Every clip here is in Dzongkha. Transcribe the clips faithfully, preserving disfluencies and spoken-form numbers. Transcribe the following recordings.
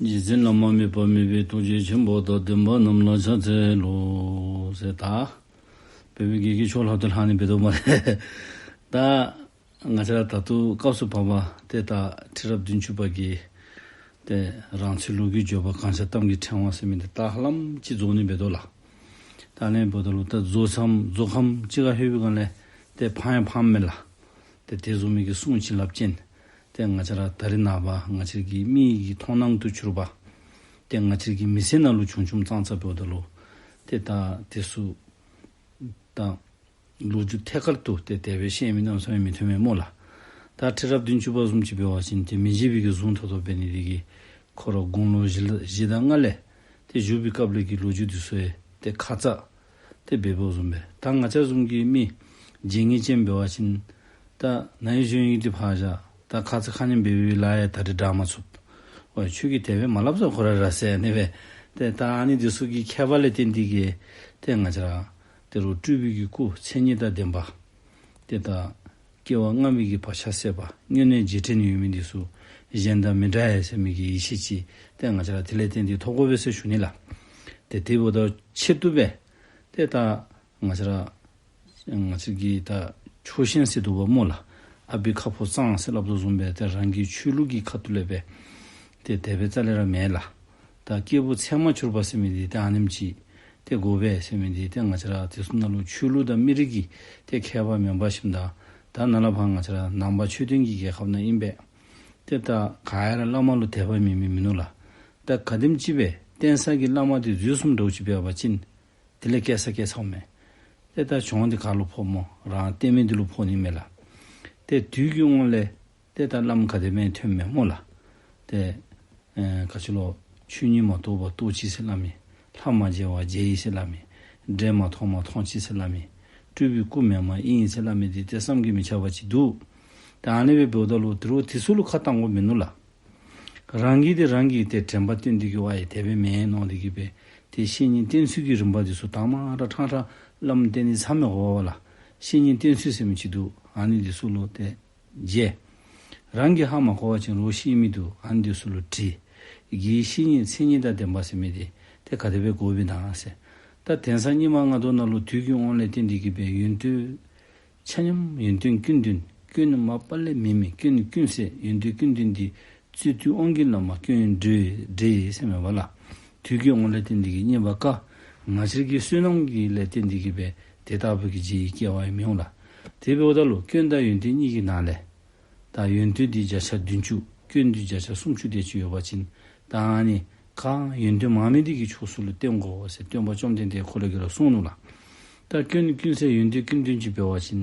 རྗེ་བཙུན་བླ་མ་དམིགས་པ་མེད་པའི་ཐུགས་རྗེ་ཆེན་པོ་དང་ལྡན་པ་རྣམས་ལ་ཕྱག་འཚལ་ལོ་ཟེར། ད་བོད་པའི་གི་གི་ཆོས་ལྷག་ཏུ་ལྷག་ནི་འབད་དོ་སྨ་རེ། ད་ང་བཅས་ར་ད་ལྟོ་སྐབས་སུ་བབ་པ་ཏེ་ད་ཁྲི་རབས་བདུན་ཅུ་པ་གི་ཏེ་རང་ཚོའི་ལོ་རྒྱུས་བརྗོད་པ་གངས་ཅན་གཏམ་གྱི་ཕྲེང་བ་ཟེར་མི་འདི་ད་ཧ་ལམ་ཅིག་རྫོགས་ནི་འབད་དོ་ལགས། ད་ཨ་ནི་འབདཝ་ད་ལུ་ད་རྫོགས་མཚམས་རྫོགས་ཁམས་ཅིག་ཁར་ལྷོད་པའི་སྒང་ལས་ཏེ་ཕངས་ཡང་ཕངསམ་མས་ལགས། ཏེ་དེ་བཟུམ་མའི་གི་གསུང་བྱིན་རླབས་ཅན་ཏེ་ང་བཅས་ར་ད་རེས་ནངས་པ་ང་བཅས་ཀྱི་མིག་གི་མཐོང་སྣང་དུ་གྱུར་པ་ཏེ་ང་བཅས་ཀྱི་མི་ཚེ་ནང་ལུ་བྱུང་བྱུངམ་ཙང་ཙ་འབདཝ་ད་ལུ་ཏེ་ད་དེ་ཚུ་ད་ལོ་རྒྱུས་ཐད་ཀར་དུ་ཏེ་དེ་སྦེ་བཤད་མི་གནམ་མེད་ས་མེད་མི་ཐོན་མས་སྨོ་ལགས། ད་ཁྲི་རབས་བདུན་ཅུ་པ་བཟུམ་ཅིག་འབད་བ་ཅིན་ཏེ་མི་བརྗེད་པའི་གི་གཟུངས་ཐོབ་ཐོབ་འབད་ནི་དེ་གིས་ཁོ་ར་དགུང་ལོ་བཞི་ལ་བཞི་དང་ལྔ་ལས་ཏེ་བཞུགས་པའི་སྐབས་ལས་ཀྱི་ལོ་རྒྱུས་འདི་ཚུ་ཡང་ཏེ་ཁ་ཙ་ཏེ་འབད་འབདཝ་བཟུམ་སྦེ་ད་ང་བཅས་བཟུམ་གྱི་མི་བརྗེད་ངེས་ཅན་འབད་བ་ཅིན་ད་ན་ཧིང་གཞེས་ཧིང་འདི་ཕར་བཞག། ད་ཁ་ཙ་ཁ་ཉིནམ་འབད་བའི་ལཱ་ཡང་ད་རེས་དྲག་མ་ཚུགས། ཨོ་ཁྱོད་ཀྱིས་དེ་སྦེ་མ་སླབ་ཟེར་ཁོ་ར་ར་ཟེར་ཨ་ནི་སྦེ། ཏེ་ད་ཨ་ནི་འདི་ཚུ་གི་ཁྱད་པར་ལས་བརྟེན་ཏེ་གིས་ཏེ་ང་བཅས་ར་ད་རུང་སྤྲུལ་པའི་གི་སྐུ་མཚན་ཉིད་དང་ལྡན་པ། ཏེ་ད་སྐྱེ་བ་སྔ་མའི་གི་བག་ཆགས་སད་པ་སྔོན་གནས་རྗེས་དྲན་ཡོད་མི་འདི་ཚུ་གཞན་དང་མི་འདྲ་ཡི་ཟེར་མི་གི་ཡིད་ཆེས་ཅིག་ཏེ་ང་བཅས་ར་དེ་ལས་བརྟེན་ཏེ་ཐོབ་དགོ་པས་ཟེར་ཞུ་ནི་ལགས། ཏེ་དེ་འབདཝ་ད་ཆེད་དུ་སྦེ་ཏེ་ད་ང་བཅས་ར་ང་བཅས་ཀྱི་ད་ཕྱོགས་ཞེན་ཟེར་འདུག་པ་སྨོ་ལགས། ཨ་པའི་ཁ་ཕོ་གཙང་ཟེར་སླབ་དོ་བཟུམ་སྦེ་ཏེ་རང་གི་ཆོས་ལུགས་ཀྱི་ཁ་ཐུག་ལས་སྦེ་ཏེ་དེ་སྦེ་རྩ་ལས་ར་མེན་ལགས། ད་སྐྱེས་བུ་ཚད་མར་གྱུར་པ་ཟེར་མི་འདི་ཏེ་ཨ་ནེམ་ཅིག་ཏེ་དགོ་པས་ཟེར་མི་འདི་ཏེ་ང་བཅས་ར་དེ་ཚུ་ནང་ལུ་ཆོས་ལུགས་དང་མི་རིགས་ཀྱི་ཏེ་ཁྱད་པར་མེན་པ་ཞིནམ་ད་ད་ནཱ་ལས་ཕར་ང་བཅས་ར་ནང་པ་ཆོས་ལྡན་གྱི་རྒྱལ་ཁབ་ནང་ཨིན་པས། ཏེ་ད་ག་ཡ་ར་བླ་མ་ལུ་དད་པ་མེད་མི་མིན་ནུག་ལགས། ད་ག་དེམ་ཅིག་སྦེ་བསྟེན་ས་གི་བླ་མ་འདི་རྫུས་གསུམ་འདྲཝ་ཅིག་འབད་བ་ཅིན་དེ་ལས་སྐྱེ་ས་སྐྱེ་ཚརཝ་མས། ཏེ་ད་གྱོང་འདི་ག་ལུ་ཕོགཔ་སྨོ། རང་བསྟེན་མི་འདི་ལུ་ཕོག་ནི་མས་ལགས། ཏེ་དུས་ཀྱི་དབང་ལས་ཏེ་ད་བླམ་ག་དེ་སྦེ་ཐོནམ་མས་སྨོ་ལགས། ཏེ་ཨེ་ག་ཅི་ལོ། ཆོས་ཉིད་མ་རྟོགས་པར་རྟོགས་ཅི་ཟེར་སླབ་མི། ལྷ་མ་མཇལ་བར་མཇལ་ཡི་ཟེར་སླབ་མི། འདྲེ་མ་མཐོང་བར་མཐོང་ཅི་ཟེར་སླབ་མི། སྤྲུལ་པའི་སྐུ་མེན་མ་ཨིན་ཟེར་སླབ་མི་འདི་ཏེ་བསམ་གྱིས་མི་ཁྱབ་པ་ཅིག་འདུག། ད་ཨ་ནི་སྦེ་འབདཝ་ད་ལུ་དེ་རུང་དེ་ཚུ་ལུ་ཁ་བཏང་དགོཔ་མིན་ནུག་ལགས། རང་གིས་ཏེ་རང་གི་ཏེ་དྲན་པ་བཏོན་ཏེ་གིས་ཝའི་དེ་སྦེ་མེན་མནོ་སྟེ་གིས་སྦེ་ཏེ་བཤེས་གཉེན་བསྟེན་ཚུལ་གྱི་རིམ་པ་འདི་ཚུ་དང་པ་ར་ཕྲང་ཕྲང་བླམ་བསྟེན་ནི་ཚར་མི་དགོ་པས་ལགས། བཤེས་གཉེན་བསྟེན་ཚུལ་ཟེར་མི་ཅིག་འདུག། ཨ་ནི་འདི་ཚུ་ལུ་ཏེ་མཇལ། རང་གིས་ཧ་མ་གོ་བ་ཅིན་རོགས་ཤེས་མི་འདུག། ཨ་ནི་འདི་ཚུ་ལུ་དྲི། དགེ་བའི་བཤེས་གཉེན་མཚན་ཉིད་དང་ལྡན་པ་ཟེར་མི་འདི་ཏེ་ག་དེ་སྦེ་དགོཔ་ཨིན་ན་ཟེར། ད་དེང་སང་སྙིགས་མ་ལྔ་བདོ་ནང་ལུ་དུས་ཀྱི་དབང་ལས་བརྟེན་ཏེ་གིས་སྦེ་ཡོན་ཏན་ཆ་མཉམ་ཡོན་ཏན་ཀུན་ལྡན། སྐྱོན་མ་པ་ལས་མེད་མི་སྐྱོན་ཀུན་ཟད་ཡོན་ཏན་ཀུན་ལྡན་འདི། རྩོད་དུས་དབང་གི་བླ་མ་སྐྱོན་འདྲེ་འདྲེ་ཟེར་མས་པ་ལགས། དུས་ཀྱི་དབང་ལས་བརྟེན་ཏེ་གིས་རྙེད་པ་དཀའ། ང་བཅས་ཀྱི་བསོད་ནམས་ཀྱི་ལས་བརྟེན་ཏེ་གིས་སྦེ་དེ་ལྟ་བུ་གི་རྗེས་ཡི་སྐྱེ་བ་ཡང་མི་འོང་ལགས། དེ་འབདཝ་ད་ལུ་སྐྱོན་དང་ཡོན་ཏན་གཉིས་ཀྱི་ནང་ལས་ད་ཡོན་ཏན་འདི་བརྒྱ་ཆ་བདུན་ཅུ་སྐྱོན་འདི་བརྒྱ་ཆ་སུམ་ཅུ་དེ་ཅིག་ཡོད་པ་ཅིན་ད་ཨ་ནི་ག་ཡོན་ཏན་མང་མི་འདི་གི་ཕྱོགས་སུ་ལུ་བརྟེན་དགོ་ཟེར་སྟོན་པ་བཅོམ་ལྡན་འདས་ཁོ་ར་གིས་ར་གསུངས་ནུག་ལགས། ད་སྐྱོན་ཀུན་ཟད་ཡོན་ཏན་ཀུན་ལྡན་ཅིག་འབད་བ་ཅིན་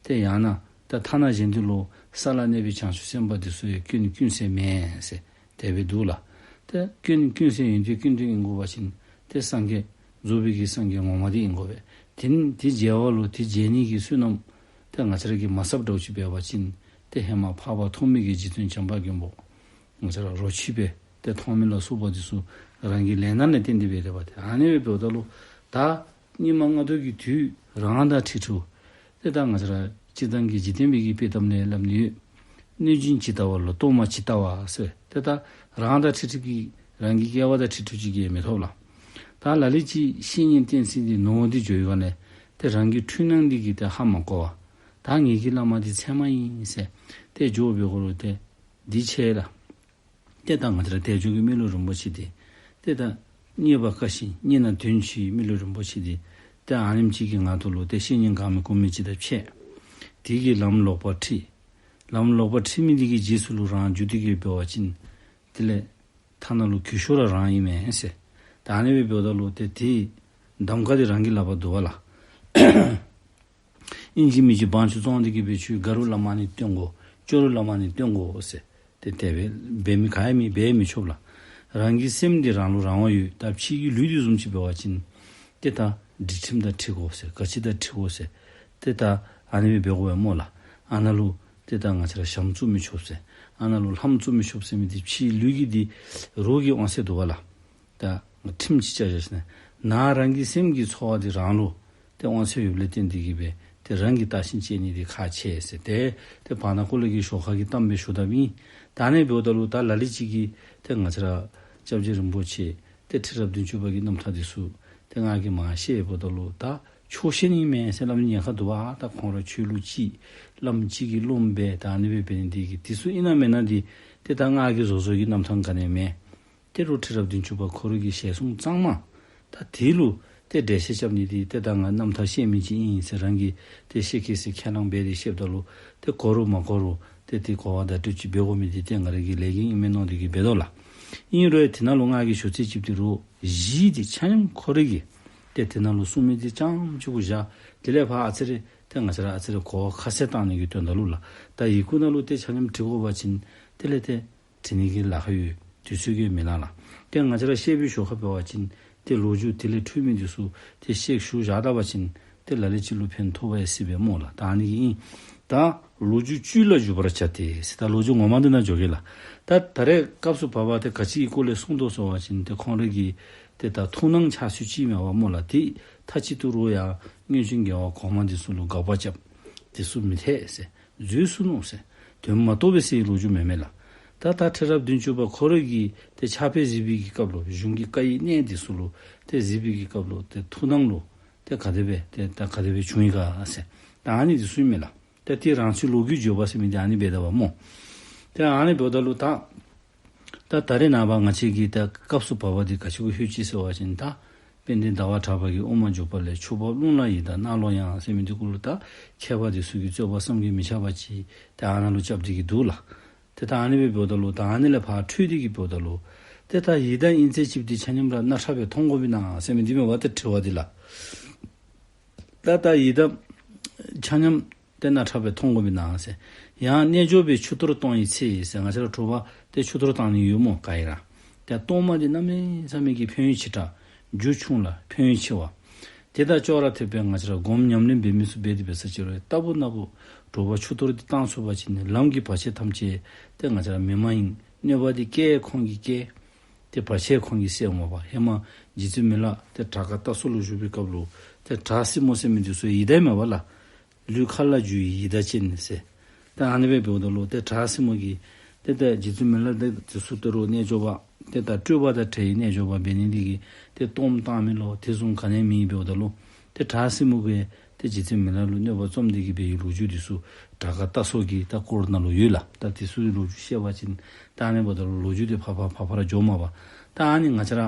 ཏེ་ཡང་ན་ད་ཐ་ན་གཞན་དུ་ལུ་ས་ལ་གནས་པའི་བྱང་ཆུབ་སེམས་དཔའ་འདི་ཚུ་ཡང་སྐྱོན་ཀུན་ཟད་མེན་ཟེར་དེ་སྦེ་འདུག་ལགས། ཏེ་སྐྱོན་ཀུན་ཟད་ཡོན་ཏན་ཀུན་ལྡན་ཨིན་དགོ་པ་ཅིན་ཏེ་སངས་རྒྱས་རྫོགས་པའི་གི་སངས་རྒྱས་ངོ་མ་འདི་ཨིན་དགོ་པས། དེ་ནི་དེ་མཇལ་བ་ལུ་དེ་མཇལ་ནི་གི་བསོད་ནམས་ཏེ་ང་བཅས་ར་གིས་མ་བསགས་འདྲཝ་ཅིག་འབད་བ་ཅིན་ཏེ་ཧེ་མ་འཕགས་པ་ཐོགས་མེད་ཀྱི་རྗེ་བཙུན་བྱམས་པ་མགོན་པོ་ང་བཅས་ར་རོ་ཁྱི་སྦེ་ཏེ་མཐོང་མི་ལ་སོགས་པ་འདི་ཚུ་རང་གི་ལས་སྣ་ལས་བརྟེན་ཏེ་སྦེ་རེད་པ། ཏེ་ཨ་ནི་སྦེ་འབདཝ་ད་ལུ་ད་སྙིགས་མ་ལྔ་བདོ་གི་དུས་རང་དང་འཁྲིལ་འཁྲིལཝ་ཏེ་ད་ང་བཅས་ར་སྤྱིར་བཏང་གི་འཇིག་རྟེན་པའི་གི་དཔེ་གཏམ་ལས་སླབ་ནི་ཡོད། གནོད་སྦྱིན་ཇི་ལྟ་བ་ལོ་ཏོག་མ་ཇི་ལྟ་བ་ཟེར། ཏེ་ད་རང་དང་འཁྲིལ་འཁྲིལ་གྱི་རང་གི་སྐལ་བ་དང་འཁྲིལ་འཁྲིལཝ་ཅིག་གིས་མི་ཐོབ་ལགས། ད་ལ་ལུ་ཅིག་བཤེས་གཉེན་བསྟེན་ས་འདི་ནོར་འདི་འགྱོ་ཡི་ག་ལས་ཏེ་རང་གི་འཁྲུལ་སྣང་འདི་གིས་ཏེ་ཧ་མ་གོ་བར་ད་ངེ་གི་བླ་མ་འདི་ཚད་མ་ཨིན་ཟེར་ཏེ་འགྱོ་བའི་གུ་ལུ་ཏེ་འདི་ཆེ་ལགས། ཏེ་ད་ང་བཅས་ར་དལ་འབྱོར་གྱི་མི་ལུས་རིན་པོ་ཆེ་འདི་ཏེ་ད་རྙེད་པ་དཀའ་ཞིང་རྙེད་ན་དོན་ཆེ་བའི་མི་ལུས་རིན་པོ་ཆེ་འདི་ཏེ་ཨ་ནེམ་ཅིག་གི་ངང་དུ་ལུ་ཏེ་བཤེས་གཉེན་གང་མི་གོ་མི་ཅིག་དང་ཕྱད། དེ་གིས་ལམ་ལོག་པར་ཁྲིད། ལམ་ལོག་པར་ཁྲིད་མི་འདི་གི་རྗེས་སུ་ལུ་རང་འཇུག་སྟེ་གིས་འབད་བ་ཅིན་དེ་ལས་ཐ་ན་ལུ་གུས་ཞབས་ར་རང་ཨིན་མས་ཟེར། ད་ཨ་ནི་སྦེ་འབདཝ་ད་ལུ་ཏེ་དེའི་གདམ་ཁ་འདི་རང་གི་ལག་པར་འདུག་པ་ལགས། ཨིན་ཅི་མིན་ཅི་དབང་ཆ་བཙོང་སྟེ་གིས་སྦེ་ཁྱོད་དགའ་རབ་བླ་མ་ནི་བསྟེན་དགོ། སྐྱོ་རབ་བླ་མ་ནི་བསྟེན་དགོ་ཟེར། ཏེ་དེ་སྦེ་འབད་མི་ག་ཡང་མེད། འབད་མི་ཆོག་ལགས། རང་གི་སེམས་འདི་རང་ལུ་རང་དབང་ཡོད། ད་ཕྱིའི་ལུས་འདི་བཟུམ་ཅིག་འབད་བ་ཅིན་ཏེ་ད་སྒྲིག་ཁྲིམས་དང་འཁྲིལ་དགོ་ཟེར། ག་ཅི་དང་འཁྲིལ་དགོ་ཟེར། ཏེ་ད་ཨ་ནི་སྦེ་འབད་དགོ་པས་སྨོ་ལགས། ཨ་ནཱ་ལུ་ཏེ་ད་ང་བཅས་ར་ཞྭམོ་བཙུགས་མི་ཆོག་ཟེར། ཨ་ནཱ་ལུ་ལྷམོ་བཙུགས་མི་ཆོག་ཟེར་མི་འདི་ཕྱིའི་ལུས་ཀྱི་འདི་རོགས་ཀྱི་དབང་ཚད་འདུག་པ་ལགས། ད་ཁྲིམས་ཅིག་བཅའ་བཞག་ཟེར་ན་ནང་རང་གི་སེམས་ཀྱི་ཚོར་བ་འདི་རང་ལུ་ཏེ་དབང་ཚད་ཡོདཔ་ལས་བརྟེན་ཏེ་གིས་སྦེ་ཏེ་རང་གིས་བརྟག་ཞིབ་དཔྱད་ནི་འདི་ཁག་ཆེ་ཟེར། ཏེ་ཏེ་བར་ན་ཁོ་ལ་གི་ཞོར་ཁ་གི་གཏམ་སྦེ་ཞུ་དཔ་ཨིན། ད་ཨ་ནི་འབདཝ་ད་ལུ་ད་ལ་ལུ་ཅིག་གིས་ཏེ་ང་བཅས་ར་ སྐྱབས་རྗེ་རིན་པོ་ཆེ་ཏེ་ཁྲི་རབས་བདུན་ཅུ་པ་གི་རྣམ་ཐར་འདི་ཚུ་ཏེ་ང་གིས་མར་བཤད་འབདཝ་ད་ལུ་ད་ཆོས་བཤད་ནི་མེན་ཟེར་སླབ་ནི་ཉེན་ཁ་འདུག་པ། ད་ཁོང་ར་ཆོས་ལུགས་གཅིག་བླམ་གཅིག་གི་སློབ་མ་འབད་ད་ཨ་ནི་སྦེ་འབད་ནི་འདི་གིས་འདི་ཚུ་ཨིན་ན་མེན་ན་འདི་ཏེ་ད་ང་གིས་བཟོ་བཟོཝ་གི་རྣམ་ཐར་ག་ནི་མེན། ཏེ་རུང་ཁྲི་རབས་བདུན་ཅུ་པ་ཁོ་ར་གི་ཞལ་གསུང་གཙང་མ་ད་དེ་ལུ་ཏེ་འགྲེལ་བཤད་རྐྱབ་ནི་འདི་ཏེ་ད་ང་རྣམ་ཐར་བཤད་མི་ཅིག་ཨིན་ཟེར་རང་གིས་ཏེ་བཤད་གེ་ཟེར་ཁས་བླངས་འབད་དེ་བཤདཔ་ད་ལུ་ཏེ་གོ་རུང་མ་གོ་རུང་ཏེ་དེ་གོ་བ་བརྡ་སྤྲོད་ཅིག་འབད་དགོ་མི་འདི་ཏེ་ང་ར་གི་ལས་འགན་ཨིན་མས་མནོ་སྟེ་གིས་འབད་དོ་ལགས། ཨིན་རུང་དེ་ནང་ལུ་ང་གིས་ཞུ་ཚིག་ཅིག་འདི་རུང་གཞི་འདི་ཆ་མཉམ་ཁོ་ར་གིས་ཏེ་དེ་ནང་ལུ་གསུང་མི་འདི་རྐྱངམ་གཅིག་པུ་བཞག། དེ་ལས་ཕར་ཨ་ཙི་རེ་ཏེ་ང་བཅས་ར་ཨ་ཙི་རེ་གོ་བ་ཁ་གསལ་བཏང་ནི་གི་དོན་དག་ལུ་ལགས། ད་ཡི་གུ་ནང་ལུ་ཏེ་ཆ་མཉམ་བྲི་དགོ་པ་ཅིན་དེ་ལས་ཏེ་བྲི་ནི་གི་ལཱ་ཁག་ཡོད། དུས་ཚོད་ཀྱིས་མི་ལང་ལགས། ཏེ་ང་བཅས་ར་བཤད་པའི་ཞོར་ཁར་འབད་བ་ཅིན་ཏེ་ལོ་རྒྱུས་དེ་ལས་འཕྲོས་མི་འདི་ཚུ་ཏེ་བཤད་ཞུ་བཞག་ད་པ་ཅིན་ཏེ་ལ་ལུ་ཅིག་ལུ་ཕན་ཐོགས་པ་ཡང་སྲིད་པས་སྨོ་ལགས། ད་ཨ་ནི་གིས་ཨིན། ད་ལོ་རྒྱུས་བཅུད་ལ་འཇུག་པར་བྱ་སྟེ་ཟེར་ད་ལོ་རྒྱུས་ངོ་མ་འདི་ནང་འགྱོ་གེ་ལགས། ད་ད་རེས་སྐབས་སུ་བབ་པ་ཏེ་ག་ཅི་གི་སྐོར་ལས་གསུངས་དོ་ཟེར་བ་ཅིན་ཏེ་ཁོང་ར་གི་ཏེ་ད་ཐུགས་སྣང་ཆགས་ཚུལ་ཅིག་མས་པ་སྨོ་ལགས། ཏེ་མཐའ་གཅིག་ཏུ་རུང་ཡང་སྔོན་བྱོན་རྒྱལ་བ་གོང་མ་འདི་ཚུ་ལུ་དགག་པ་རྐྱབ། འདི་ཚུ་མི་འཐད་ཟེར། འཛོལ་སོ་ནུག་ཟེར། དོན་མ་རྟོགས་པས་ཟེར་བའི་ལོ་རྒྱུས་མེན་མས་ལགས། ད་ད་ཁྲི་རབས་བདུན་ཅུ་པ་ཁོ་ར་གིས་ཏེ་ཕྱག་དཔེ་གཟིགས་པའི་གི་སྐབས་ལུ་གཞུང་གི་བཀའ་ཡི་གནད་འདི་ཚུ་ལུ་ཏེ་གཟིགས་པའི་གི་སྐབས་ལུ་ཏེ་ཐུགས་སྣང་ལུ་ཏེ་ག་དེ་སྦེ་ཏེ་ད་ག་དེ་སྦེ་བྱུང་ཡི་ག་ཟེར། ད་ཨ་ནི་འདི་ཚུ་ཨིན་མས་ལགས། ཏེ་དེ་རང་ཚོའི་ལོ་རྒྱུས་བརྗོད་པ་ཟེར་མི་འདི་ཨ་ནི་འབད་ད་པ་སྨོ། ཏེ་ཨ་ནི་འབདཝ་ད་ལུ་ད་ད་ད་རེས་ནངས་པ་ང་བཅས་ཀྱི་ད་སྐབས་སུ་བབ་པ་འདི་ག་ཅི་གུ་ལྷོད་ཅི་ཟེར་བ་ཅིན་ད་དཔལ་ལྡན་ཟླ་བ་གྲགས་པ་གིས་དབུ་མ་འཇུག་པ་ལས་ཆོས་འབབ་རླུང་ལ་ཡི་དྭགས་གནག་ལོ་ཡང་ཟེར་མི་འདི་གུ་ལུ་ད་མཁས་པ་འདི་ཚུ་གི་རྩོད་པ་བསམ་གྱིས་མི་ཁྱབ་པ་ཅིག་ཏེ་ཨ་ནཱ་ལུ་རྐྱབ་སྟེ་གིས་འདུག་ལགས། ཏེ་ད་ཨ་ནི་སྦེ་འབདཝ་ད་ལུ་ད་ཨ་ནི་ལས་ཕར་འཕྲོས་ཏེ་གིས་འབདཝ་ད་ལུ་ཏེ་ད་ཡི་དྭགས་ཨིན་ཚད་ཅིག་འདི་ཆ་མཉམ་ར་རྣ་ཁྲ་སྦེ་མཐོང་དགོ་པས་ན་ཟེར་མི་འདི་མས་པ་ཏེ་དྲི་བ་འདི་ལགས། ད་ད་ཡི་དྭགས་ཆ་མཉམ་ཏེ་རྣ་ཁྲ་སྦེ་མཐོང་དགོ་པས་ན་ཟེར། ཡང་རྣལ་འབྱོར་པས་ཆུ་གཏོར་གཏོང་བའི་ཚེ་ཟེར། ང་བཅས་ར་དྲོ་པ་ཏེ་ཆུ་གཏོར་བཏང་ནི་ཡོད་སྨོ་ག་ཡི་ར། ཏེ་གཏོར་མ་འདི་གནམ་མེད་ས་མེད་ཀྱི་ཕན་ཡོན་ཆེ་དྲགས་རྒྱུ་ཆུང་ལ་ཕན་ཡོན་ཆེ་བ། དེ་དང་ཅོག་ར་འཐདཔ་སྦེ་ང་བཅས་ར་སྒོམ་ཉམས་ལེན་འབད་མི་ཚུ་འབད་དེ་འབད་ས་ཅིག་རུང་རྟག་བུ་ན་བུ་དྲོ་པ་ཆུ་གཏོར་འདི་བཏང་ཚུགས་པ་ཅིན་ལམ་གྱི་བར་ཆད་ཐམས་ཅད་ཏེ་ང་བཅས་ར་མི་མ་ཡིན་གནོད་པ་འདི་བཀལ་ཁོང་གིས་བཀལ། ཏེ་བར་ཆད་ཁོང་གིས་སེལ་འོང་པ། ཧེ་མ་རྗེ་བཙུན་མི་ལ་ཏེ་བྲག་དཀར་སྟག་སོ་ལུ་བཞུགས་པའི་སྐབས་ལུ་ཏེ་བྲག་སྲིན་མོ་ཟེར་མི་འདི་ཚུ་ཡི་དྭགས་མས་པ་ལགས། ལུས་མཁའ་ལ་རྒྱུ་བའི་ཡི་དྭགས་ཅན་ཟེར། ཏེ་ཨ་ནི་སྦེ་འབདཝ་ད་ལུ་ཏེ་བྲག་སྲིན་མོ་གིས་ཏེ་ད་རྗེ་བཙུན་མི་ལ་འདི་ཚུ་ད་རུང་རྣལ་འབྱོར་པ་ཏེ་ད་སྤྲོས་པ་དང་བྲལ་བའི་རྣལ་འབྱོར་པ་འབད་ནི་འདི་གིས་ཏེ་གཏོརམ་བཏང་མི་ལོ་དེ་བཟུམ་ག་ནི་མེད་འབདཝ་ད་ལུ་ཏེ་བྲག་སྲིན་མོ་གིས་ཏེ་རྗེ་བཙུན་མི་ལ་ལུ་གནོད་པ་བརྩམས་ཏེ་གིས་འབད་བའི་ལོ་རྒྱུས་འདི་ཚུ་བྲག་དཀར་སྟག་སོ་གི་ད་སྐོར་ནང་ལུ་ཡོད་ལགས། ད་དེ་ཚུ་གི་ལོ་རྒྱུས་བཤད་པ་ཅིན་ད་ཨ་ནི་འབདཝ་ད་ལུ་ལོ་རྒྱུས་འདི་ཕར་ཕར་ཕར་ཕར་འགྱོཝ་མས་པ། ད་ཨ་ནི་ང་བཅས་ར་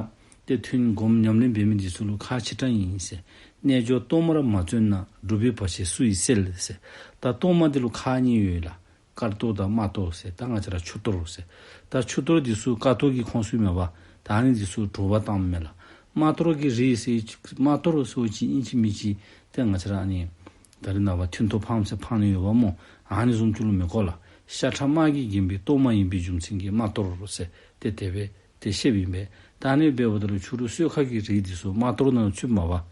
ཏེ་ཐུན་སྒོམ་ཉམས་ལེན་འབད་མི་འདི་ཚུ་ལུ་ཁག་ཆེ་དྲགས་ཨིན་ཟེར། རྣལ་འབྱོར་གཏོར་མར་མ་བརྩོན་ན། སྒྲུབ་པའི་བར་ཆད་སུ་ཡིས་སེལ་ཟེར། ད་གཏོར་མ་འདི་ལུ་ཁག་གཉིས་ཡོད་ལགས། དཀར་གཏོར་དང་དམར་གཏོར་ཟེར། ད་ང་བཅས་ར་ཆུ་གཏོར་ཟེར། ད་ཆུ་གཏོར་འདི་ཚུ་དཀར་གཏོར་གྱི་ཁོངས་སུ་མེད་པ། ད་ཨ་ནི་འདི་ཚུ་དྲོ་པ་བཏངམ་མས་ལགས། དམར་གཏོར་གྱི་རིགས་ཟེར་དམར་གཏོར་ཟེར་ཅིག་ཨིན་ཅི་མིན་ཅི་ཏེ་ང་བཅས་ར་ཨ་ནི་ད་རེས་ནངས་པ་ཐུན་གཏོར་ཕངམ་ཟེར་ཕངས་ནི་ཡོདཔ་སྨོ། ཨ་ནི་བཟུམ་ཅིག་ལུ་མི་གོ་ལགས། ཤ་ཁྲག་དམར་གྱིས་བརྒྱན་པའི་གཏོར་མ་ཡིན་པའི་རྒྱུ་མཚན་གྱིས་དམར་གཏོར་ཟེར་ཏེ་དེ་སྦེ་ཏེ་བཤདཔ་ཨིན་པས། ད་ཨ་ནི་འབདཝ་ད་ལུ་ཕྱི་རུ་གསོལ་ཁ་གི་རིགས་འདི་ཚུ་དམར་གཏོར་ནང་ཚུདཔ་མས་པ།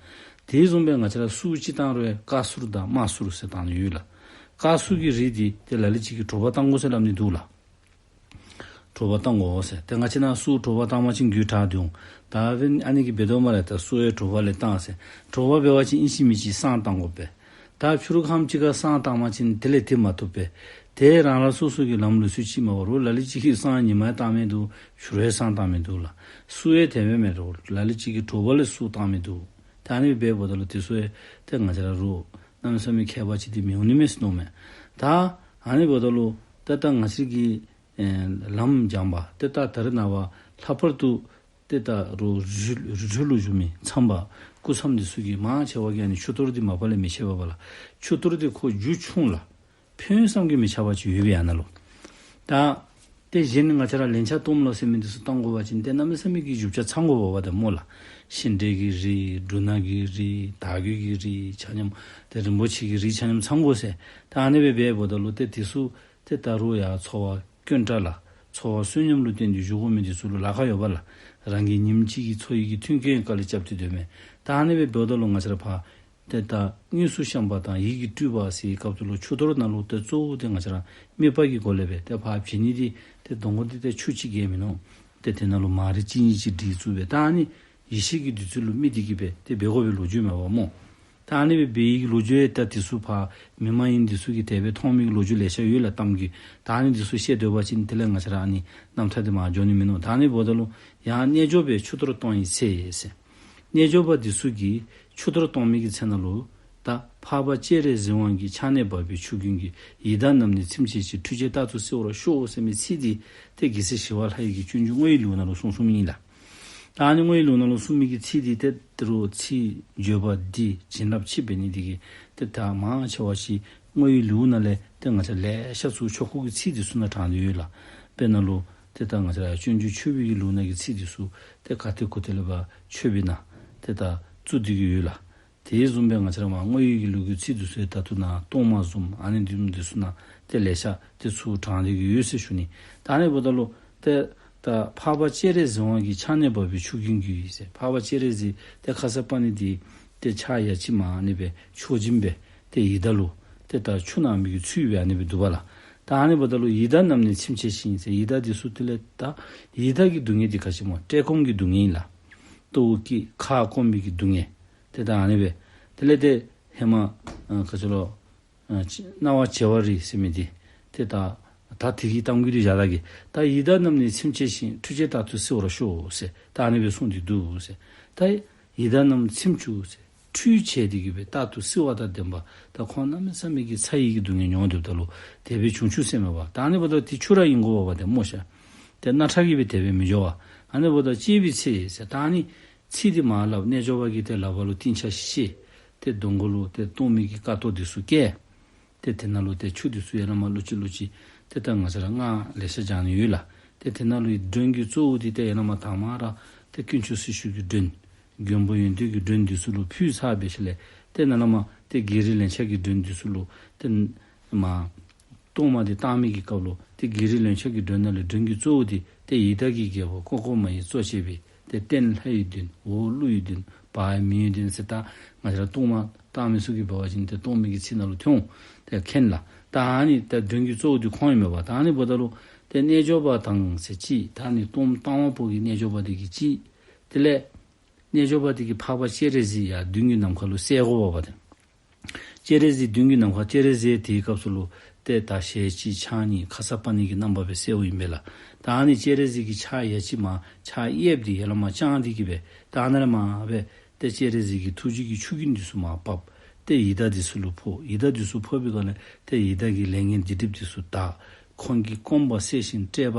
དེ་བཟུམ་སྦེ་ང་བཅས་ར་གསུར་ཅིག་བཏང་རུང་དཀར་གསུར་དང་དམར་གསུར་ཟེར་བཏང་ནི་ཡོད་ལགས། དཀར་གསུར་གྱི་རིགས་འདི་ཏེ་ལ་ལུ་ཅིག་གིས་དྲོ་པ་བཏང་དགོ་ཟེར་སླབ་ནི་འདུག་ལགས། དྲོ་པ་བཏང་དགོ་ཟེར། ཏེ་ང་བཅས་ནཱ་གསུར་དྲོ་པ་བཏང་པ་ཅིན་རྒྱུད་དྲག་འོང་། ད་འབདན་ཨ་ནི་གིས་འབད་དོ་སྨ་རེ། ད་གསུར་ཡང་དྲོ་པ་ལས་བཏང་ཟེར། དྲོ་པ་འབད་བ་ཅིན་ཨིན་ཅི་མིན་ཅི་བསང་བཏང་དགོ་པས། ད་ཕྱི་རུ་ཁམས་ཅིག་ཁར་བསང་བཏང་པ་ཅིན་དེ་ལས་དེ་མ་བཏུབ་པས། ཏེ་རང་རང་སོ་སོ་གི་ལམ་ལུགས་ཚུ་ཅིག་མས་པ། རོགས་ལ་ལུ་ཅིག་གིས་བསང་ཉིན་མ་ཡང་བཏང་མི་འདུག། ཕྱི་རུ་ཡང་བསང་བཏང་མི་འདུག་ལགས། གསུར་ཡང་དེ་སྦེ་མས། རོགས་ལ་ལུ་ཅིག་གིས་དྲོ་པ་ལས་གསུར་བཏང་མི་འདུག། ད་ཨ་ནི་འབདཝ་ད་ལུ་དེ་ཚུ་ཡང་ཏེ་ང་བཅས་ར་རོགས་གནམ་མེད་ས་མེད་མཁས་པ་ཅིག་འདི་མི་འོང་ནི་མས་ཟེར་མནོཝ་མས། ད་ཨ་ནི་འབདཝ་ད་ལུ་ཏེ་ད་ང་བཅས་ཀྱི་ཨེ་ལམ་སྦྱངས་པ་ཏེ་ད་ད་རེས་ནངས་པ་ལྷག་པར་དུ་ཏེ་ད་རུང་རི་རི་ཁྲོད་ལུ་བཞུགས་མི་མཚམས་པ་སྐུ་མཚམས་འདི་ཚུ་གིས་མང་ཆེ་བ་གིས་ཨ་ནི་ཆུ་གཏོར་འདི་མ་པ་ལས་མི་འཆད་པས་པ་ལགས། ཆུ་གཏོར་འདི་ཁོ་རྒྱུ་ཆུང་ལགས། ཕན་ཡོན་བསམ་གྱིས་མི་ཁྱབ་པ་ཅིག་ཡོད་པས་ཨ་ནཱ་ལུ། ད་ཏེ་གཞན་ང་བཅས་ར་ལན་ཆགས་གཏོརམ་ལོ་ཟེར་མི་འདི་ཚུ་བཏང་དགོ་པ་ཅིན་ཏེ་གནམ་མེད་ས་མེད་ཀྱི་རྒྱུ་ཆ་ཚང་དགོཔ་འབདཝ་ད་སྨོ་ལགས། ཤིང་འབྲས་ཀྱི་རིགས་འབྲུ་སྣ་གི་རིགས་དར་གོས་ཀྱི་རིགས་ཆ་མཉམ་ཏེ་རིན་པོ་ཆེ་གི་རིགས་ཆ་མཉམ་ཚང་དགོ་ཟེར། ད་ཨ་ནི་སྦེ་འབདཝ་ད་ལུ་ཏེ་དེ་ཚུ་ཏེ་ད་རུང་ཡང་འཚོ་བ་དཀོན་དྲགས་ལགས། འཚོ་བ་བསོད་སྙོམས་ལུ་བརྟེན་ཏེ་བཞུགས་དགོ་མི་འདི་ཚུ་ལུ་ལཱ་ཁག་ཡོད་པ་ལགས། རང་གི་ཉིནམ་གཅིག་གི་འཚོ་བའི་གི་མཐུན་རྐྱེན་དཀའ་ལས་རྐྱབ་སྟེ་སྡོད་མི། ད་ཨ་ནི་སྦེ་འབདཝ་ད་ལུ་ང་བཅས་ར་ཕར་ཏེ་ད་དངོས་སུ་བཤམས་པ་དང་ཡིད་ཀྱིས་སྤྲུལ་པ་ཟེར་བའི་སྐབས་སུ་ལུ་ཆུ་གཏོར་ནང་ལུ་ཏེ་གཙོ་བོ་ཏེ་ང་བཅས་ར་དམིགས་པ་གི་སྒོ་ལས་སྦེ་ཏེ་ཕར་བྱིན་ནི་འདི་ཏེ་སྡོང་པོ་འདི་ཏེ་ཆུང་ཅིག་གིས་མིན་ནུག། ཏེ་དེ་ནང་ལུ་མ་རིག་ཅིག་གཉིས་ཅིག་བྲིས་བཙུགས་སྦེ་ད་ཨ་ནི་ཡེ་ཤེས་ཀྱི་བདུད་རྩི་ལུ་དམིགས་ཏེ་གིས་སྦེ་ཏེ་འབད་དགོ་པའི་ལོ་རྒྱུས་མས་པ་སྨོ། ད་ཨ་ནི་སྦེ་འབད་ཡི་གི་ལོ་རྒྱུས་ཡང་ད་དེ་ཚུ་ཕར་མི་མ་ཡིན་འདི་ཚུ་གིས་དེ་སྦེ་མཐོང་མི་གི་ལོ་རྒྱུས་ལེ་ཤ་ཡོད་ལགས་གཏམ་གྱི། ད་ཨ་ནི་འདི་ཚུ་བཤད་སྡོད་པ་ཅིན་དེ་ལས་ང་བཅས་ར་ཨ་ནི་རྣམ་ཐར་འདི་མར་འགྱོ་ནི་མིན་ནུག། ད་ཨ་ནི་འབདཝ་ད་ལུ་ཡང་རྣལ་འབྱོར་པས་ཆུ་གཏོར་གཏོང་བའི་ཚེ་ཟེར། རྣལ་འབྱོར་པ་འདི་ཚུ་གིས་ཆུ་གཏོར་གཏོང་མི་གི་ཚེ་ན་ལུ་ད་འཕགས་པ་སྤྱན་རས་གཟིགས་དབང་གི་ཕྱག་ནས་འབབ་པའི་ཆུ་རྒྱུན་གྱིས། ཡི་དྭགས་རྣམས་ནི་ཚིམ་བྱས་ཤིང་། འཁྲུལ་བྱེད་རྟག་ཏུ་བསིལ་བར་ཤོག་ཟེར་མི་ཚིག་འདི་ཏེ་རྒྱལ་སྲས་ཞི་བ་ལྷ་ཡི་གི་སྤྱོད་འཇུག་བསྔོ་བའི་ལེའུ་ནང་ལུ་གསུངས་གསུངསམ་ཨིན་ལགས། ད་ཨ་ནི་བསྔོ་བའི་ལེའུ་ནང་ལུ་གསུངས་མི་གི་ཚིག་འདི་ཏེ་ད་རུང་ཚིག་བརྗོད་པ་འདི་བྱིན་རླབས་ཆེ་འབད་ནི་འདི་གིས་ཏེ་ད་མང་ཆེ་བ་ཅིག་བསྔོ་བའི་ལེའུ་ནང་ལས་ཏེ་ང་བཅས་ལེ་ཤ་ཚུ་ཆོ་ག་གི་ཚིག་འདི་ཚུ་ནང་དྲངས་ཏེ་ཡོད་ལགས། དཔེར་ན་ལུ་ཏེ་ད་ང་བཅས་ར་སྤྱོད་འཇུག་མཆོད་པའི་གི་ལེའུ་ནང་གི་ཚིག་འདི་ཚུ་ཏེ་ག་ཏེ་གུ་ཏེ་ལས་ཕར་མཆོད་པའི་ནང་ཏེ་ད་བཙུགས་ཏེ་གི་ཡོད་ལགས། དེ་བཟུམ་སྦེ་ང་བཅས་ར་མར་བསྔོ་བའི་གི་ལེའུ་གི་ཚིག་འདི་ཚུ་ད་ལྟོ་ནཱ་གཏོར་མ་བཟུམ་ཨ་ནི་འདི་འདི་ཚུ་ནང་ཏེ་ལེ་ཤ་དེ་ཚུ་དྲངས་ཏེ་གི་ཡོད་ཟེར་ཞུ་ནི། ད་ཨ་ནི་འབདཝ་ད་ལུ་ཏེ་ད་འཕགས་པ་སྤྱན་རས་གཟིགས་དབང་གི་ཕྱག་ནས་འབབ་པའི་ཆུ་རྒྱུན་གྱིས་ཟེར། འཕགས་པ་སྤྱན་རས་གཟིགས་ཏེ་ཁ་ས་པ་ཎི་འདི་ཏེ་ཕྱག་ཡ་གཅིག་མར་ཨ་ནི་སྦེ་མཆོག་སྦྱིན་སྦེ་ཏེ་ཡི་དྭགས་ལུ་ཏེ་ད་ཆུ་གནང་མི་གི་ཚུལ་སྦེ་ཨ་ནི་སྦེ་འདུག་པ་ལགས། ད་ཨ་ནི་འབདཝ་ད་ལུ་ཡི་དྭགས་རྣམས་ནི་ཚིམ་བྱས་ཤིང་ཟེར། ཡི་དྭགས་འདི་ཚུ་དེ་ལས་ད་ཡི་དྭགས་ཀྱི་སྡུག་བསྔལ་འདི་ག་ཅི་སྨོ། བཀྲེས་སྐོམ་གྱི་སྡུག་བསྔལ་ཨིན་ལགས། ལྟོཝ་བཀྱེས་ཁ་སྐོམ་པའི་གི་སྡུག་བསྔལ། ཏེ་ད་ཨ་ནི་སྦེ་དེ་ལས་ཏེ་ཧེ་མ་ཨ་ག་ཅི་ལོ་ཨ་ཅི་རྣ་བ་བྱེ་བ་རི་ཟེར་མི་འདི་ཏེ་ད་ད་དེ་གི་གཏམ་རྒྱུད་འདི་བཞག་ད་གི། ད་ཡི་དྭགས་རྣམས་ནི་ཚིམ་བྱས་ཤིང་། འཁྲུལ་བྱེད་རྟག་ཏུ་བསིལ་བར་ཤོག་ཟེར། ད་ཨ་ནི་སྦེ་གསུངས་ཏེ་འདུག་ཟེར། ད་ཡི་དྭགས་རྣམས་ཚིམ་བཅུག་ཟེར། འཁྲུལ་བྱེད་འདི་གིས་སྦེ་རྟག་ཏུ་བསིལ་བ་དང་ལྡན་པ། ད་ཁོང་གནམ་མེད་ས་མེད་ཀྱི་ཚ་བའི་གི་སྡུག་བསྔལ་མྱོང་སྡོདཔ་ད་ལུ་དེ་སྦེ་བྱུང་བཅུག་ཟེར་མས་པ། ད་ཨ་ནི་འབདཝ་ད་ཏེ་ཆུ་ར་ཨིན་དགོ་པས་པ་ཏེ་སྨོ་ཤ། ཏེ་རྣག་ཁྲག་གིས་སྦེ་དེ་སྦེ་མི་འགྱོ་བ། ཨ་ནི་འབདཝ་ད་བསྐྱེད་པའི་ཚེ་ཟེར། ད་ཨ་ནི་ཚིག་འདི་མར་སླབ། རྣལ་འབྱོར་པ་གིས་ཏེ་ལག་པ་ལུ་ཏིང་ཆ་བཤེད། ཏེ་གདོང་ཁ་ལུ་ཏེ་གཏོར་མའི་གི་ཀ་ཏོ་འདི་ཚུ་བཀལ། ཏེ་དེ་ནང་ལུ་ཏེ་ཆུ་འདི་ཚུ་ཡར་ལས་མར་ལུ་ཅིག་ལུ་ཅིག་ཏེ་ད་ང་བཅས་ར་སྔགས་ལེ་ཤ་བགྱང་ནི་ཡོད་ལགས། ཏེ་དེ་ནང་ལུ་མགྲོན་གྱི་གཙོ་བོ་འདི་ཏེ་ཡར་ལས་མར་དང་པ་ར་ཏེ་དཀོན་མཆོག་སྲི་ཞུ་གི་མགྲོན། མགོན་པོ་ཡོན་ཏན་གྱི་མགྲོན་འདི་ཚུ་ལུ་ཕུལ་ཚར་བའི་ཤུལ་ལས་ཏེ་ནཱ་ལས་མར་ཏེ་བགེགས་རིགས་ལན་ཆགས་ཀྱི་མགྲོན་འདི་ཚུ་ལུ་ཏེ་མར་གཏོར་མ་འདི་བཏང་མི་གི་སྐབས་ལུ་ཏེ་བགེགས་རིགས་ལན་ཆགས་ཀྱི་མགྲོན་ནང་ལས་མགྲོན་གྱི་གཙོ་བོ་འདི་ཏེ་ཡི་དྭགས་ཀྱི་རྒྱལ་པོ་ཀོ་ཀོ་མ་ཡིས་གཙོ་བྱས་པའི་ཏེ་སྟེང་ལྷ་ཡི་མགྲོན། འོག་ཀླུ་ཡི་མགྲོན། བར་མི་ཡི་མགྲོན་ཟེར། ད་ང་བཅས་ར་གཏོར་མ་བཏང་མི་ཚུ་གིས་འབད་བ་ཅིན་ཏེ་གཏོར་མའི་གི་ཚིག་ནང་ལུ་ཐོན་འོང་། ཏེ་མཁྱེན་ལགས། ད་ཨ་ནི་ད་མགྲོན་གྱི་གཙོ་བོ་འདི་ཁོང་ཨིན་མས་པ། ད་ཨ་ནི་འབདཝ་ད་ལུ་ཏེ་རྣལ་འབྱོར་པ་དང་ཟེར་གཅིག། ད་ཨ་ནི་གཏོརམ་བཏང་བ་པོ་གི་རྣལ་འབྱོར་པ་འདི་གིས་གཅིག། དེ་ལས་རྣལ་འབྱོར་པ་འདི་གིས་འཕགས་པ་སྤྱན་རས་གཟིགས་ཡར་མདུན་གྱི་ནམ་མཁའ་ལུ་གསལ་དགོ་པས་པ་ཏེ། སྤྱན་རས་གཟིགས་མདུན་གྱི་ནམ་མཁའ། སྤྱན་རས་གཟིགས་དེའི་སྐབས་སུ་ལུ་ཏེ་ད་ཞལ་གཅིག་ཕྱག་གཉིས་ཁ་ས་པ་ཎི་གི་རྣམ་པ་སྦེ་གསལཝ་ཨིན་པས་ལགས། ད་ཨ་ནི་སྤྱན་རས་གཟིགས་ཀྱི་ཕྱག་ཡ་གཅིག་མར་ཕྱག་གཡསཔ་འདི་ཡར་ལས་མར་བརྐྱང་སྟེ་གི་སྦེ་ད་ཨ་ནཱ་ལས་མར་སྦེ་ཏེ་སྤྱན་རས་གཟིགས་ཀྱི་ཐུགས་རྗེ་གི་ཆུ་རྒྱུན་འདི་ཚུ་མར་འབབ། ཏེ་ཡི་དྭགས་འདི་ཚུ་ལུ་ཕོག། ཡི་དྭགས་འདི་ཚུ་ཕོག་པའི་སྒང་ལས་ཏེ་ཡི་དྭགས་ཀྱི་ལས་ངན་སྡིག་སྒྲིབ་འདི་ཚུ་དག། ཁོང་གི་སྐོམ་པ་བསལ་ཞིང་བཀྲེས་པ་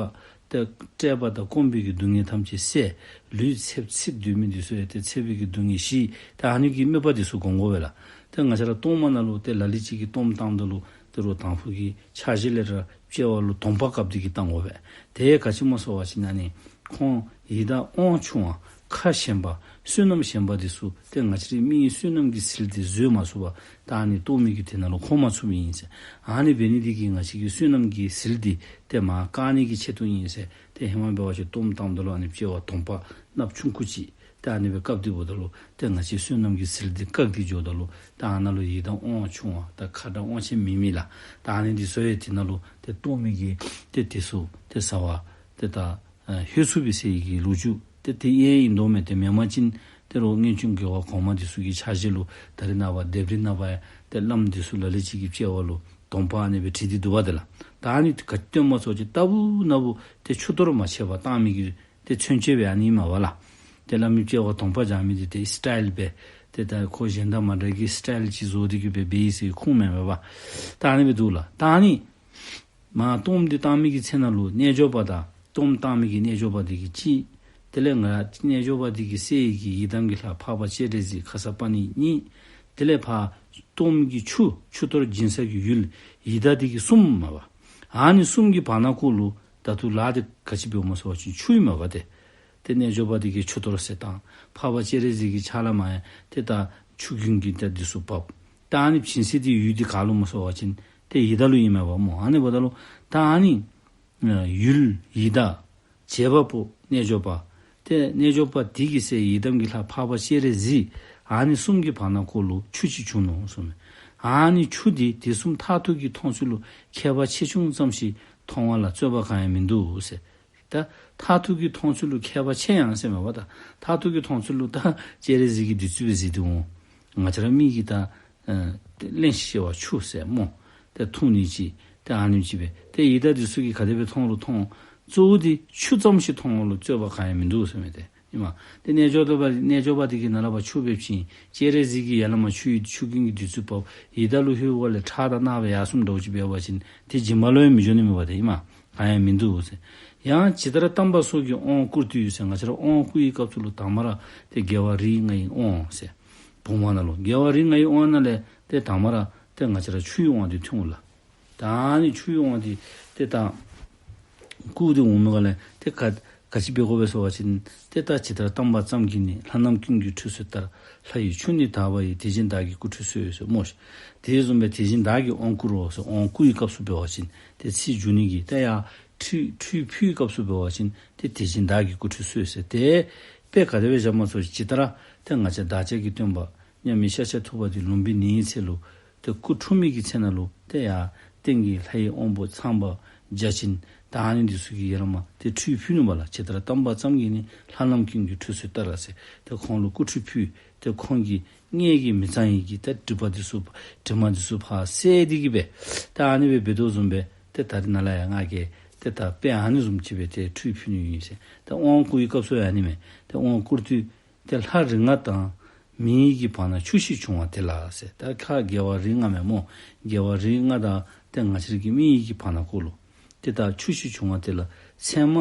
ཏེ་བཀྲེས་པ་དང་སྐོམ་པའི་གི་སྡུག་བསྔལ་ཐམས་ཅད་བསལ། ལུས་ཚེབ་ཚིབ་སྡོད་མི་འདི་ཚུ་ཡང་ཏེ་ཚེབ་པའི་གི་སྡུག་བསྔལ་ཞི། ཏེ་ཨ་ནི་གི་དམིགས་པ་འདི་ཚུ་སྒོམ་དགོ་པས་ལགས། ཏེ་ང་བཅས་ར་གཏོར་མ་ནང་ལུ་ཏེ་ལ་ལུ་ཅིག་གིས་གཏོརམ་བཏངམ་ད་ལུ་ཏེ་རུང་དང་ཕུ་གི་ཕྱག་བཞི་ལས་ར་དཔྱལ་བ་ལུ་གདོང་པ་བཀབ་སྟེ་གི་བཏང་དགོ་པས། དེ་ག་ཅི་སྨོ་ཟེར་བ་ཅིན་ཨ་ནི་ཁོང་ཡི་དྭགས་དབང་ཆུང་བ་ཁ་ཞན་པ་བསོད་ནམས་ཞན་པ་འདི་ཚུ་ཏེ་ང་བཅས་རའི་མིའི་བསོད་ནམས་ཀྱི་ཟིལ་འདི་བཟོད་མ་ཚུགས་པར་ད་ཨ་ནི་གཏོར་མའི་གི་དེ་ནང་ལུ་འཁོར་མ་ཚུགསཔ་ཨིན་ཟེར། ཨ་ནི་འབད་ནི་འདི་གིས་ང་བཅས་ཀྱི་བསོད་ནམས་ཀྱི་ཟིལ་འདི་ཏེ་མར་བཀག་ནི་གི་ཆེད་དུ་ཨིན་ཟེར། ཏེ་ཧེ་མ་འབད་བ་ཅིན་གཏོརམ་བཏངམ་ད་ལུ་ཨ་ནི་དཔྱལ་བ་གདོང་པ་གནགཔོ་ཆུང་ཀུ་ཅིག་ཏེ་ཨ་ནི་སྦེ་བཀབ་སྟེ་འབདཝ་ད་ལུ་ཏེ་ང་བཅས་བསོད་ནམས་ཀྱི་ཟིལ་འདི་བཀག་སྟེ་འགྱོཝ་ད་ལུ་ཏེ་ཨ་ནཱ་ལུ་ཡི་དྭགས་དབང་ཆུང་བ་དང་ཁ་དྲག་དབང་ཆེན་མེད་མི་ལགས། ཏེ་ཨ་ནི་འདི་ཚུ་ཡང་དེ་ནང་ལུ་ཏེ་གཏོར་མའི་གི་ཏེ་དེ་ཚུ་ཏེ་ཟ་བ་ཏེ་ད་ཨ་ལྷོད་ཚུགས་པས་ཟེར་བའི་གི་ལོ་རྒྱུས་ཏེ་དེ་ཡང་ཨིན་དོ་མས། ཏེ་མེན་པ་ཅིན་ཏེ་རུང་སྔོན་བྱོན་རྒྱལ་བ་གོང་མ་འདི་ཚུ་གི་ཕྱག་བཞེས་ལུ་ད་རེས་ནངས་པ་ལྡེབས་རིས་ནང་པ་ཡང་ཏེ་བླམ་འདི་ཚུ་ལ་ལུ་ཅིག་གིས་དཔྱལ་བ་ལུ་གདོང་པ་ཨ་ནི་སྦེ་བྲིས་ཏེ་འདུག་པ་ཏེ་ལགས། ད་ཨ་ནི་ག་ཅི་སྟོནམ་སྨོ་ཟེར་བ་ཅིན་ལྟ་བུ་ན་བུ་ཏེ་ཆུ་གཏོར་མ་ཆད་པར་བཏང་མི་གི་ཏེ་མཚོན་བྱེད་སྦེ་ཨ་ནི་ཨིན་མས་པ་ལགས། ཏེ་བླ་མའི་དཔྱལ་བ་གདོང་པ་སྦྱང་མི་འདི་ཏེ་སི་ཊའིལ་སྦེ་ཏེ་ད་ཁོ་གཞན་དང་མ་འདྲ་གི་སི་ཊའིལ་ཅིག་བཟོ་སྟེ་གི་སྦེ་འབད་ཡི་ཟེར་ཁུངས་མེད་པས་པ། ད་ཨ་ནི་སྦེ་འདུག་ལགས། ད་ཨ་ནི་མར་གཏོརམ་འདི་བཏང་མི་གི་ཚེ་ནང་ལུ་རྣལ་འབྱོར་པ་དང་གཏོརམ་བཏང་མི་གི་རྣལ་འབྱོར་པ་འདི་གིས་གཅིག། དེ་ལས་ང་ར་རྣལ་འབྱོར་པ་འདི་གིས་གསལ་བའི་གི་ཡི་དམ་གྱི་ལྷ་འཕགས་པ་སྤྱན་རས་གཟིགས་ཁ་ས་པ་ཎི་གཉིས། དེ་ལས་ཕར་གཏོརམ་གྱི་ཆུ་ཆུ་གཏོར་སྦྱིན་ས་གི་ཡུལ་ཡི་དྭགས་འདི་གིས་གསུམ་མས་པ། ཨ་ནི་གསུམ་གྱི་བར་ན་ཁོ་ལུ་ད་ལྟོ་ལཱ་འདི་ག་ཅི་འབདཝ་སྨོ་ཟེར་བ་ཅིན་ཆུ་ཨིན་མས་པ་ཏེ། ཏེ་རྣལ་འབྱོར་པ་འདི་གིས་ཆུ་གཏོར་ཟེར་བཏང་། འཕགས་པ་སྤྱན་རས་གཟིགས་ཀྱི་ཕྱག་ལས་མར་ཡང་ཏེ་ད་ཆུ་རྒྱུན་གྱི་ད་འདི་ཚུ་འབབ། ད་ཨ་ནི་བྱིན་ཟེར་འདི་ཡུལ་འདི་ག་ལུ་སྨོ་ཟེར་བ་ཅིན་ཏེ་ཡི་དྭགས་ལུ་ཨིན་མས་པ་སྨོ། ཨ་ནི་འབདཝ་ད་ལུ་ད་ཨ་ནི་ཡུལ་ཡི་དྭགས་བྱེད་པ་པོ་རྣལ་འབྱོར་པ། ཏེ་རྣལ་འབྱོར་པ་འདི་གིས་གསལ་ཡི་དམ་གྱི་ལྷ་འཕགས་པ་སྤྱན་རས་གཟིགས། ཨ་ནི་གསུམ་གྱི་བར་ན་ཁོ་ལུ་ཆུ་ཅིག་བྱུང་ནུག་གསུངས་མས། ཨ་ནི་ཆུ་འདི་དུས་གསུམ་མཐར་ཐུག་གི་མཐོང་ཚུལ་ལུ་ཁྱད་པར་ཆེ་ཆུང་ཙམ་ཞིག་མཐོང་བ་ལ་རྩོད་པ་གང་ཡང་མིན་འདུག་ཟེར། ད་མཐར་ཐུག་གི་མཐོང་ཚུལ་ལུ་ཁྱད་པར་ཆེ་ཡང་ཟེར་མས་པ། ད་མཐར་ཐུག་གི་མཐོང་ཚུལ་ལུ་ད་སྤྱན་རས་གཟིགས་ཀྱིས་བདུད་རྩི་སྦེ་གཟིགས་ཏེ་འོང་། ང་བཅས་ར་མི་གིས་ད་ཨ་གླེན་ཞིང་གཤེར་བ་ཆུ་ཟེར་སྨོ། ཏེ་འཐུང་ནི་ཅིག་ཏེ་ཨ་ནེམ་ཅིག་སྦེ་ཏེ་ཡི་དྭགས་འདི་ཚུ་གིས་ག་དེ་སྦེ་མཐོང་རུང་མཐོང་། གཙོ་བོ་འདི་ཆུ་ཙམ་ཞིག་མཐོང་རུང་རྩོད་པ་གང་ཡང་མིན་འདུག་ཟེར་མས་ཏེ། ཨིན་མས། ཏེ་རྣལ་འབྱོར་པ་རྣལ་འབྱོར་པ་འདི་གིས་ནཱ་ལས་ཕར་ཆུ་འབེབས་ཞིནམ་སྤྱན་རས་གཟིགས་ཀྱི་ཡར་ལས་མར་ཆུ་ཡི་ཆུ་རྒྱུན་གྱི་བདུད་རྩི་ཕབ། ཡི་དྭགས་ལུ་ལྷོད་པ་ལས་ཁྲག་དང་རྣག་སྦེ་ཡར་སོངམ་འདྲཝ་ཅིག་འབད་བ་ཅིན་ཏེ་སྦྱིན་པ་ལུ་ཡང་མི་འགྱོ་ནི་མས་པ་ཏེ། ཨིན་མས། གང་ཡང་མིན་འདུག་ཟེར། ཡང་ཇི་ལྟར་བལྟམས་པ་སོགས་ཀྱིས་དབང་བསྐུར་དུས་ཟེར། ང་བཅས་ར་དབང་བསྐུར་བའི་སྐབས་སུ་ལུ་དང་པ་ར་ཏེ་རྒྱལ་བ་རིགས་ལྔ་ཡི་དབང་ཟེར། བུམ་དབང་ནང་ལུ་རྒྱལ་བ་རིགས་ལྔ་ཡི་དབང་ནང་ལས་ཏེ་དང་པ་ར་ཏེ་ང་བཅས་ར་ཆུ་ཡི་དབང་འདི་ཐོན་འོང་ལགས། ད་ཨ་ནི་ཆུ་ཡི་དབང་འདི་ཏེ་ད་བསྐུར་ཏེ་འོང་མི་ག་ལས་ཏེ་ག་ག་ཅི་འབད་དགོ་པས་ཟེར་བ་ཅིན་ཏེ་ད་ཇི་ལྟར་བལྟམས་པ་ཙམ་གྱིས་ནི། ལྷ་རྣམས་ཀུན་གྱི་ཁྲུས་གསོལ་ལྟར། ལྷ་ཡི་ཆུ་ནི་དག་པ་ཡིས། དེ་བཞིན་བདག་གིས་སྐུ་ཁྲུས་གསོལ་ཟེར་སྨོ་ཤིག། དེ་བཟུམ་སྦེ་དེ་བཞིན་བདག་གིས་དབང་བསྐུར་རོ་ཟེར། དབང་བསྐུར་བའི་སྐབས་སུ་འབད་བ་ཅིན་ཏེ་ཚིག་འཇུག་ནི་གི་ཏེ་ཡར་ཁྲུས་ཁྲུས་ཕུལ་བའི་སྐབས་སུ་འབད་བ་ཅིན་ཏེ་དེ་བཞིན་བདག་གིས་སྐུ་ཁྲུས་གསོལ་ཟེར། ཏེ་དཔེ་ག་དེ་སྦེ་བཞག་མ་ཚུགས་ཇི་ལྟར་ཏེ་ང་བཅས་བདག་ཅག་གི་སྟོན་པ་མཉམ་མེད་ཤཱཀྱ་ཐུབ་པ་འདི་ལུམ་བི་ནིའི་ཚལ་ལུ་ཏེ་སྐུ་འཁྲུངས་མི་གི་ཚེ་ན་ལུ་ཏེ་ཡར་སྟེང་གི་ལྷ་ཡི་དབང་པོ་ཚངས་པ་བརྒྱ་བྱིན་དང་ཨ་ནི་འདི་ཚུ་གིས་ཡར་ལས་མར་ཏེ་ཁྲུས་ཕུལ་ནུག་པ་ལགས། ཇི་ལྟར་བལྟམས་པ་ཙམ་གྱིས་ནི། ལྷ་རྣམས་ཀུན་གྱི་ཁྲུས་གསོལ་ལྟར་ཟེར། ཏེ་ཁོང་ལུ་སྐུ་ཁྲུས་ཕུལ། ཏེ་ཁོང་གི་མངལ་གྱི་མི་གཙང་བའི་གི་ཏེ་དྲི་མ་འདི་ཚུ་དྲི་མ་འདི་ཚུ་ཕར་བསལ་ཏེ་གི་སྦེ་ད་ཨ་ནི་སྦེ་འབད་དོ་བཟུམ་སྦེ་ཏེ་ད་རེས་ནཱ་ལས་ཡང་ང་གིས་ཏེ་ད་དཔེ་ཨ་ནི་བཟུམ་ཅིག་སྦེ་ཏེ་ཁྲུས་ཕུལ་ནི་ཨིན་ཟེར། ཏེ་དབང་བསྐུར་བའི་སྐབས་སུ་ཡང་ཨ་ནི་མས། ཏེ་དབང་བསྐུར་དུས་ཏེ་ལྷ་རིགས་ལྔ་དང་མི་ཡི་གི་བར་ན་ཆུ་ཞིག་བྱུང་བ་དེ་ལ་ཟེར། ད་ཁ་རྒྱལ་བ་རིགས་ལྔ་མས་སྨོ། རྒྱལ་བ་རིགས་ལྔ་དང་ཏེ་ང་བཅས་ར་གི་མི་ཡི་གི་བར་ན་ཁོ་ལུ་ཏེ་ད་ཆུ་ཞིག་བྱུང་བ་དེ་ལ་ཚད་མ་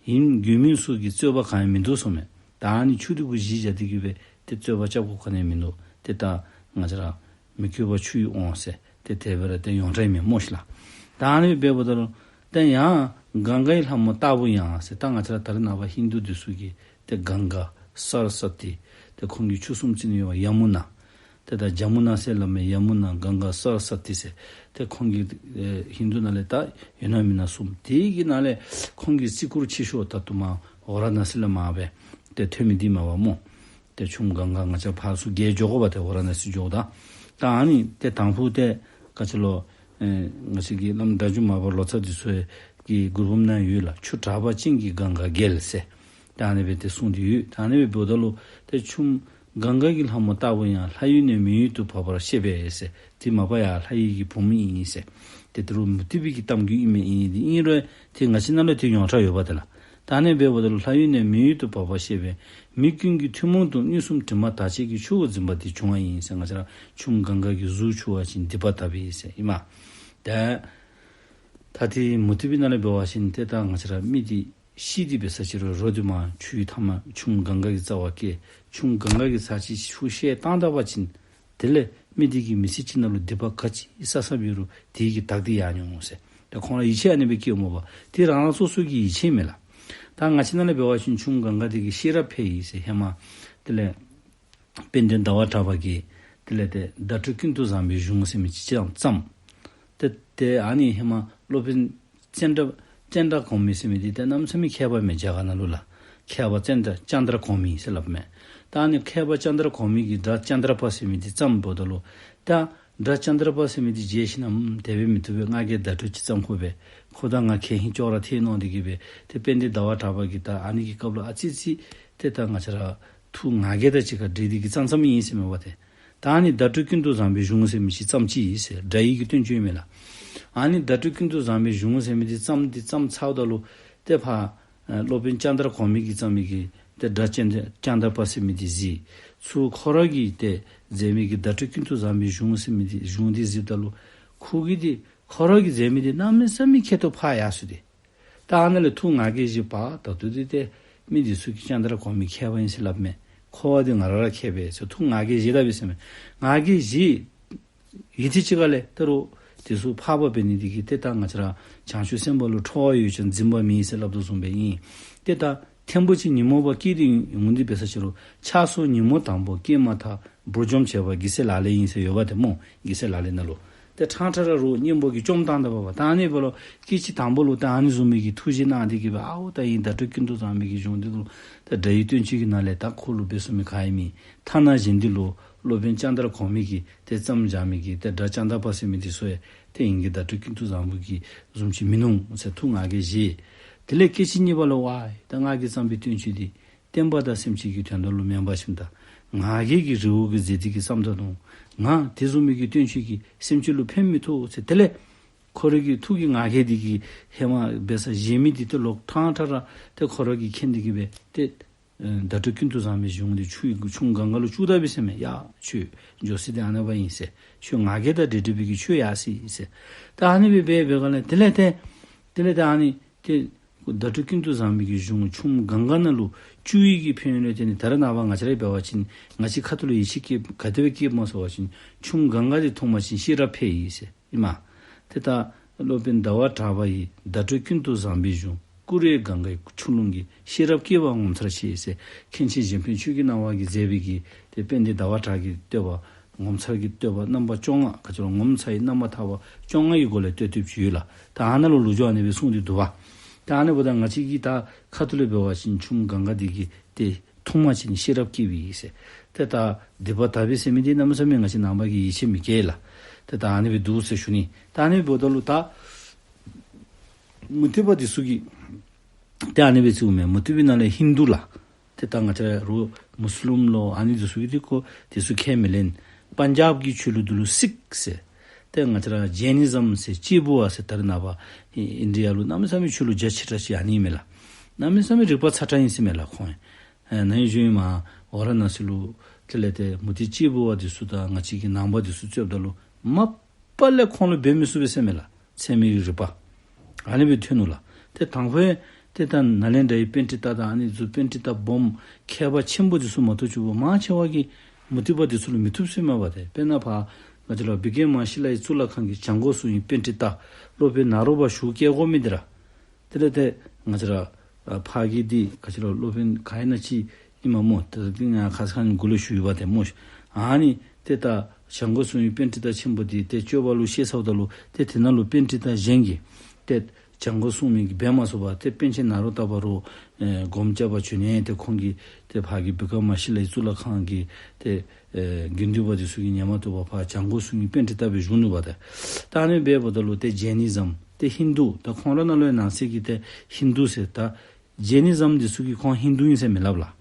ཡིན་དགོས་མིན་སོགས་ཀྱི་རྩོད་པ་གང་ཡང་མིན་འདུག་ཟེར་མས། ད་ཨ་ནི་ཆུ་འདི་གུ་གཞི་བཞག་སྟེ་གི་སྦེ་ཏེ་རྩོད་པ་རྐྱབ་དགོཔ་ག་ནི་ཡང་མིན་འདུག། ཏེ་ད་ང་བཅས་ར་མི་བསྐྱོད་པ་ཆུ་ཡི་དབང་ཟེར་ཏེ་དེ་སྦེ་ར་ཏེ་ཡོངས་གྲགས་མས་སྨོ་ཤིག་ལགས། ད་ཨ་ནི་སྦེ་འབདཝ་ད་ལུ་ཏེ་ཡང་གངྒཱའི་ལྷ་མོ་ལྟ་བུ་ཡང་ཟེར། ད་ང་བཅས་ར་ད་རེས་ནངས་པ་ཧིན་དུ་འདི་ཚུ་གིས་ཏེ་གངྒཱ་སར་སྭ་ཏི་ཏེ་ཁོང་གི་ཆུ་གསུམ་ཅིག་ནི་ཡོད་པ་ཡ་མུ་ན། ཏེ་ད་ཇ་མུ་ན་ཟེར་སླབ་མས། ཡ་མུ་ན་གངྒཱ་སར་སྭ་ཏི་ཟེར། ཏེ་ཁོང་གི་ཨེ་ཧིན་དུ་ནང་ལས་ད་ཡོད་ན་མེད་ན་གསུམ། དེ་གི་ནང་ལས་ཁོང་གི་རྩིས་སྐོར་ཆེ་ཤོས་ད་ལྟོ་མར་ཝ་ར་ཎ་སི་ལས་མར་སྦེ་ཏེ་ཐོན་མི་འདི་མས་པ་སྨོ། ཏེ་ཆུ་མོ་གངྒཱ་ང་བཅས་ཕར་ཚུར་བརྒལ་འགྱོ་དགོ་པ་ཏེ་ཝ་ར་ཎ་སི་འགྱོཝ་ད། ད་ཨ་ནི་ཏེ་དང་ཕུ་ཏེ་ག་ཅི་ལོ་ཨེ་ང་བཅས་ཀྱི་བླམ་སྒྲ་སྒྱུར་མར་པ་ལོ་ཙཱ་འདི་ཚུ་གི་མགུར་འབུམ་ནང་ཡོད་ལགས། ཆུ་གྲགས་པ་ཅན་གྱི་གངྒཱ་བརྒལ་ཟེར། ད་ཨ་ནི་སྦེ་ཏེ་གསུངས་ཏེ་ཡོད། ད་ཨ་ནི་སྦེ་འབདཝ་ད་ལུ་ཏེ་ཆུ་མོ་གངྒཱ་གི་ལྷ་མོ་ལྟ་བུ་ཡང་། ལྷ་ཡུལ་ནས་མི་ཡུལ་དུ་བབས་པར་བཤད་པས་ཟེར། དེ་མ་པ་ཡང་ལྷ་ཡི་གི་བུམོ་ཨིན་ཟེར། ཏེ་དེ་རུ་མུ་སྟེགས་པའི་གི་གཏམ་རྒྱུད་ཨིན་མས། ཨིན་ཏེ་ཨིན་རུང་ཏེ་ང་བཅས་ནང་ལུ་ཏེ་ཡོངས་གྲགས་ཡོད་པ་ཏེ་ལགས། ད་ཨ་ནི་སྦེ་འབདཝ་ད་ལུ་ལྷ་ཡུལ་ནས་མི་ཡུལ་དུ་བབས་པར་བཤད་པས། མི་ཀུན་གྱི་ཐུན་མོང་དུ་མངོན་སུམ་དྲི་མ་དག་བྱེད་ཀྱི་ཆུ་བོ་འཛིན་པ་དེ་བྱུང་བ་ཡིན་ཟེར། ང་བཅས་ར་ཆུ་མོ་གངྒཱ་གི་གཟུགས་འཁྱུ་བ་ཅིན་སྡིག་པ་དག་པས་ཟེར་ཨིན་མས། ད་ད་ཏེ་མུ་སྟེགས་པའི་ནང་ལས་འབད་བ་ཅིན་ཏེ་ད་ང་བཅས་ར་མི་འདི་ཤི་སྟེ་འབད་ས་ཅིག་རུང་རོ་འདི་མར་ཆུའི་མཐའ་མར་ཆུ་མོ་གངྒཱ་གི་རྩ་བར་བསྐྱལ། ཆུ་མོ་གངྒཱ་གི་ཚར་གཅིག་ཆུ་བཤལ་བཏང་ད་པ་ཅིན་དེ་ལས་མི་འདི་གི་མི་ཚེ་གཅིག་ནང་ལུ་སྡིག་པ་ག་ཅི་བསགས་བསགསཔ་ཡོད་རུང་དེ་གི་བདག་འདི་ཡར་འོང་ཟེར། ད་ཁོང་ར་ཡིད་ཆེས་ཨ་ནི་སྦེ་བསྐྱེདཔ་སྨོ་པ། དེ་རང་རང་སོ་སོ་གི་ཡིད་ཆེས་མས་ལགས། ད་ང་བཅས་ནང་ལས་འབད་བ་ཅིན་ཆུ་མོ་གངྒཱ་འདི་གི་ཤེས་རབ་འཕེལ་ཡི་ཟེར་ཧེ་མ་དེ་ལས་དཔལ་ལྡན་ཟླ་བ་གྲགས་པ་གིས་དེ་ལས་ཏེ་བརྡ་སྤྲོད་ཀུན་ཏུ་བཟང་པོའི་གཞུང་ཟེར་མི་ཅིག་ཅང་བརྩམས། ཏེ་ཏེ་ཨ་ནི་ཧེ་མ་སློབ་དཔོན་ཙནྡྲ་ཙནྡྲ་གོ་མི་ཟེར་མི་འདི་ཏེ་གནམ་མེད་ས་མེད་མཁས་པ་མས་རྒྱ་གར་ནང་ལུ་ལགས། མཁས་པ་ཙནྡྲ་ཙནྡྲ་གོ་མི་ཟེར་སླབ་མས། ད་ཨ་ནི་མཁས་པ་ཙནྡྲ་གོ་མི་གིས་སྒྲ་ཙནྡྲ་པ་ཟེར་མི་འདི་བརྩམསཔ་ད་ལུ་ད་སྒྲ་ཙནྡྲ་པ་ཟེར་མི་འདི་མཇལ་ཞིནམ་དེ་སྦེ་མི་བཏུབ་པས། ང་གིས་བརྡ་སྤྲོད་ཅིག་བརྩམ་དགོ་པས། ཁོ་དང་ང་ཁེ་ཧིང་ཅོག་ར་འཐད་མནོ་སྟེ་གི་སྦེ་ཏེ་དཔལ་ལྡན་ཟླ་བ་གྲགས་པ་གིས་ད་ཨ་ནི་གི་སྐབས་ལུ་ཨ་ཙི་ཙི་ཏེ་ད་ང་བཅས་ར་ཐུགས་ང་རྒྱལ་དང་གཅིག་ཁར་འདྲེས་ཏེ་གི་བརྩམས་བརྩམསཔ་ཨིན་ཟེར་མས་པ་ཏེ། ད་ཨ་ནི་བརྡ་སྤྲོད་ཀུན་ཏུ་བཟང་པོའི་གཞུང་ཟེར་མི་ཅིག་བརྩམས་ཅི་ཟེར། སྒྲ་ཡི་གི་བསྟན་བཅོས་མས་ལགས། ཨ་ནི་བརྡ་སྤྲོད་ཀུན་ཏུ་བཟང་པོའི་གཞུང་ཟེར་མི་འདི་བརྩམས་ཏེ་བརྩམས་ཚརཝ་ད་ལུ་ཏེ་ཕར་ཨ་སློབ་དཔོན་ཙནྡྲ་གོ་མི་གིས་བརྩམས་མི་གི་ཏེ་སྒྲ་ཙནྡྲ་ཙནྡྲ་པ་ཟེར་མི་འདི་གཟིགས། ཚུར་ཁོ་ར་གིས་ཏེ་མཛད་མི་གི་བརྡ་སྤྲོད་ཀུན་ཏུ་བཟང་པོའི་གཞུང་ཟེར་མི་འདི་གཞུང་འདི་གཟིགསཔ་ད་ལུ་ཁོ་གིས་ཏེ་ཁོ་ར་གིས་མཛད་མི་འདི་གནམ་མེད་ས་མེད་ཁྱད་དུ་འཕགས་ཡར་སོང་སྟེ། ད་ཨ་ནཱ་ལས་ཐུགས་ང་རྒྱལ་བཞེས་པ་ད་ལྟོ་འདི་ཏེ་མི་འདི་ཚུ་གིས་ཙནྡྲ་གོ་མི་མཁས་པ་ཨིན་ཟེར་སླབ་མས། ཁོ་བ་འདི་ང་ར་ར་མཁས་པས་ཟེར་ཐུགས་ང་རྒྱལ་བཞེས་ད་པས་ཟེར་མས། ང་རྒྱལ་བཞེས་ཡི་ཏེ་ཅིག་ཁ་ལས་ད་རུང་དེ་ཚུ་འཕགས་པ་འབད་ནི་འདི་གིས་ཏེ་ད་ང་བཅས་ར་བྱང་ཆུབ་སེམས་དཔའ་ལུ་ཁྲོ་བ་ཡོད་ཀྱང་འཛིན་པ་མེད་ཟེར་སླབ་དོ་བཟུམ་སྦེ་ཨིན། ཏེ་ད་ཐེངས་པོ་ཅིག་ཉོན་མོངས་པ་སྐྱེས་ཏེ་འོང་སྟེ་འབད་ས་ཅིག་རུང་ཆགས་སོགས་ཉོན་མོངས་དང་པོ་སྐྱེས་མ་ཐག་བུ་འཇོམས་བྱེད་པ་གེགས་སེལ་ལག་ལེན་ཨིན་ཟེར་ཡོད་པ་ཏེ་སྨོ། གེགས་སེལ་ལག་ལེན་ནང་ལུ། ཏེ་ཕྲང་ཕྲང་ར་རུང་གཉེན་པོ་གིས་བཅོམ་བཏང་ད་པ་པ། ད་ཨ་ནི་འབདཝ་ལུ་སྐད་ཅིག་དང་པོ་ལུ་ད་ཨ་ནི་བཟུམ་མའི་གི་ཐུགས་བཞེད་གནང་སྟེ་གི་སྦེ་ཨའོ་ད་ཨིན་བརྡ་སྤྲོད་ཀུན་ཏུ་བཟང་པོའི་གི་གཞུང་འདི་ལུ་ད་སྒྲ་ཡི་བསྟན་བཅོས་ཀྱི་ནང་ལས་ད་ཁོ་ལུ་འབད་ཚུགས་མི་ག་ཡང་མེད། ཐ་ན་གཞན་འདི་ལུ་སློབ་དཔོན་ཙནྡྲ་གོ་མི་གིས་ཏེ་བརྩམས་བཞག་མི་གི་ཏེ་སྒྲ་ཙནྡྲ་པ་ཟེར་མི་འདི་ཚུ་ཡང་ཏེ་ཨིན་གི་བརྡ་སྤྲོད་ཀུན་ཏུ་བཟང་པོའི་གི་བཟུམ་ཅིག་མིན་ནུག་ཟེར་ཐུགས་ང་རྒྱལ་བཞེས། དེ་ལས་སྐད་ཅིག་གཉིས་པ་ལུ་ཝའི་ད་ང་གིས་བརྩམས་པའི་བསྟན་བཅོས་འདི་བསྟན་པ་དང་སེམས་ཅན་གྱི་དོན་དག་ལུ་མེན་པ་ཞིག་དང་ ང་རྒྱལ་གྱི་རི་བོ་གིས་འཛེགས་ཏེ་གི་བསམ་ད་ནུག། ང་དེ་བཟུམ་མའི་གི་སྟོན་ཆོས་ཀྱིས་སེམས་ཅན་ལུ་ཕན་མི་ཐོགས་ཟེར། དེ་ལས་ཁོ་རའི་གི་ཐུགས་ཀྱི་ང་རྒྱལ་འདི་གིས་ཧེ་མ་འབད་ས་བཞེས་མི་འདི་ཏེ་ལོག་ཐང་ཁྲ་ར་ཏེ་ཁོ་ར་གིས་མཁྱེན་ཏེ་གི་སྦེ་ཏེ་ཨེ་བརྡ་སྤྲོད་ཀུན་ཏུ་བཟང་པོའི་གཞུང་འདི་ཆུ་ཡི་ཆུ་གངྒཱ་ལུ་བསྐྱུར་ད་པས་ཟེར་མས། ཡ་ཁྱོད་འགྱོ་ས་འདི་ཨ་ནཱ་པ་ཨིན་ཟེར། ཁྱོད་ང་རྒྱལ་དང་འདྲེས་འདྲེས་པའི་གི་ཆོས་ཡར་སོ་ཡི་ཟེར། ད་ཨ་ནི་སྦེ་འབད་འབད་ག་ལས་དེ་ལས་ཏེ་དེ་ལས་ཏེ་ཨ་ནི་ཏེ་བརྡ་སྤྲོད་ཀུན་ཏུ་བཟང་པོའི་གི་གཞུང་ཆུ་གངྒཱ་ནང་ལུ་བསྐྱུར་བའི་གི་ཕན་ཡོན་ལས་ཏེ་ནི་ད་རེས་ནངས་པ་ང་བཅས་ར་འབད་བ་ཅིན་ང་བཅས་ཁ་ཐུག་ལུ་ཡིད་ཆེས་སྐྱེ་ག་དེ་སྦེ་སྐྱེཝ་སྨོ་ཟེར་བ་ཅིན་ཆུ་གངྒཱ་འདི་མཐོང་པ་ཅིན་ཤེས་རབ་འཕེལ་ཡི་ཟེར་ཨིན་མས། ཏེ་ད་སློབ་དཔོན་ཟླ་བ་གྲགས་པ་ཡི་བརྡ་སྤྲོད་ཀུན་ཏུ་བཟང་པོའི་གཞུང་ཀུ་རེ་གངྒཱའི་ཆུ་ཀླུང་གི། ཤེས་རབ་སྐྱེ་བ་ངོ་མཚར་ཆེ་ཟེར། མཁན་ཆེན་གཞན་ཕན་ཆོས་ཀྱི་སྣང་བ་གིས་མཛད་པའི་གི་ཏེ་དཔལ་ལྡན་ཟླ་བ་གྲགས་ཀྱི་བསྟོད་པ་ངོ་མཚར་གྱི་བསྟོད་པ་རྣམ་པ་བཅོ་ལྔ་ག་ཅི་ལོ་ངོ་མཚར་བའི་རྣམ་པར་ཐར་པ་བཅོ་ལྔ་ཡི་སྒོ་ལས་བསྟོད་བསྟོདཔ་ཅིག་ཡོད་ལགས། ད་ཨ་ནཱ་ལུ་ལོ་རྒྱུས་ཨ་ནི་སྦེ་གསུངས་ཏེ་འདུག་པ། ད་ཨ་ནི་འབདཝ་ད་ང་བཅས་ཀྱིས་ད་ཁ་ཐུག་ལས་འབད་བ་ཅིན་ཆུ་གངྒཱ་འདི་གིས་ཏེ་མཐོང་པ་ཅིན་ཤེས་རབ་སྐྱེ་བའི་ཨིན་ཟེར། ཏེ་ད་སྡིག་པ་དག་པའི་ཟེར་མི་འདི་གནམ་མེད་ས་མེད་ང་བཅས་ནང་པ་གིས་ཡིད་ཆེས་མི་བསྐྱེད་ལགས། ཏེ་ད་ཨ་ནི་སྦེ་འདུག་ཟེར་ཞུ་ནི། ད་ཨ་ནི་འབདཝ་ད་ལུ་ད་མུ་སྟེགས་པ་འདི་ཚུ་གིས་ཏེ་ཨ་ནི་སྦེ་རྩིཝ་མས། མུ་སྟེགས་པའི་ནང་ལས་ཧིན་དུ་ལགས། ཏེ་ད་ང་བཅས་ར་རུ་མུས་ལིམ་ལོ་ཨ་ནི་འདི་ཚུ་གིས་ཏེ་ཁོ་འདི་ཚུ་ཁས་མི་ལེན། པན་ཇབ་ཀྱི་ཆོས་ལུགས་འདི་ལུ་སིཁ་ཟེར། ཏེ་ང་བཅས་ར་ཇེ་ནི་ཛམ་ཟེར་གཅེར་བུ་པ་ཟེར་ད་རེས་ནངས་པ་ཨིན་ཨིན་ཌི་ཡ་ལུ་གནམ་མེད་ས་མེད་ཆོས་ལུགས་རྒྱ་ཆེ་དྲགས་ཅིག་ཨ་ནི་ཨིན་མས་ལགས། གནམ་མེད་ས་མེད་རིག་པ་ཚ་དྲགས་ཨིན་ཟེར་མས་ལགས་ཁོང་། ཨེ་ནཱ་ཡོད་ཞུ་ཨིན་མས། ཝ་ར་ཎ་སི་ལུ་དེ་ལས་ཏེ་མུ་སྟེགས་གཅེར་བུ་པ་འདི་ཚུ་དང་ང་བཅས་ཀྱི་ནང་པ་འདི་ཚུ་རྩོདཔ་ད་ལུ་མ་པ་ལས་ཁོང་ལུ་འབད་མི་ཚུགས་པས་ཟེར་མས་ལགས། ཚད་མའི་རིག་པ་ཨ་ནི་སྦེ་ཐོན་ནུག་ལགས། ཏེ་དང་ཕུ་ཏེ་ད་ནཱ་ལེནྡྲ་ཡི་པཎྜི་ཏ་དང་ཨ་ནི་ཚུ་པཎྜི་ཏ་སྦོམ་མཁས་པ་ཆེན་པོ་འདི་ཚུ་མ་གཏོགས་ཆུང་ཀུ་མང་ཆེ་བ་གིས་མུ་སྟེགས་པ་འདི་ཚུ་ལུ་མི་ཐུབ་ཟེར་མས་པ། ཏེ་དཔེར་ན་ཕར་ང་བཅས་ར་བི་ཀྲ་མ་ཤི་ལ་ཡི་གཙུག་ལག་ཁང་གི་བྱང་སྒོ་སྲུང་བའི་པཎྜི་ཏ་སློབ་དཔོན་ནཱ་རོ་པ་ཞུ་བཀལ་དགོ་མི་འདི་ར། དེ་ལས་ཏེ་ང་བཅས་ར་ཨ་ཕར་གྱི་འདི་ག་ཅི་ལོ་སློབ་དཔོན་ག་ཨིན་ན་ཅིག་ཨིན་མས་སྨོ། ཏེ་ད་འདི་ང་ཁ་ཙ་ཁ་ཉིནམ་གུ་ལས་ཞུ་ཡི་པ་ཏེ་སྨོ། ཨ་ནི་ཏེ་ད་བྱང་སྒོ་སྲུང་བའི་པཎྜི་ཏ་ཆེན་པོ་འདི་ཏེ་སྤྱོད་པ་ལུ་ཤེས་ཚརཝ་ད་ལུ་ཏེ་དེ་ནང་ལུ་པཎྜི་ཏ་གཞན་གྱིས་ཏེ་བྱང་སྒོ་སྲུང་མི་གིས་འབད་མ་ཚུགས་པར་ཏེ་པཎ་ཆེན་ནཱ་རོ་ཏ་པ་རུ་ཨེ་སྒོམ་རྐྱབ་པར་བྱོན་ནི་ཏེ་ཁོང་གིས་ཏེ་ཕར་གྱི་བི་ཀྲ་མ་ཤི་ལ་ཡི་གཙུག་ལག་ཁང་གི་ཏེ་ཨེ་དགེ་འདུན་པ་འདི་ཚུ་གིས་ཉན་མ་བཏུབ་པར་ཕར་བྱང་སྒོ་སྲུང་བའི་པཎྜི་ཏ་སྦེ་བཞུགས་ནུག་པ་ཏེ། ད་ཨ་ནི་འབདཝ་ད་ལུ་ཏེ་ཇེ་ནི་ཛམ་ཏེ་ཧིན་དུ་ད་ཁོང་ར་ནང་ལུ་ཡང་ནང་གསེས་ཀྱི་ཏེ་ཧིན་དུ་ཟེར། ད་ཇེ་ནི་ཛམ་འདི་ཚུ་གིས་ཁོང་ཧིན་དུ་ཨིན་ཟེར་མི་སླབ་ལགས།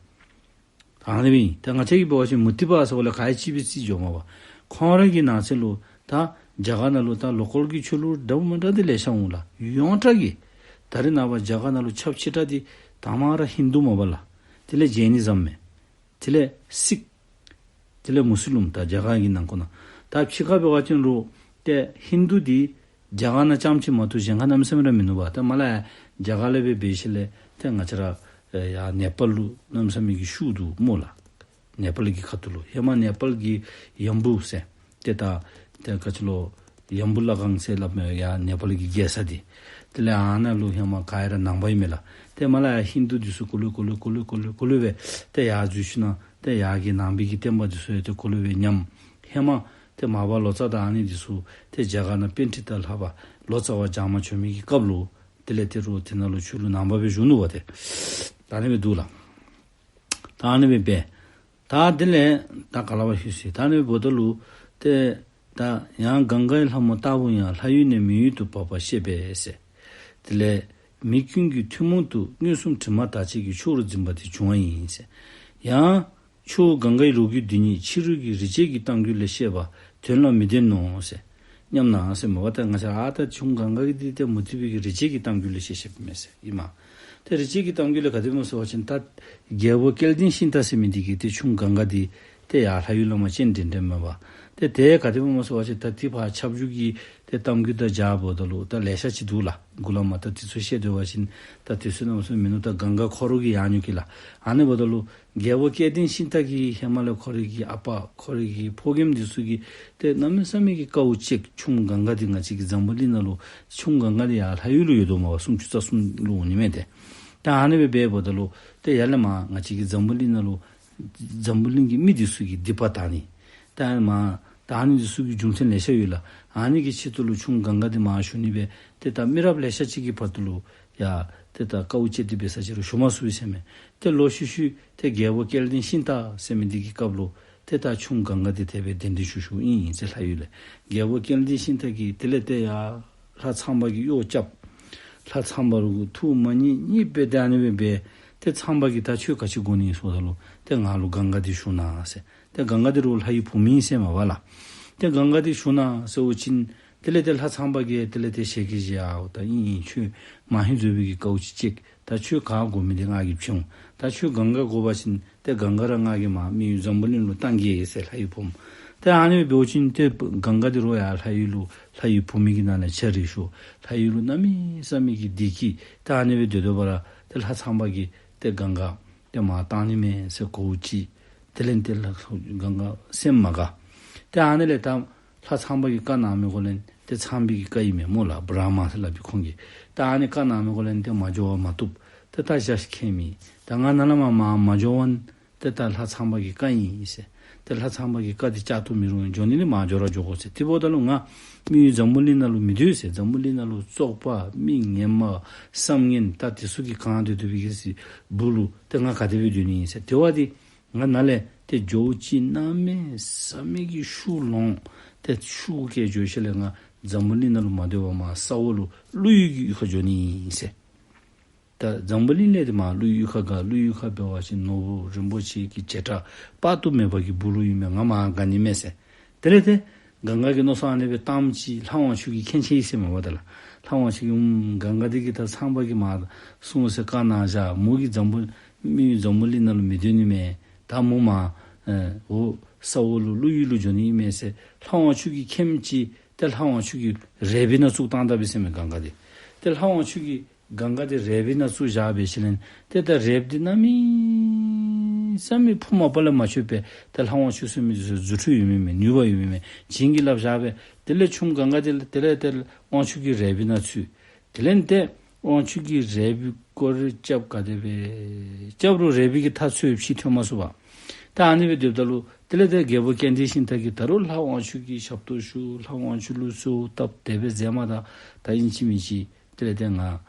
ད་ཨ་ནི་སྦེ་ཨིན། ད་ང་བཅས་ཀྱིས་འབད་བ་ཅིན་མུ་སྟེགས་པ་ཟེརཝ་ལས་ག་ཡང་གཅིག་སྦེ་རྩིས་འགྱོཝ་མས་པ། ཁོང་ར་གི་ནང་གསེས་ལུ་ད་རྒྱ་གར་ནང་ལུ་ད་ལོ་ཀཱལ་གྱི་ཆོས་ལུགས་འདྲཝ་མ་འདྲཝ་འདི་ལེ་ཤ་འོང་ལགས། ཡོངས་གྲགས་ཀྱི་ད་རེས་ནངས་པ་རྒྱ་གར་ནང་ལུ་ཁྱབ་ཆེ་དྲགས་འདི་དང་མ་ར་ཧིན་དུ་མས་པ་ལགས། དེ་ལས་ཇེ་ནི་ཛམ་མས། དེ་ལས་སིཁ། དེ་ལས་མུས་ལིམ། ད་རྒྱ་གར་གྱི་ནང་ཁོངས་ནང་། ད་ཕྱི་ཁར་འབད་བ་ཅིན་རུང་ཏེ་ཧིན་དུ་འདི་རྒྱ་གར་ནང་རྐྱངམ་ཅིག་མ་གཏོགས་གཞན་ཁར་གནམ་མེད་ས་མེད་ར་མིན་ནུག་པ། ད་མར་ལས་ཡར་རྒྱ་གར་ལས་སྦེ་འབད་ཞིནམ་ལས་ཏེ་ང་བཅས་ར་ཨེ་ཡར་ནེ་པཱལ་ལུ་གནམ་མེད་ས་མེད་ཀྱི་ཤུགས་འདུག་སྨོ་ལགས། ནེ་པཱལ་གྱི་ཁ་ཐུག་ལུ་ཧེ་མ་ནེ་པཱལ་གྱི་ཡམ་བུ་ཟེར། ཏེ་ད་ཏེ་ག་ཅི་ལོ་ཡམ་བུ་ལ་གང་ཟེར་སླབ་མས། ཡར་ནེ་པཱལ་གྱི་རྒྱལ་ས་འདི། དེ་ལས་ཨ་ནཱ་ལུ་ཧེ་མ་ག་ར་ནང་པ་ཨིན་མས་ལགས། ཏེ་མར་ལས་ཡར་ཧིན་དུ་འདི་ཚུ་གུ་ལུ་གུ་ལུ་གུ་ལུ་གུ་ལུ་གུ་ལུ་སྦེ་ཏེ་ཡར་འཛུལ་ཞིནམ་ཏེ་ཡར་གྱི་ནང་པའི་གི་བསྟན་པ་འདི་ཚུ་ཡང་ཏེ་གུ་ལུ་སྦེ་ཉམས། ཧེ་མ་ཏེ་མར་པ་ལོ་ཙཱ་དང་ཨ་ནི་འདི་ཚུ་ཏེ་རྒྱ་གར་ནང་པཎྜི་ཏ་ལྷ་པ་ལོ་ཙཱ་བ་བྱང་མ་བྱོན་མི་གི་སྐབས་ལུ་དེ་ལས་ཏེ་རུང་དེ་ནང་ལུ་ཆོས་ལུགས་ནང་པ་སྦེ་བཞུགས་ནུག་པ་ཏེ། ད་ཨ་ནི་སྦེ་འདུག་ལགས། ད་ཨ་ནི་སྦེ་འབད། ད་དེ་ལས་ད་ག་ལ་བ་ཞུ་ཟེར། ད་ཨ་ནི་སྦེ་འབདཝ་ད་ལུ་ཏེ་ད་ཡང་གངྒཱའི་ལྷ་མོ་ལྟ་བུ་ཡང་། ལྷ་ཡུལ་ནས་མི་ཡུལ་དུ་བབས་པ་ཤེས་པས་ཟེར། དེ་ལས་མི་ཀུན་གྱི་ཐུན་མོང་དུ་མངོན་སུམ་དྲི་མ་དག་བྱེད་ཀྱི་ཆུ་བོར་འཛིན་པ་དེ་བྱུང་བ་ཡིན་ཟེར། ཡང་ཆུ་བོ་གངྒཱའི་ལོ་རྒྱུས་འདི་ཉིད་ཕྱི་རོལ་གྱི་རིག་བྱེད་ཀྱི་གཏམ་རྒྱུད་ལས་བཤད་པ་དོན་ལ་མི་ལྡན་ནོ་ཟེར། སྙམ་ན་ཟེར་མས་པ། ད་ང་བཅས་ཨ་ད་ཆུ་གངྒཱ་གི་འདི་ཏེ་མུ་སྟེགས་པའི་གི་རིག་བྱེད་ཀྱི་གཏམ་རྒྱུད་ལས་བཤད་བཤདཔ་མས་ཟེར་ཨིན་མས། ཏེ་རིག་བྱེད་ཀྱི་གཏམ་རྒྱུད་ལས་ག་དེ་སྨོ་ཟེར་བ་ཅིན་ད་རྒྱལ་པོ་སྐལ་ལྡན་ཤིང་རྟ་ཟེར་མི་འདི་གིས་ཏེ་ཆུ་གངྒཱ་འདི་ཏེ་ཡར་ལྷ་ཡུལ་ལས་མར་སྤྱན་འདྲེན་འདྲེནམ་མས་པ། ཏེ་དེ་ག་དེ་སྦེ་སྨོ་ཟེར་བ་ཅིན་ད་ཏེ་ཕར་ཁྱབ་འཇུག་གི་ཏེ་གཏམ་རྒྱུད་དང་སྦྱརཝ་ད་ལུ་ད་ལེ་ཤ་ཅིག་འདུག་ལགས། འགོ་ལས་མར་ད་དེ་ཚུ་བཤད་སྡོད་པ་ཅིན་ད་དུས་ཚོད་གནམ་མེད་ས་མེད་མིན་ནུག། ད་གངྒཱ་ཁོ་ར་གིས་ཡང་ཉོ་གེ་ལགས། ཨ་ནི་འབདཝ་ད་ལུ་རྒྱལ་པོ་སྐལ་ལྡན་ཤིང་རྟ་གིས་ཧེ་མ་ལས་ཁོ་རའི་གི་ཨ་པ་ཁོ་རའི་གི་ཕོ་རྒནམ་འདི་ཚུ་གིས་ཏེ་གནམ་མེད་ས་མེད་ཀྱི་དཀའཝ་སྤྱད། ཆུ་གངྒཱ་འདི་ང་བཅས་ཀྱི་འཛམ་བུ་གླིང་ནང་ལུ་ཆུ་གངྒཱ་འདི་ཡར་ལྷ་ཡུལ་ལུ་ཡོད་དོ་མས་པ། སུམ་ཅུ་རྩ་གསུམ་ལུ་འོང་ནི་མས་ཏེ། ད་ཨ་ནི་སྦེ་འབདཝ་ད་ལུ་ཏེ་ཡར་ལས་མར་ང་བཅས་ཀྱི་འཛམ་བུ་གླིང་ནང་ལུ་འཛམ་བུ་གླིང་གི་མི་འདི་ཚུ་གི་སྡིག་པ་དག་ནི། ད་མར་ད་ཨ་ནི་འདི་ཚུ་གི་རྒྱུ་མཚན་ལེ་ཤ་ཡོད་ལགས། ཨ་ནི་གི་ཆེད་དུ་ལུ་ཆུ་གངྒཱ་འདི་མར་ཞུ་ནི་སྦེ་ཏེ་ད་མི་རབས་ལེ་ཤ་ཅིག་གི་བར་དུ་ལུ་ཡ་ཏེ་ད་དཀའཝ་སྤྱད་དེ་འབད་ས་ཅིག་རུང་ཞུ་མ་ཚུགས་པས་ཟེར་མས། ཏེ་ལོག་ཤུལ་ཤུལ་ཏེ་རྒྱལ་པོ་སྐལ་ལྡན་ཤིང་རྟ་ཟེར་མི་འདི་གི་སྐབས་ལུ་ཏེ་ད་ཆུ་གངྒཱ་འདི་དེ་སྦེ་གདན་འདྲེན་ཞུ་ཞུཝ་ཨིན་ཨིན་ཟེར་ལྷ་ཡུལ་ལས། རྒྱལ་པོ་སྐལ་ལྡན་ཤིང་རྟ་གིས་དེ་ལས་ཏེ་ཡར་ལྷ་ཚངས་པ་གི་གཡོག་རྐྱབ། ལྷ་ཚངས་པ་རུ་གུ་ཐུགས་མ་མཉེས་མཉེས་པས་ཏེ་ཨ་ནི་སྦེ་འབད་ ཏེ་ཚངས་པ་གིས་ད་ཁྱོད་ག་ཅི་དགོ་ནི་ཟེརཝ་ད་ལུ་ཏེ་ང་ལུ་གངྒཱ་འདི་ཞུ་གནང་ཟེར། ཏེ་གངྒཱ་འདི་རུང་ལྷ་ཡུལ་བུམོ་ཨིན་ཟེར་མས་པ་ལགས། ཏེ་གངྒཱ་འདི་ཞུ་གནང་ཟེར་བ་ཅིན་དེ་ལས་ཏེ་ལྷ་ཚངས་པ་གིས་དེ་ལས་ཏེ་ཞལ་གྱིས་བཞེས། ཨའོ་ད་ཨིན་ཨིན། ཁྱོད་མ་ཧེ་བཟོད་པའི་གི་དཀའཝ་ཅིག་ཅིག། ད་ཁྱོད་ག་དགོ་མི་འདི་ང་གིས་བྱིན་འོང་། ད་ཁྱོད་གངྒཱ་དགོ་པ་ཅིན་ཏེ་གངྒཱ་ར་ང་གིས་མར་མི་ཡུལ་འཛམ་བུ་གླིང་ལུ་བཏང་གེ་ཟེར་ལྷ་ཡུལ་བུམོ། ཏེ་ཨ་ནི་སྦེ་འབད་བ་ཅིན་ཏེ་གངྒཱ་འདི་རུང་ཡར་ལྷ་ཡུལ་ལུ་ལྷ་ཡུལ་བུམོ་གི་ནང་ལས་ཆ་རེ་ཞུ། ལྷ་ཡུལ་ལུ་གནམ་མེད་ས་མེད་ཀྱི་བདེ་སྐྱིད། ཏེ་ཨ་ནི་སྦེ་སྡོད་སྡོད་པ་ར་ཏེ་ལྷ་ཚངས་པ་གིས་ཏེ་གངྒཱ་ཏེ་མར་བཏང་ནི་མས་ཟེར་གོཝ་ཅིག། དེ་ལས་ཏེ་ལྷ་གངྒཱ་སེམས་མ་དགའ། ཏེ་ཨ་ནི་ལས་ད་ལྷ་ཚངས་པ་གིས་བཀའ་གནང་མི་གུ་ལས་ཏེ་ཚངས་པའི་གི་བཀའ་ཨིན་མས་སྨོ་ལགས། བྲཧྨ་ཟེར་སླབ་པའི་ཁོང་གིས། ད་ཨ་ནི་བཀའ་གནང་མི་གུ་ལས་ཏེ་མ་འགྱོ་བ་མ་བཏུབ། ཏེ་ད་ཞག་ཁྱད་མེད། ད་ང་ནཱ་ལས་མར་མར་མ་འགྱོ་བ་ཏེ་ད་ལྷ་ཚངས་པ་གི་བཀའ་ཨིན་ཟེར། ཏེ་ལྷ་ཚངས་པ་གི་བཀའ་འདི་བཅག་ཏུ་མི་རུང་། འགྱོ་ནི་ལས་མར་འགྱོ་ར་འགྱོ་དགོ་ཟེར། དེ་འབདཝ་ད་ལུ་ང་མི་ཡུལ་འཛམ་བུ་གླིང་ནང་ལུ་མི་སྡོད་ཟེར། འཛམ་བུ་གླིང་ནང་ལུ་བཙོག་པ་མི་ངན་པ་བསམ་ངན་ད་དེ་ཚུ་གིས་གང་སྟེ་སྡོད་པའི་གི་སྦུག་ལུ་ཏེ་ང་ག་དེ་སྦེ་སྡོད་ནི་ཨིན་ཟེར། དེ་བ་འདི་ང་ནཱ་ལས་ཏེ་འགྱོཝ་ཅིག་གནམ་མེད་ས་མེད་ཀྱི་ཤུགས་ལོང་། ཏེ་ཤུགས་བསྐྱེད་འགྱོ་ཞིནམ་ལས་ང་འཛམ་བུ་གླིང་ནང་ལུ་མ་སྡོད་པར་མར་ས་འོག་ལུ་ཀླུ་ཡུལ་གྱི་ཡུལ་ཁར་འགྱོ་ནི་ཨིན་ཟེར། ད་འཛམ་བུ་གླིང་ལས་ཏེ་མར་ཀླུ་ཡུལ་ཁར་དགའ། ཀླུ་ཡུལ་ཁར་འབད་བ་ཅིན་ནོར་བུ་རིན་པོ་ཆེ་གི་བྱེ་བྲག་དཔག་ཏུ་མེད་པ་གི་སྦུག་ལུ་ཨིན་མས། ང་མར་དགའ་ནི་མས་ཟེར། དེ་ལས་ཏེ་གངྒཱ་གིས་མནོ་བསམ་ཨ་ནི་སྦེ་བཏངམ་ཅིག་ལྷ་དབང་ཕྱུག་གིས་མཁྱེན་ཅི་ཟེར་མས་པ། ད་ལྷ་དབང་ཕྱུག་གིས་ཨུམ་གངྒཱ་འདི་གིས་ད་ཚངས་པ་གིས་མར་སོང་ཟེར་བཀའ་གནང་བཞག། མོ་གིས་འཛམ་བུ་མི་ཡུལ་འཛམ་བུ་གླིང་ནང་ལུ་མི་སྡོད་ནི་མས། ད་མོ་མར་ཨེ་འོག་ས་འོག་ལུ་ཀླུ་ཡུལ་ལུ་འགྱོ་ནི་ཨིན་མས་ཟེར་ལྷ་དབང་ཕྱུག་གིས་མཁྱེནམ་ཅིག། ཏེ་ལྷ་དབང་ཕྱུག་གིས་རལ་པའི་ནང་བཙུགས་བཏང་ད་པས་ཟེར་མས་གངྒཱ་འདི། ཏེ་ལྷ་དབང་ཕྱུག་གིས་གངྒཱ་འདི་རལ་པའི་ནང་བཙུགས་བཞག་སྦེ་ཞིནམ་ལས་ཏེ་ད་རལཔ་འདི་གནམ་མེད་ས་མེད་ཕུང་མ་པ་ལས་མ་ཆོད་པས། ཏེ་ལྷ་དབང་ཕྱུག་ཟེར་མི་འདི་ཚུ་རྫུ་འཕྲུལ་ཡོད་མི་མས། ནུས་པ་ཡོད་མི་མས། བྱིན་གྱིས་བརླབས་བཞག་པས། དེ་ལས་ཆུམ་གངྒཱ་འདི་ལས་དེ་ལས་ཏེ་དབང་ཕྱུག་གིས་རལ་པའི་ནང་ཚུད། དེ་ལས་ཏེ་དབང་ཕྱུག་གིས་རལ་པའི་སྐོར་ར་རྐྱབ་ག་དེ་སྦེ་རྐྱབ་རུང་རལ་པའི་གི་ཐག་ཚོས་ཕྱིར་ཐོན་མ་ཚུགས་པས། ད་ཨ་ནི་སྦེ་སྡོདཔ་ད་ལུ་དེ་ལས་ཏེ་རྒྱལ་པོ་སྐལ་ལྡན་ཤིང་རྟ་གིས་ད་རུང་ལྷ་དབང་ཕྱུག་གི་ཞབས་ཏོག་ཞུ། ལྷ་དབང་ཕྱུག་ལུ་གསོལཝ་བཏབ། དེ་སྦེ་མཛད་མ་ད་ད་ཨིན་ཅི་མིན་ཅི་དེ་ལས་ཏེ་ང་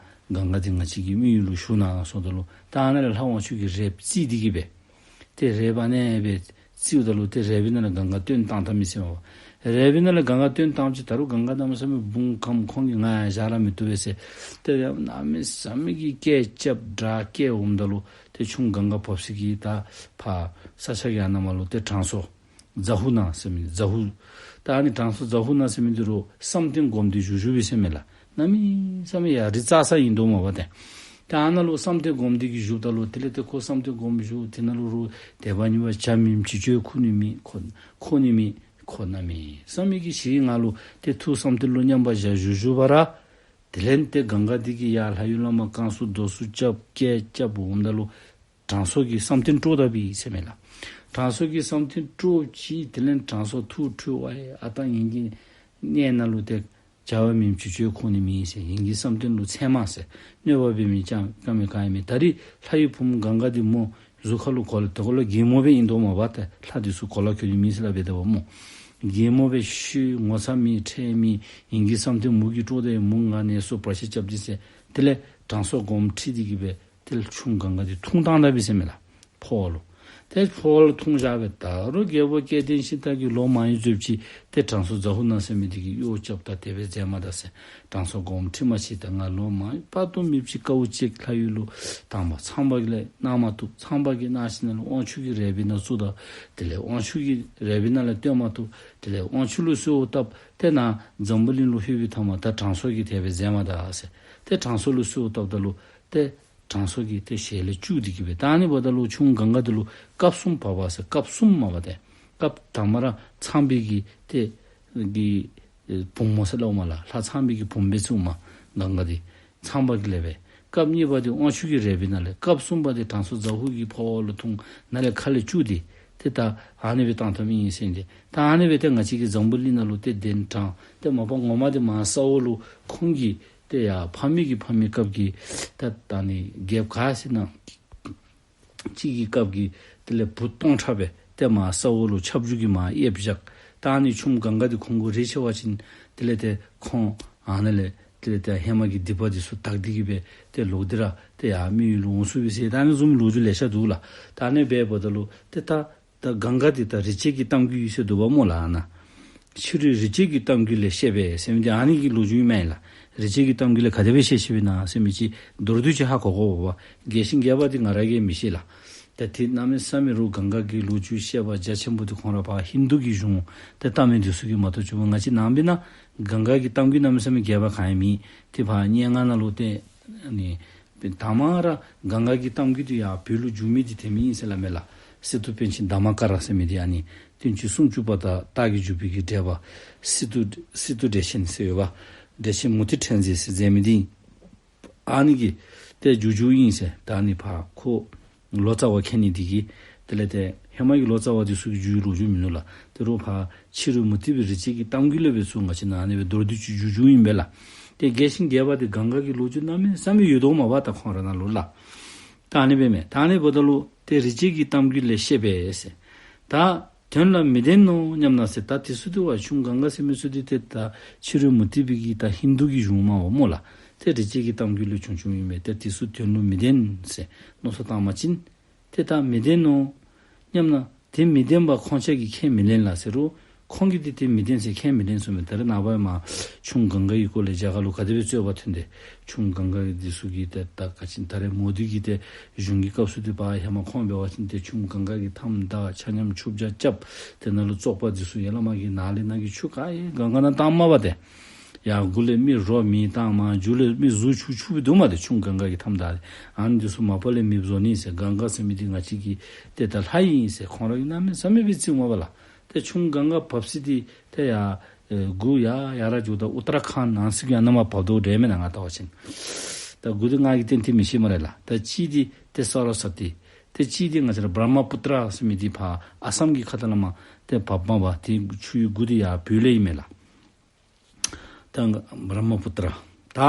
གངྒཱ་འདི་ང་བཅས་ཀྱི་མི་ཡུལ་ལུ་ཞུ་གནང་ཟེརཝ་ད་ལུ་ད་ཨ་ནཱ་ལས་ལྷ་དབང་ཕྱུག་གིས་རལཔ་བརྫིས་ཏེ་གི་སྦེ་ཏེ་རལཔ་ཨ་ནེ་སྦེ་བརྫིཝ་ད་ལུ་ཏེ་རལ་པའི་ནང་ལས་གངྒཱ་བཏོན་བཏང་ད་མི་ཟེར་མས་པ། རལ་པའི་ནང་ལས་གངྒཱ་བཏོན་བཏངམ་ཅིག་ད་རུང་གངྒཱ་གནམ་མེད་ས་མེད་བུང་ཁམས། ཁོང་གིས་ང་ཡང་བཞག་ར་མི་བཏུབ་པས་ཟེར། ཏེ་གནམ་མེད་ས་མེད་ཀྱི་སྐད་རྐྱབ་སྒྲ་སྐད་འོངམ་ད་ལུ་ཏེ་ཆུམ་གངྒཱ་བབས་ས་གི་ད་ཕར་ས་ཆ་གི་ཨ་ནཱ་མར་ལུ་ཏེ་དྲང་སྲོང་ཛ་ཧུ་ན་ཟེར་མི་ཛ་ཧུ། ད་ཨ་ནི་དྲང་སྲོང་ཛ་ཧུ་ན་ཟེར་མི་འདི་རུང་བསམ་གཏན་སྒོམ་སྟེ་བཞུགས་བཞུགསཔ་ཨིན་ཟེར་མས་ལགས། གནམ་མེད་ས་མེད་ཡར་རི་རྩ་ས་ཨིན་དོ་མས་པ་ཏེ། ད་ཨ་ནཱ་ལུ་བསམ་གཏན་སྒོམ་སྟེ་གི་བཞུགསཔ་ད་ལུ་དེ་ལས་ཏེ་ཁོ་བསམ་གཏན་སྒོམ་བཞུགས། དེ་ནང་ལུ་རུང་དད་པ་གཉིས་པ་བྱ་མིན་ཅི་ཅོ་ཁུ་ནི་མེད། ཁོ་ཁོ་ནི་མེད། ཁོ་གནམ་མེད་ས་མེད་ཀྱི་ཞིང་ནང་ལུ་ཏེ་ཐུགས་བསམ་གཏན་ལུ་མཉམ་པར་བཞག་བཞུགས་བཞུགས་པ་ར། དེ་ལས་ཏེ་གངྒཱ་འདི་གིས་ཡར་ལྷ་ཡུལ་ལས་མར་བསྐང་གསོ་རྡོ་གསོ་རྐྱབ་སྐད་རྐྱབ་འོངམ་ད་ལུ་དྲང་སྲོང་གི་བསམ་གཏན་དཀྲོགས་ད་པས་ཟེར་མས་ལགས། དྲང་སྲོང་གི་བསམ་གཏན་དཀྲོགསཔ་ཅིག་དེ་ལས་དྲང་སྲོང་ཐུགས་ཁྲོ་བ་ཡི། ཨ་ད་ངེ་གི་གནས་ནང་ལུ་ཏེ་བྱ་བ་མིན་ཅི་ཅོ་ཁུ་ནི་མེད་ཟེར། ངེ་གི་བསམ་གཏན་ལུ་མཚན་མ་ཟེར་གནོད་པ་འབད་མི་ཅང་ཀ་མེད་ག་ཡང་མེད། ད་རིས་ལྷ་ཡུལ་བུམོ་གངྒཱ་འདི་མོ་གཟུགས་ཁ་ལུ་གོ་ལ་དེ་གོ་ལ་རྒན་མོ་སྦེ་ཨིན་དོ་མས་པ་ཏེ། ལྷ་འདི་ཚུ་གོ་ལ་གྱོན་ནི་མེད་ཟེར་སླབ་སྦེ་ད་པ་སྨོ། རྒན་མོ་སྦེ་ཤི་ངོ་ཚ་མེད་ཁྲེལ་མེད། ངེ་གི་བསམ་གཏན་མོ་གིས་དཀྲོགས་ད་ཡི། མོ་ང་ནད་གསོ་བར་ཆད་རྐྱབ་སྟེ་ཟེར། དེ་ལས་དྲང་སྲོང་སྒོམ་ཁྲིད་དེ་གི་སྦེ་དེ་ལས་ཆུམ་གངྒཱ་འདི་འཐུང་བཏང་ད་པས་ཟེར་མས་ལགས། ཕོཝ་ལུ། ཏེ་ཕོཝ་ལུ་འཐུང་བཞག་སྦེ་ད་རུང་རྒྱལ་པོ་སྐལ་ལྡན་ཤིང་རྟ་གིས་ལོ་མང་ཡུན་རྫོགསཔ་ཅིག་ཏེ་དྲང་སྲོང་ཛ་ཧུ་ན་ཟེར་མི་འདི་གིས་གཡོག་རྐྱབ་ད་དེ་སྦེ་མཛད་མ་ད་ཟེར། དྲང་སྲོང་སྒོམ་ཁྲིད་མ་ཅིག་ད་ང་ལོ་མང་དཔག་ཏུ་མེདཔ་ཅིག་དཀའཝ་སྤྱད་ལྷ་ཡུལ་ལུ་བཏང་པ། ཚངས་པ་གིས་ལས་གནང་མ་བཏུབ། ཚངས་པ་གིས་གནང་ཞིནམ་ལས་དབང་ཕྱུག་གིས་རལ་པའི་ནང་བཙུགས་ད། དེ་ལས་དབང་ཕྱུག་གིས་རལ་པའི་ནང་ལས་བཏོན་མ་བཏུབ། དེ་ལས་དབང་ཕྱུག་ལུ་གསོལཝ་བཏབ། ཏེ་ནཱ་འཛམ་བུ་གླིང་ལུ་ལྷོད་པའི་མཐའ་མ་ད་དྲང་སྲོང་གིས་དེ་སྦེ་མཛད་མ་ད་ཟེར། ཏེ་དྲང་སྲོང་ལུ་གསོལཝ་བཏབ་ད་ལུ་ཏེ་དྲང་སྲོང་གིས་ཏེ་ཞལ་ལས་བཅུག་སྟེ་གི་སྦེ་ད་ཨ་ནི་འབདཝ་ད་ལུ་ཆུམ་གངྒཱ་འདི་ལུ་སྐབས་གསུམ་བབས་པ་ཟེར། སྐབས་གསུམ་མ་པ་ཏེ་སྐབས་དང་པ་ར་ཚངས་པའི་གི་ཏེ་གི་ཨེ་བུམོ་ཟེར་སླབ་མས་ལགས། ལྷ་ཚངས་པའི་གི་བུམོ་སྦེ་བཙུགས་མས་གངྒཱ་འདི་ཚངས་པ་གིས་ལས་སྦེ། སྐབས་གཉིས་པ་འདི་དབང་ཕྱུག་གིས་རལ་པའི་ནང་ལས། སྐབས་གསུམ་པ་འདི་དྲང་སྲོང་ཛ་ཧུ་གིས་ཕོཝ་ལུ་འཐུང་ནཱ་ལས་ཁ་ལས་བཅུག་སྟེ་ཏེ་ད་ཨ་ནི་སྦེ་བཏང་བཏངམ་ཨིན་ཟེར་ཏེ། ད་ཨ་ནི་སྦེ་ཏེ་ང་བཅས་ཀྱི་འཛམ་བུ་གླིང་ནང་ལུ་ཏེ་གདན་དྲངས། ཏེ་མ་པ་ངོ་མ་འདི་མར་ས་འོག་ལུ་ཁོང་གིས་ཏེ་ཡར་ཕ་མེས་ཀྱི་ཕ་མེས་སྐབས་ཀྱི་ད་ད་ནི་རྒྱལཔོ་ག་ཟེར་ན་ཅིག་གི་སྐབས་ཀྱི་དེ་ལས་བུ་སྟོང་ཕྲག་སྦེ་ཏེ་མར་ས་འོག་ལུ་ཁྱབ་འཇུག་གིས་མར་ཨེབ་བཞག། ད་ཨ་ནི་ཆུམ་གངྒཱ་འདི་ཁོང་གུ་རེག་ཤོར་བ་ཅིན་དེ་ལས་ཏེ་ཁོང་ཨ་ནཱ་ལས་དེ་ལས་ཏེ་ཧེ་མ་གི་སྡིག་པ་འདི་ཚུ་དག་སྟེ་གི་སྦེ་ཏེ་ལོག་སྟེ་ར་ཏེ་ཡར་མི་ཡུལ་ལུ་འོང་ཚུགས་པས་ཟེར་ད་ཨ་ནི་བཟུམ་ལོ་རྒྱུས་ལེ་ཤ་འདུག་ལགས། ད་ཨ་ནི་སྦེ་འབདཝ་ད་ལུ་ཏེ་ད་ད་གངྒཱ་འདི་ད་རི་བྱེད་ཀྱི་གཏམ་རྒྱུད་ཨིན་ཟེར་འདུག་པ་སྨོ་ལགས། ཨ་ནཱ་ཕྱི་རོལ་རི་བྱེད་ཀྱི་གཏམ་རྒྱུད་ལས་བཤད་པས་ཟེར་མི་འདི་ཨ་ནི་གི་ལོ་རྒྱུས་ཨིན་མས་ལགས། རིག་བྱེད་ཀྱི་གཏམ་རྒྱུད་ལས་ག་དེ་སྦེ་བཤད་བཤདཔ་ཨིན་ན་ཟེར་མི་ཅིག་མདོར་བསྡུས་ཅིག་ཧ་གོ་དགོ་པས། རྒྱས་ཤིང་རྒྱས་པ་འདི་ང་ར་གིས་མི་ཤེས་ལགས། ད་དེ་གནམ་མེད་ས་མེད་རུང་གངྒཱ་གི་ལོ་རྒྱུས་བཤད་པ་རྒྱ་ཆེན་པོ་འདི་ཁོང་ར་ཕར་ཧིན་དུ་གི་གཞུང་ད་ལྟ་མི་འདི་ཚུ་གིས་མ་གཏོགས་ཅིག་ང་བཅས་ནང་པའི་ནང་གངྒཱ་གི་གཏམ་རྒྱུད་གནམ་མེད་ས་མེད་རྒྱས་པ་གང་ཡང་མེད། དེ་ཕར་སྙན་ངག་ནང་ལུ་ཏེ་ཨ་ནི་དང་པ་ར་གངྒཱ་གི་གཏམ་རྒྱུད་འདི་ཡར་བོད་ལུ་བསྒྱུར་མི་འདི་དེ་མི་ཨིན་ཟེར་སླབ་མས་ལགས། སི་ཏུ་པཎ་ཆེན་དྷརྨ་ཀ་ར་ཟེར་མི་འདི་ཨ་ནི་བསྟན་བཅོས་སུམ་ཅུ་པ་དང་རྟགས་ཀྱི་འཇུག་པའི་གི་འགྲེལ་པ་སི་ཏུ་སི་ཏུ་འགྲེལ་ཆེན་ཟེར་ཡོད་པ། འགྲེལ་ཆེན་མུ་ཏིག་ཕྲེང་མཛེས་ཟེར་མཛད་མི་འདི་ཨ་ནི་གིས་ཏེ་བསྒྱུར་བསྒྱུརཝ་ཨིན་ཟེར། ད་ཨ་ནི་ཕར་ཁོ་ལོ་ཙཱ་བ་མཁྱེན་ནི་འདི་གིས་དེ་ལས་ཏེ་ཧེ་མ་གི་ལོ་ཙཱ་བ་འདི་ཚུ་གིས་བསྒྱུར་བའི་ལོ་རྒྱུས་མིན་ནུག་ལགས། དེ་རུང་ཕར་ཕྱི་རོལ་མུ་སྟེགས་པའི་རིག་བྱེད་ཀྱི་གཏམ་རྒྱུད་ལས་སྦེ་ཚུར་ང་བཅས་ནང་ཨ་ནི་སྦེ་མདོར་བསྡུས་ཅིག་བསྒྱུར་བསྒྱུརཝ་ཨིན་པས་ལགས། ཏེ་རྒྱས་ཤིང་རྒྱས་པ་འདི་གངྒཱ་གི་ལོ་རྒྱུས་གནམ་མེད་ས་མེད་ཡོད་དོ་མས་པ་ད་ཁོང་ར་ནང་ལུ་ལགས། ད་ཨ་ནི་སྦེ་མས། ད་ཨ་ནི་འབདཝ་ད་ལུ་ཏེ་རིག་བྱེད་ཀྱི་གཏམ་རྒྱུད་ལས་བཤད་པས་ཟེར། ད་དོན་ལ་མི་ལྡན་ནོ་སྙམ་ན་ཟེར། ད་དེ་ཚུ་འདི་བ་ཆུ་མོ་གངྒཱ་ཟེར་མི་ཚུ་འདི་ཏེ་ད་ཕྱི་རོལ་མུ་སྟེགས་པའི་གི་ད་ཧིན་དུ་གི་གཞུང་མས་པ་སྨོ་ལགས། ཏེ་རིག་བྱེད་ཀྱི་གཏམ་རྒྱུད་ལས་བྱུང་བྱུངམ་ཨིན་པས། ཏེ་དེ་ཚུ་དོན་ལུ་མི་ལྡན་ཟེར་མནོ་བསམ་བཏང་པ་ཅིན་ཏེ་ད་མི་ལྡན་ནོ་སྙམ་ན་ཏེ་མི་ལྡན་པ་ཁོང་ཅག་གིས་ཁས་མི་ལེན་ལགས་ཟེར་རུང་ཁོང་གིས་འདི་ཏེ་མི་ལྡན་ཟེར་ཁས་མི་ལེན་གསུངམ་མས། ད་རེས་ནངས་པ་མར་ཆུ་མོ་གངྒཱ་གི་སྐོར་ལས་རྒྱ་གར་ལུ་ག་དེ་སྦེ་རྩོད་པ་ཐོན་ཏེ་ཆུ་མོ་གངྒཱ་འདི་ཚུ་གི་ཏེ་ད་ག་ཅི་ད་རེས་མོ་དི་གི་ཏེ་གཞུང་གི་སྐབས་སུ་འདི་ཕར་ཧེ་མ་ཁོང་འབད་བ་ཅིན་ཏེ་ཆུ་མོ་གངྒཱ་གི་མཐའམ་བདའ་ཆ་མཉམ་ཆུ་བྱ་རྐྱབ། དེ་ནང་ལུ་བཙོག་པ་འདི་ཚུ་ཡར་ལས་མར་གྱི་ནཱ་ལས་ནཱ་གི་ཆུ་ག་ཡང་གངྒཱ་ནང་བཏངམ་མས་པ་ཏེ། ཡར་མགུ་ལས་མི་རོ་མེ་བཏངམ་མཇུག་ལས་མི་གཟུགས་འཁྱུ་འཁྱུཝ་སྦེ་འདུག་མས་ཏེ། ཆུ་མོ་གངྒཱ་གི་མཐའམ་བདའ་ཨ་ནི་འདི་ཚུ་མ་པ་ལས་མེདཔ་བཟོ་ནི་ཟེར། གངྒཱ་ཟེར་མི་འདི་ང་བཅས་ཀྱི་ཏེ་ད་ལྷ་ཨིན་ཟེར་ཁོང་ར་གིས་གནམ་མེད་ས་མེད་སྦེ་བརྩིཝ་མས་པ་ལགས། ཏེ་ཆུ་མོ་གངྒཱ་བབས་ས་འདི་ཏེ་ཡར་ཨེ་མགུ་ཡར་ཡར་ར་འགྱོཝ་ད་ཨུ་ཏ་ར་ཁཱནཌ་ནང་ཚུ་གི་ཨ་ནཱ་མར་བབ་དོ་འདྲཝ་མས་ན་ང་བལྟ་བ་ཅིན། ད་མགུ་འདི་ང་གིས་ཏན་ཏན་མི་ཤེས་སྨ་རེ་ལགས། ད་གཅིག་འདི་ཏེ་སཱ་ར་སྭ་ཏི། ཏེ་གཅིག་འདི་ང་བཅས་ར་བྲ་མ་པུ་ཏྲ་ཟེར་མི་འདི་ཕར་ཨ་སམ་གྱི་ཁ་ཐུག་ལས་མར་ཏེ་བབས་མས་པ། ཏེ་ཆུའི་མགུ་འདི་ཡར་བོད་ལས་ཨིན་མས་ལགས། ད་བྲ་མ་པུ་ཏྲ། ད་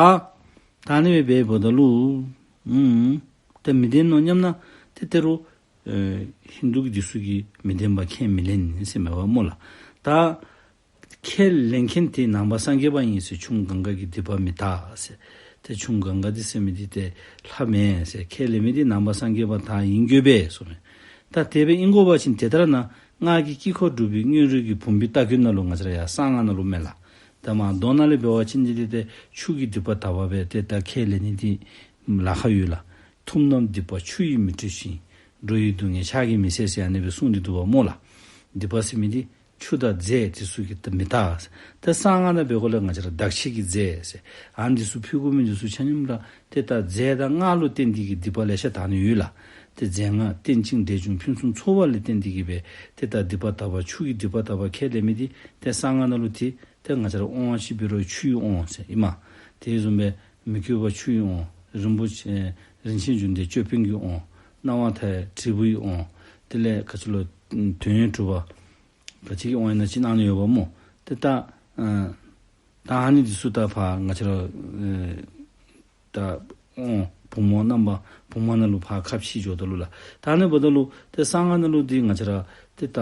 ད་ཨ་ནི་སྦེ་འབདཝ་ད་ལུ་ཨུམ་ཏེ་མི་ལྡན་ནོ་སྙམ་ན་ཏེ་ད་རུང་ཨེ་ཧིན་དུ་གི་འདི་ཚུ་གིས་མི་ལྡན་པ་ཁས་མི་ལེན་ཟེར་མས་པ་སྨོ་ལགས། ད་ཁས་ལེན་མཁན་དེ་ནང་པ་སངས་རྒྱས་པ་ཨིན་ཟེར། ཆུ་མོ་གངྒཱ་གི་སྡིག་པ་མི་དག་ཟེར། ཏེ་ཆུ་མོ་གངྒཱ་འདི་ཟེར་མི་འདི་ཏེ་ལྷ་མེན་ཟེར་ཁས་ལེན་མི་འདི་ནང་པ་སངས་རྒྱས་པ་དག་ཨིན་དགོ་པས་གསུངམ་མས། ད་དེ་སྦེ་ཨིན་དགོ་པ་ཅིན་དེ་ལྟར་ན་སྔགས་ཀྱི་དཀྱིལ་འཁོར་སྒྲུབ་པའི་སྔོན་རོལ་གྱི་བུམ་པའི་སྟ་གོན་ནང་ལུ་ང་བཅས་ར་ཡར་གསང་སྔགས་ནང་ལུ་མས་ལགས། ད་མར་མདོ་ནང་ལས་འབད་བ་ཅིན་འདི་ཏེ་ཆུ་གི་སྡིག་པ་དག་པ་སྦེ་ཏེ་ད་ཁས་ལེན་ནི་འདི་ལཱ་ཁག་ཡོད་ལགས། ཐུབ་རྣམས་སྡིག་པ་ཆུ་ཡིས་མི་འཁྲུ་ཞིང་། འགྲོ་ཡི་སྡུག་བསྔལ་ཕྱག་གིས་མི་སེལ་ཟེར་ཨ་ནི་སྦེ་གསུངས་ཏེ་འདུག་པ་སྨོ་ལགས། སྡིག་པ་ཟེར་མི་འདི་ཆུ་དང་རྫས་འདི་ཚུ་གིས་ད་མི་དག་ཟེར། ད་གསང་སྔགས་ནང་འབད་དགོཔ་ལས་ང་བཅས་ར་དག་བྱེད་ཀྱི་རྫས་ཟེར་ཨ་ནི་འདི་ཚུ་ཕུལ་དགོ་མི་འདི་ཚུ་ཆ་མཉམ་ར་ཏེ་ད་རྫས་དང་སྔགས་ལུ་བརྟེན་ཏེ་གི་སྡིག་པ་ལེ་ཤ་དག་ནི་ཡོད་ལགས། ཏེ་རྫས་སྔགས་རྟེན་ཅིང་འབྲེལ་འབྱུང་ཕུན་སུམ་ཚོགས་པ་ལས་བརྟེན་ཏེ་གི་སྦེ་ཏེ་ད་སྡིག་པ་དག་པ་ཆུ་གི་སྡིག་པ་དག་པ་ཁས་ལེན་མི་འདི་ཏེ་གསང་སྔགས་ནང་ལུ་ཏེ་ཏེ་ང་བཅས་ར་དབང་ཅིག་འབད་རུང་ཆུའི་དབང་ཟེར་ཨིན་མས། དེ་བཟུམ་སྦེ་མི་བསྐྱོད་པ་ཆུ་ཡི་དབང་། རིན་པོ་ཆེ་རིན་ཆེན་འབྱུང་ལྡན་ཅོད་པན་གྱི་དབང་། སྣང་བ་མཐའ་ཡས་དྲིལ་བུ་ཡི་དབང་། དེ་ལས་ག་ཅི་ལོ་དོན་ཡོད་གྲུབ་པ་ག་ཅི་གི་དབང་ཨིན་ན་ཅིག་གནང་ནི་ཡོདཔ་སྨོ། ཏེ་ད་ཨ་ད་ཨ་ནི་འདི་ཚུ་ད་ཕར་ང་བཅས་ར་ཨེ་ད་ཨོ་བུམ་དབང་རྣམ་པ་བུམ་དབང་ནང་ལུ་ཕར་ཁ་ཕྱེ་འགྱོཝ་ད་ལུ་ལགས། ད་ཨ་ནི་འབདཝ་ད་ལུ་ཏེ་གསང་སྔགས་ནང་ལུ་འདི་ང་བཅས་ར་ཏེ་ད་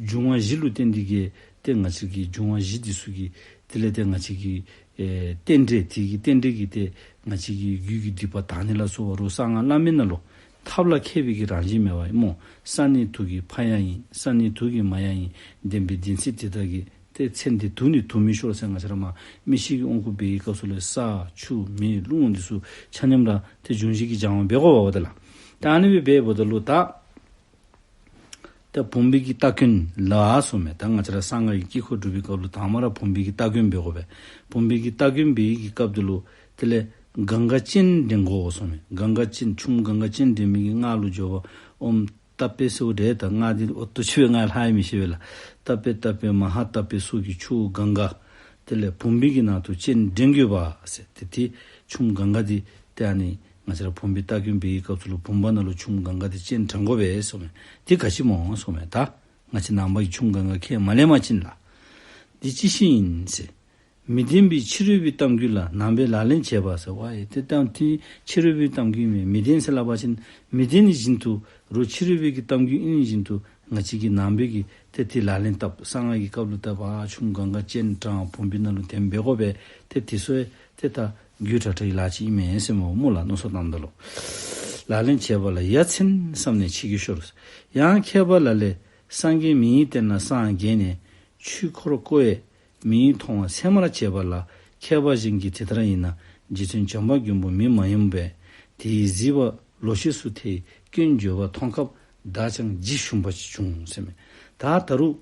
འབྱུང་བ་བཞི་ལུ་བརྟེན་ཏེ་གི་ཏེ་ང་བཅས་ཀྱི་འབྱུང་བ་བཞི་འདི་ཚུ་གི་དེ་ལས་ཏེ་ང་བཅས་ཀྱི་ཨེ་རྟེན་འབྲེལ་དེ་གི་རྟེན་འབྲེལ་གྱི་ཏེ་ང་བཅས་ཀྱི་རྒྱུད་ཀྱི་སྡིག་པ་དག་ནི་ལ་སོགས་པ་རུང་གསང་སྔགས་བླ་མེད་ནང་ལུ་ཐབས་ལ་མཁས་པའི་གི་རང་བཞིན་མེད་པ་ཨིན་སྨོ། ས་ནི་དུག་གི་ཕ་ཡ་ཡིན། ས་ནི་དུག་གི་མ་ཡ་ཡིན། ལྡན་པའི་ལྡན་སྲིད་དེ་དག་གི་ཏེ་ཚེ་འདི་དུག་ནི་དུག་མི་ཤོར་ཟེར་ང་བཅས་ར་མར་མི་ཤི་གི་དབང་བསྐུར་འབད་བའི་སྐབས་སུ་ལས་ས་ཆུ་མེ་རླུང་འདི་ཚུ་ཆ་མཉམ་ར་ཏེ་འབྱུང་བཞི་གིས་སྦྱང་བ་འབད་དགོ་པས་ཏེ་ལགས། ད་ཨ་ནི་སྦེ་འབདཝ་ད་ལུ་ད་ད་བུམ་པའི་གི་སྟ་གོན་ལ་གསུངམ་མས། ད་ང་བཅས་ར་གསང་སྔགས་ཀྱི་དཀྱིལ་འཁོར་སྒྲུབ་པའི་སྐབས་ལུ་དང་པ་ར་བུམ་པའི་གི་སྟ་གོན་འབད་དགོ་པས། བུམ་པའི་གི་སྟ་གོན་འབད་བའི་གི་སྐབས་དེ་ལུ་དེ་ལས་གངྒཱ་སྤྱན་འདྲེན་དགོ་གསུངམ་མས། གངྒཱ་སྤྱན་ཆུ་མོ་གངྒཱ་སྤྱན་འདྲེན་མི་གི་སྔགས་ལུ་སྦྱོར་བ་ཨོཾ་ཏ་པེ་ཟེརཝ་འདི་ད་སྔགས་འདི་ཨོ་ཏོ་ཅིག་སྦེ་ང་ལྷག་ཡང་མི་ཤེས་པས་ལགས། ཏ་པེ་ཏ་པེ་མ་ཧཱ་ཏ་པེ་སོགས་ཀྱི་ཆུ་གངྒཱ་དེ་ལས་བུམ་པའི་གི་ནང་དུ་སྤྱན་འདྲེན་དགོ་པས་ཟེར། ཏེ་དེ་ཆུ་མོ་གངྒཱ་འདི་ཏེ་ཨ་ནི་ང་བཅས་ར་བུམ་པའི་སྟ་གོན་འབད་བའི་སྐབས་སུ་ལུ་བུམ་པ་ནང་ལུ་ཆུ་མོ་གངྒཱ་འདི་སྤྱན་དྲང་དགོ་པས་གསུངམ་མས། དེ་ག་ཅི་སྨོ་གསུངམ་མས། ད་ང་བཅས་ནང་པ་གིས་ཆུ་མོ་གངྒཱ་ཁས་མ་ལེན་པ་ཅིན་ལགས། འདི་ཅི་ཞིག་ཡིན་ཟེར། མི་ལྡན་པའི་ཕྱི་རོལ་པའི་གཏམ་རྒྱུད་ལ་ནང་པས་ལག་ལེན་བྱས་པ་ཟེར་བ་ཡི། ཏེ་གཏམ་དེ་ཕྱི་རོལ་པའི་གཏམ་རྒྱུད་མས། མི་ལྡན་ཟེར་སླབ་པ་ཅིན་མི་ལྡན་ནི་བཞིན་དུ་རུང་ཕྱི་རོལ་པའི་གི་གཏམ་རྒྱུད་ཨིན་ནི་བཞིན་དུ་ང་བཅས་ཀྱི་ནང་པའི་གིས་ཏེ་དེ་ལག་ལེན་འཐབ། གསང་སྔགས་ཀྱི་སྐབས་ལུ་ད་ཕར་ཆུ་མོ་གངྒཱ་སྤྱན་དྲང་བུམ་པའི་ནང་ལུ་དེམ་འབད་དགོ་པས། ཏེ་དེ་ཚུ་ཏེ་ད་རྒྱུད་དྲག་དྲག་གི་ལཱ་ཅིག་ཨིན་མས་ཟེར་སྨོ་སྨོ་ལགས། མནོ་བསམ་བཏངམ་ད་ལུ་ལག་ལེན་བྱས་པ་ལ་ཡ་མཚན་བསམས་ནས་ཆེ་རྒྱུ་ཤོར། ཡང་མཁས་པ་ལ་ལས་སངས་རྒྱས་མི་ཡི་སྟེང་ན་སངས་རྒྱས་ནས་ཆོས་འཁོར་བསྐོར་བས་མི་ཡི་མཐོང་བ་ཚད་མར་བྱས་པ་ལ་ མཁས་པ་གཞན་གྱིས་དེ་ལྟར་ཡིན་ན། རྗེ་བཙུན་བྱམས་པ་མགོན་པོ་མི་མ་ཡིན་པས། དེ་ཡི་གཟིགས་པ་ལོག་ཤེས་སུ་ཐལ་བའི་སྐྱོན་བརྗོད་པ་མཐོང་སྐབས། བདག་ཀྱང་ཇི་ཞུམ་པ་ཞིག་བྱུང་། ཟེར་མས། ད་ད་རུང་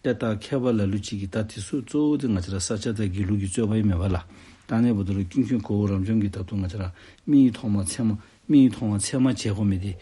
ཏེ་ད་མཁས་པ་ལ་ལུ་ཅིག་གིས་ད་དེ་ཚུ་གཙོ་བོ་དེ་ང་བཅས་ར་ས་སྐྱ་དང་དགེ་ལུགས་ཀྱི་རྩོད་པ་ཨིན་མས་པ་ལགས། ད་ཨ་ནི་འབདཝ་ད་ལུ་ཀུན་མཁྱེན་གོ་བོ་རབ་འབྱམས་ཀྱིས་ད་ལྟོ་ང་བཅས་ར་མིག་གིས་མཐོང་བ་ཚད་མ་མིག་གིས་མཐོང་བ་ཚད་མ་བྱེད་དགོ་མི་འདི་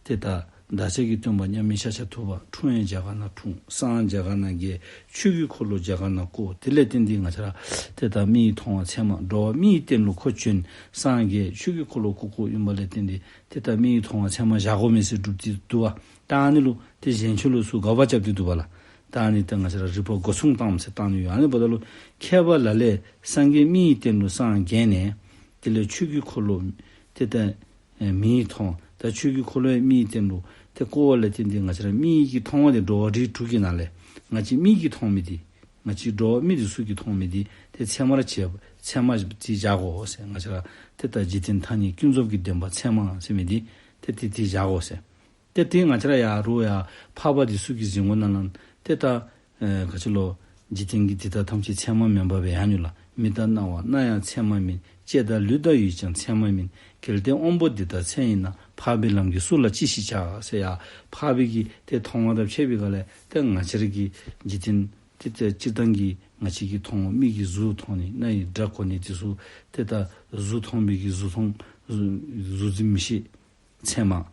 ཏེ་ད་བདག་ཅག་གི་སྟོན་པ་མཉམ་མེད་ཤཱཀྱ་ཐུབ་པ། འཁྲུངས་ཡང་རྒྱ་གར་ན་འཁྲུངས། སངས་རྒྱ་གར་ན་རྒྱས། ཆོས་ཀྱི་འཁོར་ལོ་རྒྱ་གར་ན་བསྐོར། དེ་ལས་བརྟེན་ཏེ་ང་བཅས་ར་ཏེ་ད་མིག་གིས་མཐོང་བ་ཚད་མ། འགྲོ་བ་མིའི་རྟེན་ལུ་ཁོ་བྱོན། སངས་རྒྱས། ཆོས་ཀྱི་འཁོར་ལོ་བསྐོར་བསྐོརཝ་ཨིན་པ་ལས་བརྟེན་ཏེ་ཏེ་ད་མིག་གིས་མཐོང་བ་ཚད་མ་བཞག་དགོ་མི་ཟེར་སྒྲུབ་སྟེ་འདུག་པ། ད་ཨ་ནི་ལུ་ཏེ་གཞན་ཆོས་ལུ་ཚུར་དགག་པ་རྐྱབ་སྟེ་འདུག་པ་ལགས། ད་ཨ་ནི་ད་ང་བཅས་ར་རིགས་པ་སྒོ་མཚུངས་བཏངམ་ཟེར་བཏང་ནི་ཡོད། ཨ་ནི་འབདཝ་ད་ལུ་མཁས་པ་ལ་ལས་སངས་རྒྱས་མིའི་རྟེན་ལུ་སངས་རྒྱས་ནས་དེ་ལས་ཆོས་ཀྱི་འཁོར་ལོ་ཏེ་ད་ཨེ་མིག་གིས་མཐོང་། ད་ཆོས་ཀྱི་འཁོར་ལོ་ཡང་མིའི་རྟེན་ལུ་ཏེ་བསྐོར་བ་ལས་བརྟེན་ཏེ་ང་བཅས་ར་མིག་གིས་མཐོང་བ་དེ་འགྲོ་བ་རིགས་དྲུག་གི་ནང་ལས་ང་བཅས་མིག་གིས་མཐོང་མི་དེ་ང་བཅས་འགྲོ་བ་མི་དེ་ཚུ་གིས་མཐོང་མི་དེ་ཏེ་ཚད་མར་བྱེད་ཚད་མ་དེ་བཞག་དགོ་ཟེར། ང་བཅས་ར་ཏེ་ད་འཇིག་རྟེན་ཐ་སྙད་ཀུན་རྫོབ་ཀྱི་བདེན་པ་ཚད་མ་ཟེར་མི་དེ་ཏེ་དེ་དེ་བཞག་དགོ་ཟེར། ཏེ་དེ་ང་བཅས་ར་ཡར་རུང་ཡང་འཕགས་པ་དེ་ཚུ་གིས་གཟིགས་འོང་ན་ལགས། ཏེ་ད་ཨེ་ག་ཅི་ལོ། འཇིག་རྟེན་གྱི་འདི་དག་ཐམས་ཅད་ཚད་མ་མིན་པ་སྦེ་ཡར་ནི་ལགས། མི་དང་རྣ་བ་རྣ་ཡང་ཚད་མ་མིན། ལྕེ་དང་ལུས་དང་ཡིད་ཀྱང་ཚད་མ་མིན། གལ་ཏེ་དབང་པོ་འདི་དག་ཚད་ཡིན་ན། འཕགས་པའི་ལམ་གྱིས་སུ་ལ་ཅི་ཞིག་བྱ། ཟེར་ཡང་འཕགས་པའི་གི་ཏེ་མཐོང་བ་དང་ཕྱད་པའི་སྒང་ལས་ཏེ་ང་བཅས་ར་གི་འཇིག་རྟེན་ཏེ་ཏེ་སྤྱིར་བཏང་གི་ང་བཅས་ཀྱིས་མཐོང་བ་མིག་གིས་གཟུགས་མཐོང་ནི། རྣ་ཡིས་སྒྲ་གོ་ནི་དེ་ཚུ་ཏེ་ད་གཟུགས་མཐོང་བའི་གི་གཟུགས་མཐོང་གཟུགས་གཟུགས་འཛིན་མིག་ཤེས་ཚད་མ།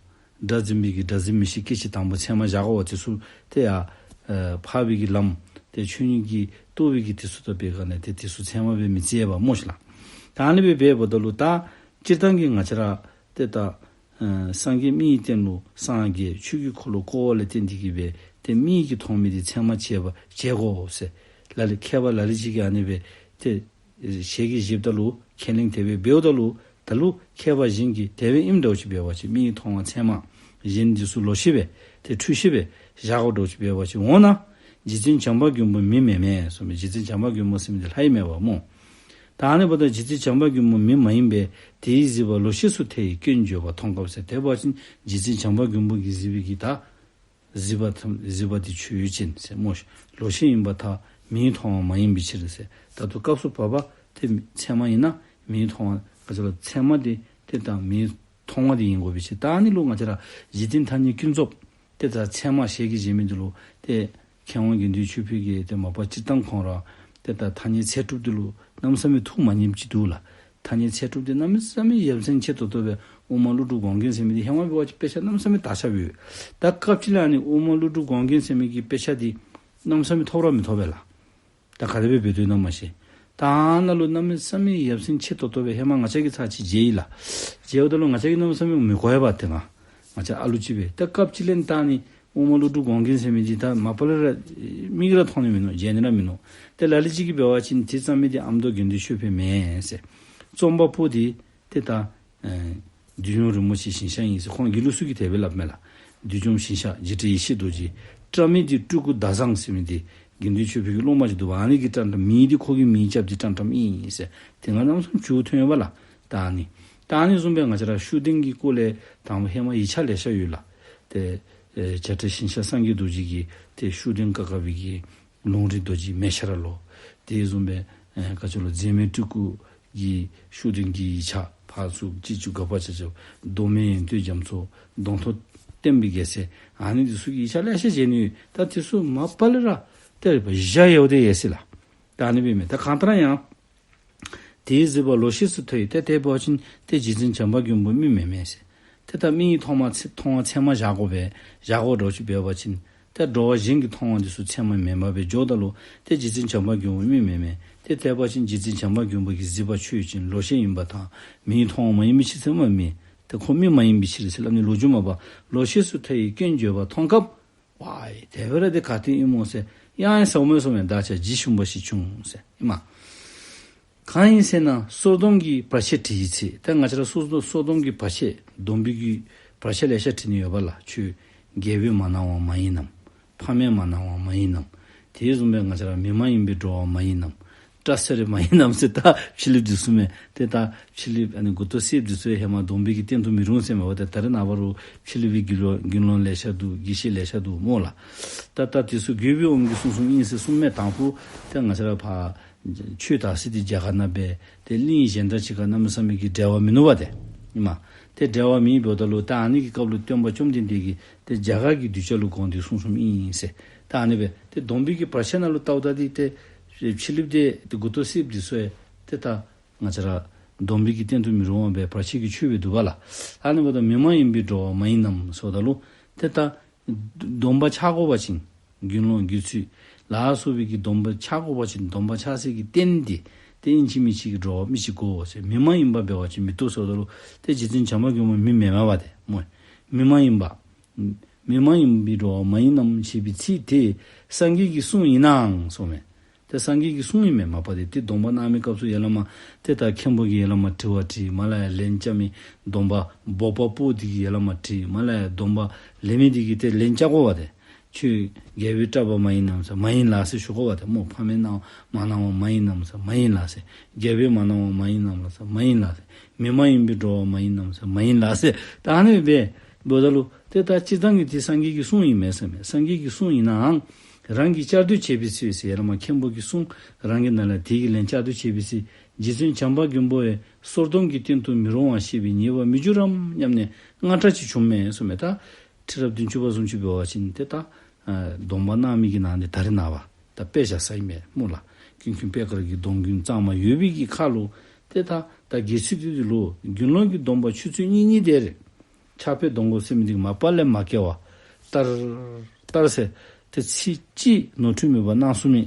སྒྲ་འཛིན་པའི་གི་སྒྲ་འཛིན་མིག་ཤེས་སྐད་ཅིག་དང་པོ་ཚད་མ་བཞག་དགོ་པ་དེ་ཚུ་ཏེ་ཡང་ཨེ་འཕགས་པའི་གི་ལམ་ཏེ་ཆོས་ཉིད་ཀྱི་རྟོགས་པའི་གི་དེ་ཚུ་དང་འབད་ག་ནི་ཏེ་དེ་ཚུ་ཚད་མ་སྦེ་མི་བརྩི་བས་སྨོ་ཤིག་ལགས། ད་ཨ་ནི་སྦེ་འབདཝ་ད་ལུ་ད་སྤྱིར་བཏང་གི་ང་བཅས་ར་ཏེ་ད་ཨེ་སངས་རྒྱས་མིའི་རྟེན་ལུ་སངས་རྒྱས། ཆོས་ཀྱི་འཁོར་ལོ་བསྐོར་བ་ལས་བརྟེན་ཏེ་གི་སྦེ་ཏེ་མིག་གིས་མཐོང་མི་དེ་ཚད་མ་བྱེད་པ་བྱེད་དགོ་ཟེར། ལ་ལུ་མཁས་པ་ལ་ལུ་ཅིག་གིས་ཨ་ནི་སྦེ་ཏེ་ཞལ་གྱིས་བཞེསཔ་ད་ལུ་ཁས་ལེན་དེ་སྦེ་འབདཝ་ད་ལུ་ད་ལུ་མཁས་པ་གཞན་གྱིས་དེ་སྦེ་ཨིནམ་འདྲཝ་ཅིག་འབད་བ་ཅིན་མིག་གིས་མཐོང་བ་ཚད་མ་གཞན་འདི་ཚུ་ལོག་ཤེས་སྦེ་ཏེ་འཁྲུལ་ཤེས་སྦེ་བཞག་དགོཔ་འདྲཝ་ཅིག་འབད་བ་ཅིན་འོ་ན་རྗེ་བཙུན་བྱམས་པ་མགོན་པོ་མི་མེན་མས་ཟེར་མི་རྗེ་བཙུན་བྱམས་པ་མགོན་པོ་ཟེར་མི་འདི་ལྷ་ཨིན་མས་པ་སྨོ། ད་ཨ་ནི་འབདཝ་ད་རྗེ་བཙུན་བྱམས་པ་མགོན་པོ་མི་མ་ཡིན་པས། དེ་ཡི་གཟིགས་པ་ལོག་ཤེས་སུ་ཐལ་བའི་སྐྱོན་བརྗོད་པ་མཐོང་སྐབས་ཟེར། དེ་འབད་བ་ཅིན་རྗེ་བཙུན་བྱམས་པ་མགོན་པོ་གིས་གཟིགས་པའི་གི་ད་གཟིགས་པ་ཐམས་གཟིགས་པ་དེ་ཆོས་ཅན་ཟེར་སྨོ་ཤིག། ལོག་ཤེས་ཡིན་པར་ཐལ། མིག་གིས་མཐོང་བ་མ་ཡིན་པའི་ཕྱིར་ཟེར། ད་ལྟོ་སྐབས་སུ་བབ་པ་དེ་ཚད་མ་ཡིན་ན་མིག་གིས་མཐོང་བ་ག་ཅི་ལོ་ཚད་མ་དེ་ཏེ་ད་མིག་གིས་མཐོང་བ་དེ་ཡིན་དགོ་པའི་ཕྱིར། ད་ཨ་ནི་ལུ་ང་བཅས་ར་འཇིག་རྟེན་ཐ་སྙད་ཀུན་རྫོབ་ཏེ་ད་ཚད་མ་ཞལ་གྱིས་བཞེས་མི་འདི་ལུ་ཏེ་མཁས་དབང་དགེ་འདུན་ཆོས་འཕེལ་གྱིས་ཏེ་མ་པ་སྤྱིར་བཏང་ཁོང་ར་ཏེ་ད་ཐ་སྙད་ཚད་གྲུབ་འདི་ལུ་གནམ་མེད་ས་མེད་ཐུགས་མ་མཉེས་ཅིག་འདུག་ལགས། ཐ་སྙད་ཚད་གྲུབ་འདི་གནམ་མེད་ས་མེད་ཡ་མཚན་ཆེ་ཏོག་ཏོ་སྦེ་དབུ་མ་ཀླུ་སྒྲུབ་དགོངས་རྒྱན་ཟེར་མི་འདི་ཧེ་མ་འབད་བ་ཅིན་དཔེ་ཆ་གནམ་མེད་ས་མེད་དར་ཁྱབ་ཡོད། ད་སྐབས་ཅིག་ལས་ཨ་ནི་དབུ་མ་ཀླུ་སྒྲུབ་དགོངས་རྒྱན་ཟེར་མི་གི་དཔེ་ཆ་འདི་གནམ་མེད་ས་མེད་ཐོབ་ར་མི་ཐོབ་པས་ལགས། ད་ག་དེ་སྦེ་འབད་དོ་ཨིན་ན་མ་ཤེས། ད་ཨ་ནཱ་ལུ་གནམ་མེད་ས་མེད་ཡ་མཚན་ཆེ་ཏོག་ཏོ་སྦེ་ཧེ་མ་ང་བཅས་ཀྱིས་ཚར་གཅིག་མཇལ་ཡི་ལགས། མཇལཝ་ད་ལུ་ང་བཅས་ཀྱིས་གནམ་མེད་ས་མེད་མི་གོ་བས་པ་ཏེ་ང་ང་བཅས་ཨ་ལུ་ཅིག་སྦེ། ད་སྐབས་ཅིག་ལས་ད་ཨ་ནི་དབུ་མ་ཀླུ་སྒྲུབ་དགོངས་རྒྱན་ཟེར་མི་འདི་ད་མ་པ་ལས་ར་མིག་གིས་ར་མཐོང་ནི་མིན་ནུག། མཇལ་ནི་ར་མིན་ནུག། ཏེ་ལ་ལུ་ཅིག་གིས་འབད་བ་ཅིན་དེ་བརྩམས་མི་འདི་ཨ་མདོ་དགེ་འདུན་ཆོས་འཕེལ་མེན་ཟེར། རྩོམ་པ་པོ་འདི་ཏེ་ད་ཨེ་བདུད་འཇོམས་རིན་པོ་ཆེ་ཞིང་གཤེགས་ཨིན་ཟེར་ཁོང་དགེ་ལུགས་ཚུ་གིས་དེ་སྦེ་སླབ་མས་ལགས། བདུད་འཇོམས་ཞིང་གཤེགས་འཇིགས་བྲལ་ཡེ་ཤེས་རྡོ་རྗེ། བཀྲམ་མི་འདི་སྤྲུལ་སྐུ་ཟླ་བཟང་ཟེར་མི་འདི་དགེ་འདུན་ཆོས་འཕེལ་གྱི་སློབ་མ་ཅིག་འདུག་པ། ཨ་ནི་གིས་བཀྲམ་བཀྲམ་མི་འདི་ཁོ་གིས་མིང་རྐྱབ་སྟེ་བཀྲམ་བཀྲམ་ཨིན་ཟེར། དེ་སྒང་གནམ་མེད་ས་མེད་མཇུག་ཐོན་ཡོདཔ་ལགས། ད་ཨ་ནི་ད་ཨ་ནི་བཟུམ་སྦེ་ང་བཅས་ར་ཤུགས་ལྡན་གྱི་སྐོར་ལས་དང་པ་ཧེ་མ་ཡིག་ཆ་ལེ་ཤ་ཡོད་ལགས། ཏེ་ཨེ་བྱ་བྲལ་ཞིང་གཤེགས་སངས་རྒྱས་རྡོ་རྗེ་གིས་ཏེ་ཤུགས་ལྡན་ཀ་ཁ་པའི་གི་ལུང་རིགས་རྡོ་རྗེ་མེ་ཤ་ར་ལོ། དེ་བཟུམ་སྦེ་ཨེ་ག་ཅི་ལོ་མཛེས་མའི་སྤྲུལ་སྐུ་གིས་ཤུགས་ལྡན་གྱི་ཡིག་ཆ་ཕར་ཚུར་ཅིག་ཅིག་དགག་པ་རྐྱབ་རྐྱབ། མདོ་སྨད་ཡོན་ཏན་རྒྱ་མཚོ། མདོ་མཐོང་བསྟན་པའི་རྒྱལ་མཚན། ཨ་ནི་འདི་ཚུ་གི་ཡིག་ཆ་ལེ་ཤ་མཇལ་ནི་ཡོད། ད་དེ་ཚུ་མ་པ་ལས་ར་ཏེ་བཞག་ཡོད་དེ་ཡོད་ཟེར་ལགས། ད་ཨ་ནི་སྦེ་མས། ད་གང་ལྟར་ཡང་དེ་ཡི་གཟིགས་པ་ལོག་ཤེས་སུ་ཐལ་བའི། ཏེ་དེ་འབད་བ་ཅིན་ཏེ་རྗེ་བཙུན་བྱམས་པ་མགོན་པོ་མི་མེན་མས་ཟེར། ཏེ་ད་མིག་གིས་མཐོང་བ་ཚད་མཐོང་བ་ཚད་མ་བཞག་དགོ་པས། བཞག་དགོཔ་འདྲཝ་ཅིག་འབད་བ་ཅིན་ཏེ་འགྲོ་བ་གཞན་གྱིས་མཐོང་བ་འདི་ཚུ་ཚད་མ་མེན་པ་སྦེ་འགྱོཝ་ད་ལུ་ཏེ་རྗེ་བཙུན་བྱམས་པ་མགོན་པོ་མི་མེན་མས། ཏེ་དེ་འབད་བ་ཅིན་རྗེ་བཙུན་བྱམས་པ་མགོན་པོ་གིས་གཟིགས་པ་ཆོས་ཅན། ལོག་ཤེས་ཡིན་པར་ཐལ། མིག་གིས་མཐོང་བ་མ་ཡིན་པའི་ཕྱིར་ཟེར་མས། ཏེ་ཁོ་མི་མ་ཡིན་པའི་ཕྱིར་ཟེར་སླབ་ནི་ལོ་རྒྱུས་མ་པ་ལོག་ཤེས་སུ་ཐལ་བའི་སྐྱོན་བརྗོད་པ་མཐོང་སྐབས། ཝའི་དེ་སྦེ་ར་དེ་ག་ཏེ་ཨིན་མོ་ཟེར་ཡང་ཡང་ཟེར་མས་ཟེར་མས། བདག་ཀྱང་ཇི་ཞུམ་པ་ཞིག་བྱུང་ཟེར་ཨིན་མས། གང་ཡིན་ཟེར་ན་སོར་སྡོམ་གྱི་བར་ཆད་དྲི་ཡི་ཚེ། ད་ང་བཅས་ར་སོར་སྡོམ་སོར་སྡོམ་གྱི་བར་ཆད་སྡོམ་པའི་གི་བར་ཆད་ལེ་ཤ་དྲི་ནི་ཡོདཔ་ལགས། ཁྱོད་རྒྱལ་པོས་མ་གནང་བ་མ་ཡིན་ནམ། ཕ་མས་མ་གནང་བ་མ་ཡིན་ནམ། དེ་བཟུམ་སྦེ་ང་བཅས་ར་མི་མ་ཡིན་པའི་འགྲོ་བ་མ་ཡིན་ནམ། སྐྲ་སེར་མ་ཡིན་ནམ་ཟེར་ད་ཕྱི་གླིངཔ་འདི་ཚུ་མས། ཏེ་ད་ཕྱི་གླིངཔ་ཨ་ནི་མགུ་ཏོ་སེརཔ་འདི་ཚུ་ཧེ་མ་སྡོམ་པའི་གི་རྟེན་དུ་མི་རུང་ཟེར་མས་པ། ཏེ་ད་རེས་ནངས་པ་རུང་ཕྱི་གླིངཔ་གི་དགེ་སློང་དགེ་སློང་ལེ་ཤ་འདུག། དགེ་བཤེས་ལེ་ཤ་འདུག་སྨོ་ལགས། ད་ད་དེ་ཚུ་རྒྱལ་པོའི་དབང་གིས་གསུངས་གསུངསམ་ཨིན་ཟེར་གསུངམ་མས། དང་ཕུ་ཏེ་ང་བཅས་ར་ཕར་ ཆོས་དར་ས་འདི་རྒྱ་གར་ནང་འབད། ཏེ་གླིང་གཞན་དང་གཅིག་ཁར་གནམ་མེད་ས་མེད་ཀྱི་འབྲེལ་བ་མིན་ནུག་པ་ཏེ། ཨིན་མས། ཏེ་འབྲེལ་བ་མེད་འབདཝ་ད་ལུ་ད་ཨ་ནི་གི་སྐབས་ལུ་སྟོན་པ་བཅོམ་ལྡན་འདས་ཀྱིས་ཏེ་རྒྱ་གར་གྱི་གདུལ་བྱ་ལུ་དགོངས་ཏེ་གསུངས་གསུངསམ་ཨིན་ཟེར། ད་ཨ་ནི་སྦེ་ཏེ་སྡོམ་པའི་གི་བར་ཆད་ནང་ལུ་བལྟཝ་ད་འདི་ཏེ་ཕྱི་གླིངཔ་འདི་ཏེ་མགུ་ཏོ་སེརཔོ་འདི་ཚུ་ཡང་ཏེ་ད་ང་བཅས་ར་སྡོམ་པའི་གི་རྟེན་དུ་མི་རུང་བ་སྦེ་བར་ཆད་ཀྱི་ཆོས་སྦེ་འདུག་པ་ལགས། ཨ་ནི་འབདཝ་ད་མི་མ་ཡིན་པའི་འགྲོ་བ་མ་ཡིན་ནམ་ཟེརཝ་ད་ལུ་ཏེ་ད་སྡོམ་པ་ཆག་དགོ་པ་ཅིན་དགེ་སློང་དགེ་ཚུལ་ལ་སོགས་པའི་གི་སྡོམ་པ་ཆག་དགོ་པ་ཅིན་སྡོམ་པ་ཆག་སའི་གི་རྟེན་འདི་ཏེ་ཨིན་ཅི་མིན་ཅི་གི་འགྲོ་བ་མི་ཅིག་དགོ་ཟེར། མི་མ་ཡིན་པ་འབད་བ་ཅིན་མི་བཏུབ་ཟེརཝ་ད་ལུ་ཏེ་རྗེ་བཙུན་བྱམས་པ་མགོན་པོ་མི་མེན་མས་པ་ཏེ་སྨོ། མི་མ་ཡིན་པ། མི་མ་ཡིན་པའི་འགྲོ་བ་མ་ཡིན་ནམ་ཞེས་པའི་ཚིག་དེ་སངས་རྒྱས་ཀྱི་གསུང་ཡིན་ནའང་གསུངསམ་མས། ཏེ་སངས་རྒྱས་ཀྱི་གསུང་ཨིན་མས། མ་པ་འདི་ཏེ་སྡོམ་པ་གནང་མི་སྐབས་སུ་ཡར་ལས་མར་ཏེ་ད་མཁན་པོ་གིས་ཡར་ལས་མར་དྲི་བ་དྲིས། མར་ལས་ཡར་ལན་རྐྱབ་མི་སྡོམ་པ་འབོག་པ་པོ་འདི་གིས་ཡར་ལས་མར་དྲིས། མར་ལས་ཡར་སྡོམ་པ་ལེན་མི་འདི་གིས་ཏེ་ལན་རྐྱབ་དགོ་པ་ཏེ། ཁྱོད་རྒྱལ་པོའི་གྲྭ་པ་མ་ཡིན་ནམ་ཟེར། མ་ཡིན་ལགས་ཟེར་ཞུ་དགོ་པ་ཏེ་སྨོ། ཕ་མའི་གནང་བ་མ་གནང་བ་མ་ཡིན་ནམ་ཟེར། མ་ཡིན་ལགས་ཟེར། རྒྱལ་པོའི་མ་གནང་བ་མ་ཡིན་ནམ་ཟེར། མ་ཡིན་ལགས་ཟེར། མི་མ་ཡིན་པའི་འགྲོ་བ་མ་ཡིན་ནམ་ཟེར། མ་ཡིན་ལགས་ཟེར། ད་ཨ་ནི་སྦེ་འབདཝ་ད་ལུ་ཏེ་ད་སྤྱིར་བཏང་གི་འདི་སངས་རྒྱས་ཀྱི་གསུང་ཨིན་མས་ཟེར་མས། སངས་རྒྱས་ཀྱི་གསུང་ཨིན་ནའང་རང་གིས་བསྐྱར་ཟློས་བྱས་པའི་ཚེ་ཟེར། ཡར་ལས་མར་མཁན་པོ་གིས་གསུངས། རང་གིས་ནཱ་ལས་དེ་གི་ལན་བསྐྱར་ཟློས་བྱས་པའི་ཚེ། རྗེ་བཙུན་བྱམས་པ་མགོན་པོ་ཡང་སོར་སྡོམ་གྱི་རྟེན་དུ་མི་རུང་བ་ཞེས་པའི་ཉེས་པར་མི་འགྱུར་རམ་སྙམ་ནས་དངངས་སྐྲག་ཅིག་བྱུང་མས་ཟེར་མས། ད་ཁྲི་རབས་བདུན་ཅུ་པ་བཟུམ་ཅིག་འབད་བ་ཅིན་ཏེ་ད་ཨ་སྡོམ་པ་གནང་མི་གི་ནང་འདི་ད་རེས་ནངས་པ་ད་དཔེ་བཞག་ས་ཨིན་མས་སྨོ་ལགས། ཀུན་མཁྱེན་པད་དཀར་གྱི་སྡོམ་རྒྱུན་གཙང་མ་ཡོད་པའི་གི་ཁར་ལུ་ཏེ་ད་ད་དགེ་ཚུལ་འདི་ལུ་དགེ་སློང་གི་སྡོམ་པ་ཆུ་ཚོད་གཉིས་གཉིས་དེ་རེ་ཕྱག་དཔེ་སྡོམ་དགོ་ཟེར་མི་འདི་མ་པ་ལས་མ་སྐྱེལ་བར་ལྟར་ལྟར་ཟེར་ཏེ་ཚིག་གཅིག་ནོར་འཁྲུལ་མེད་པར་གནང་ཚུགས་མི།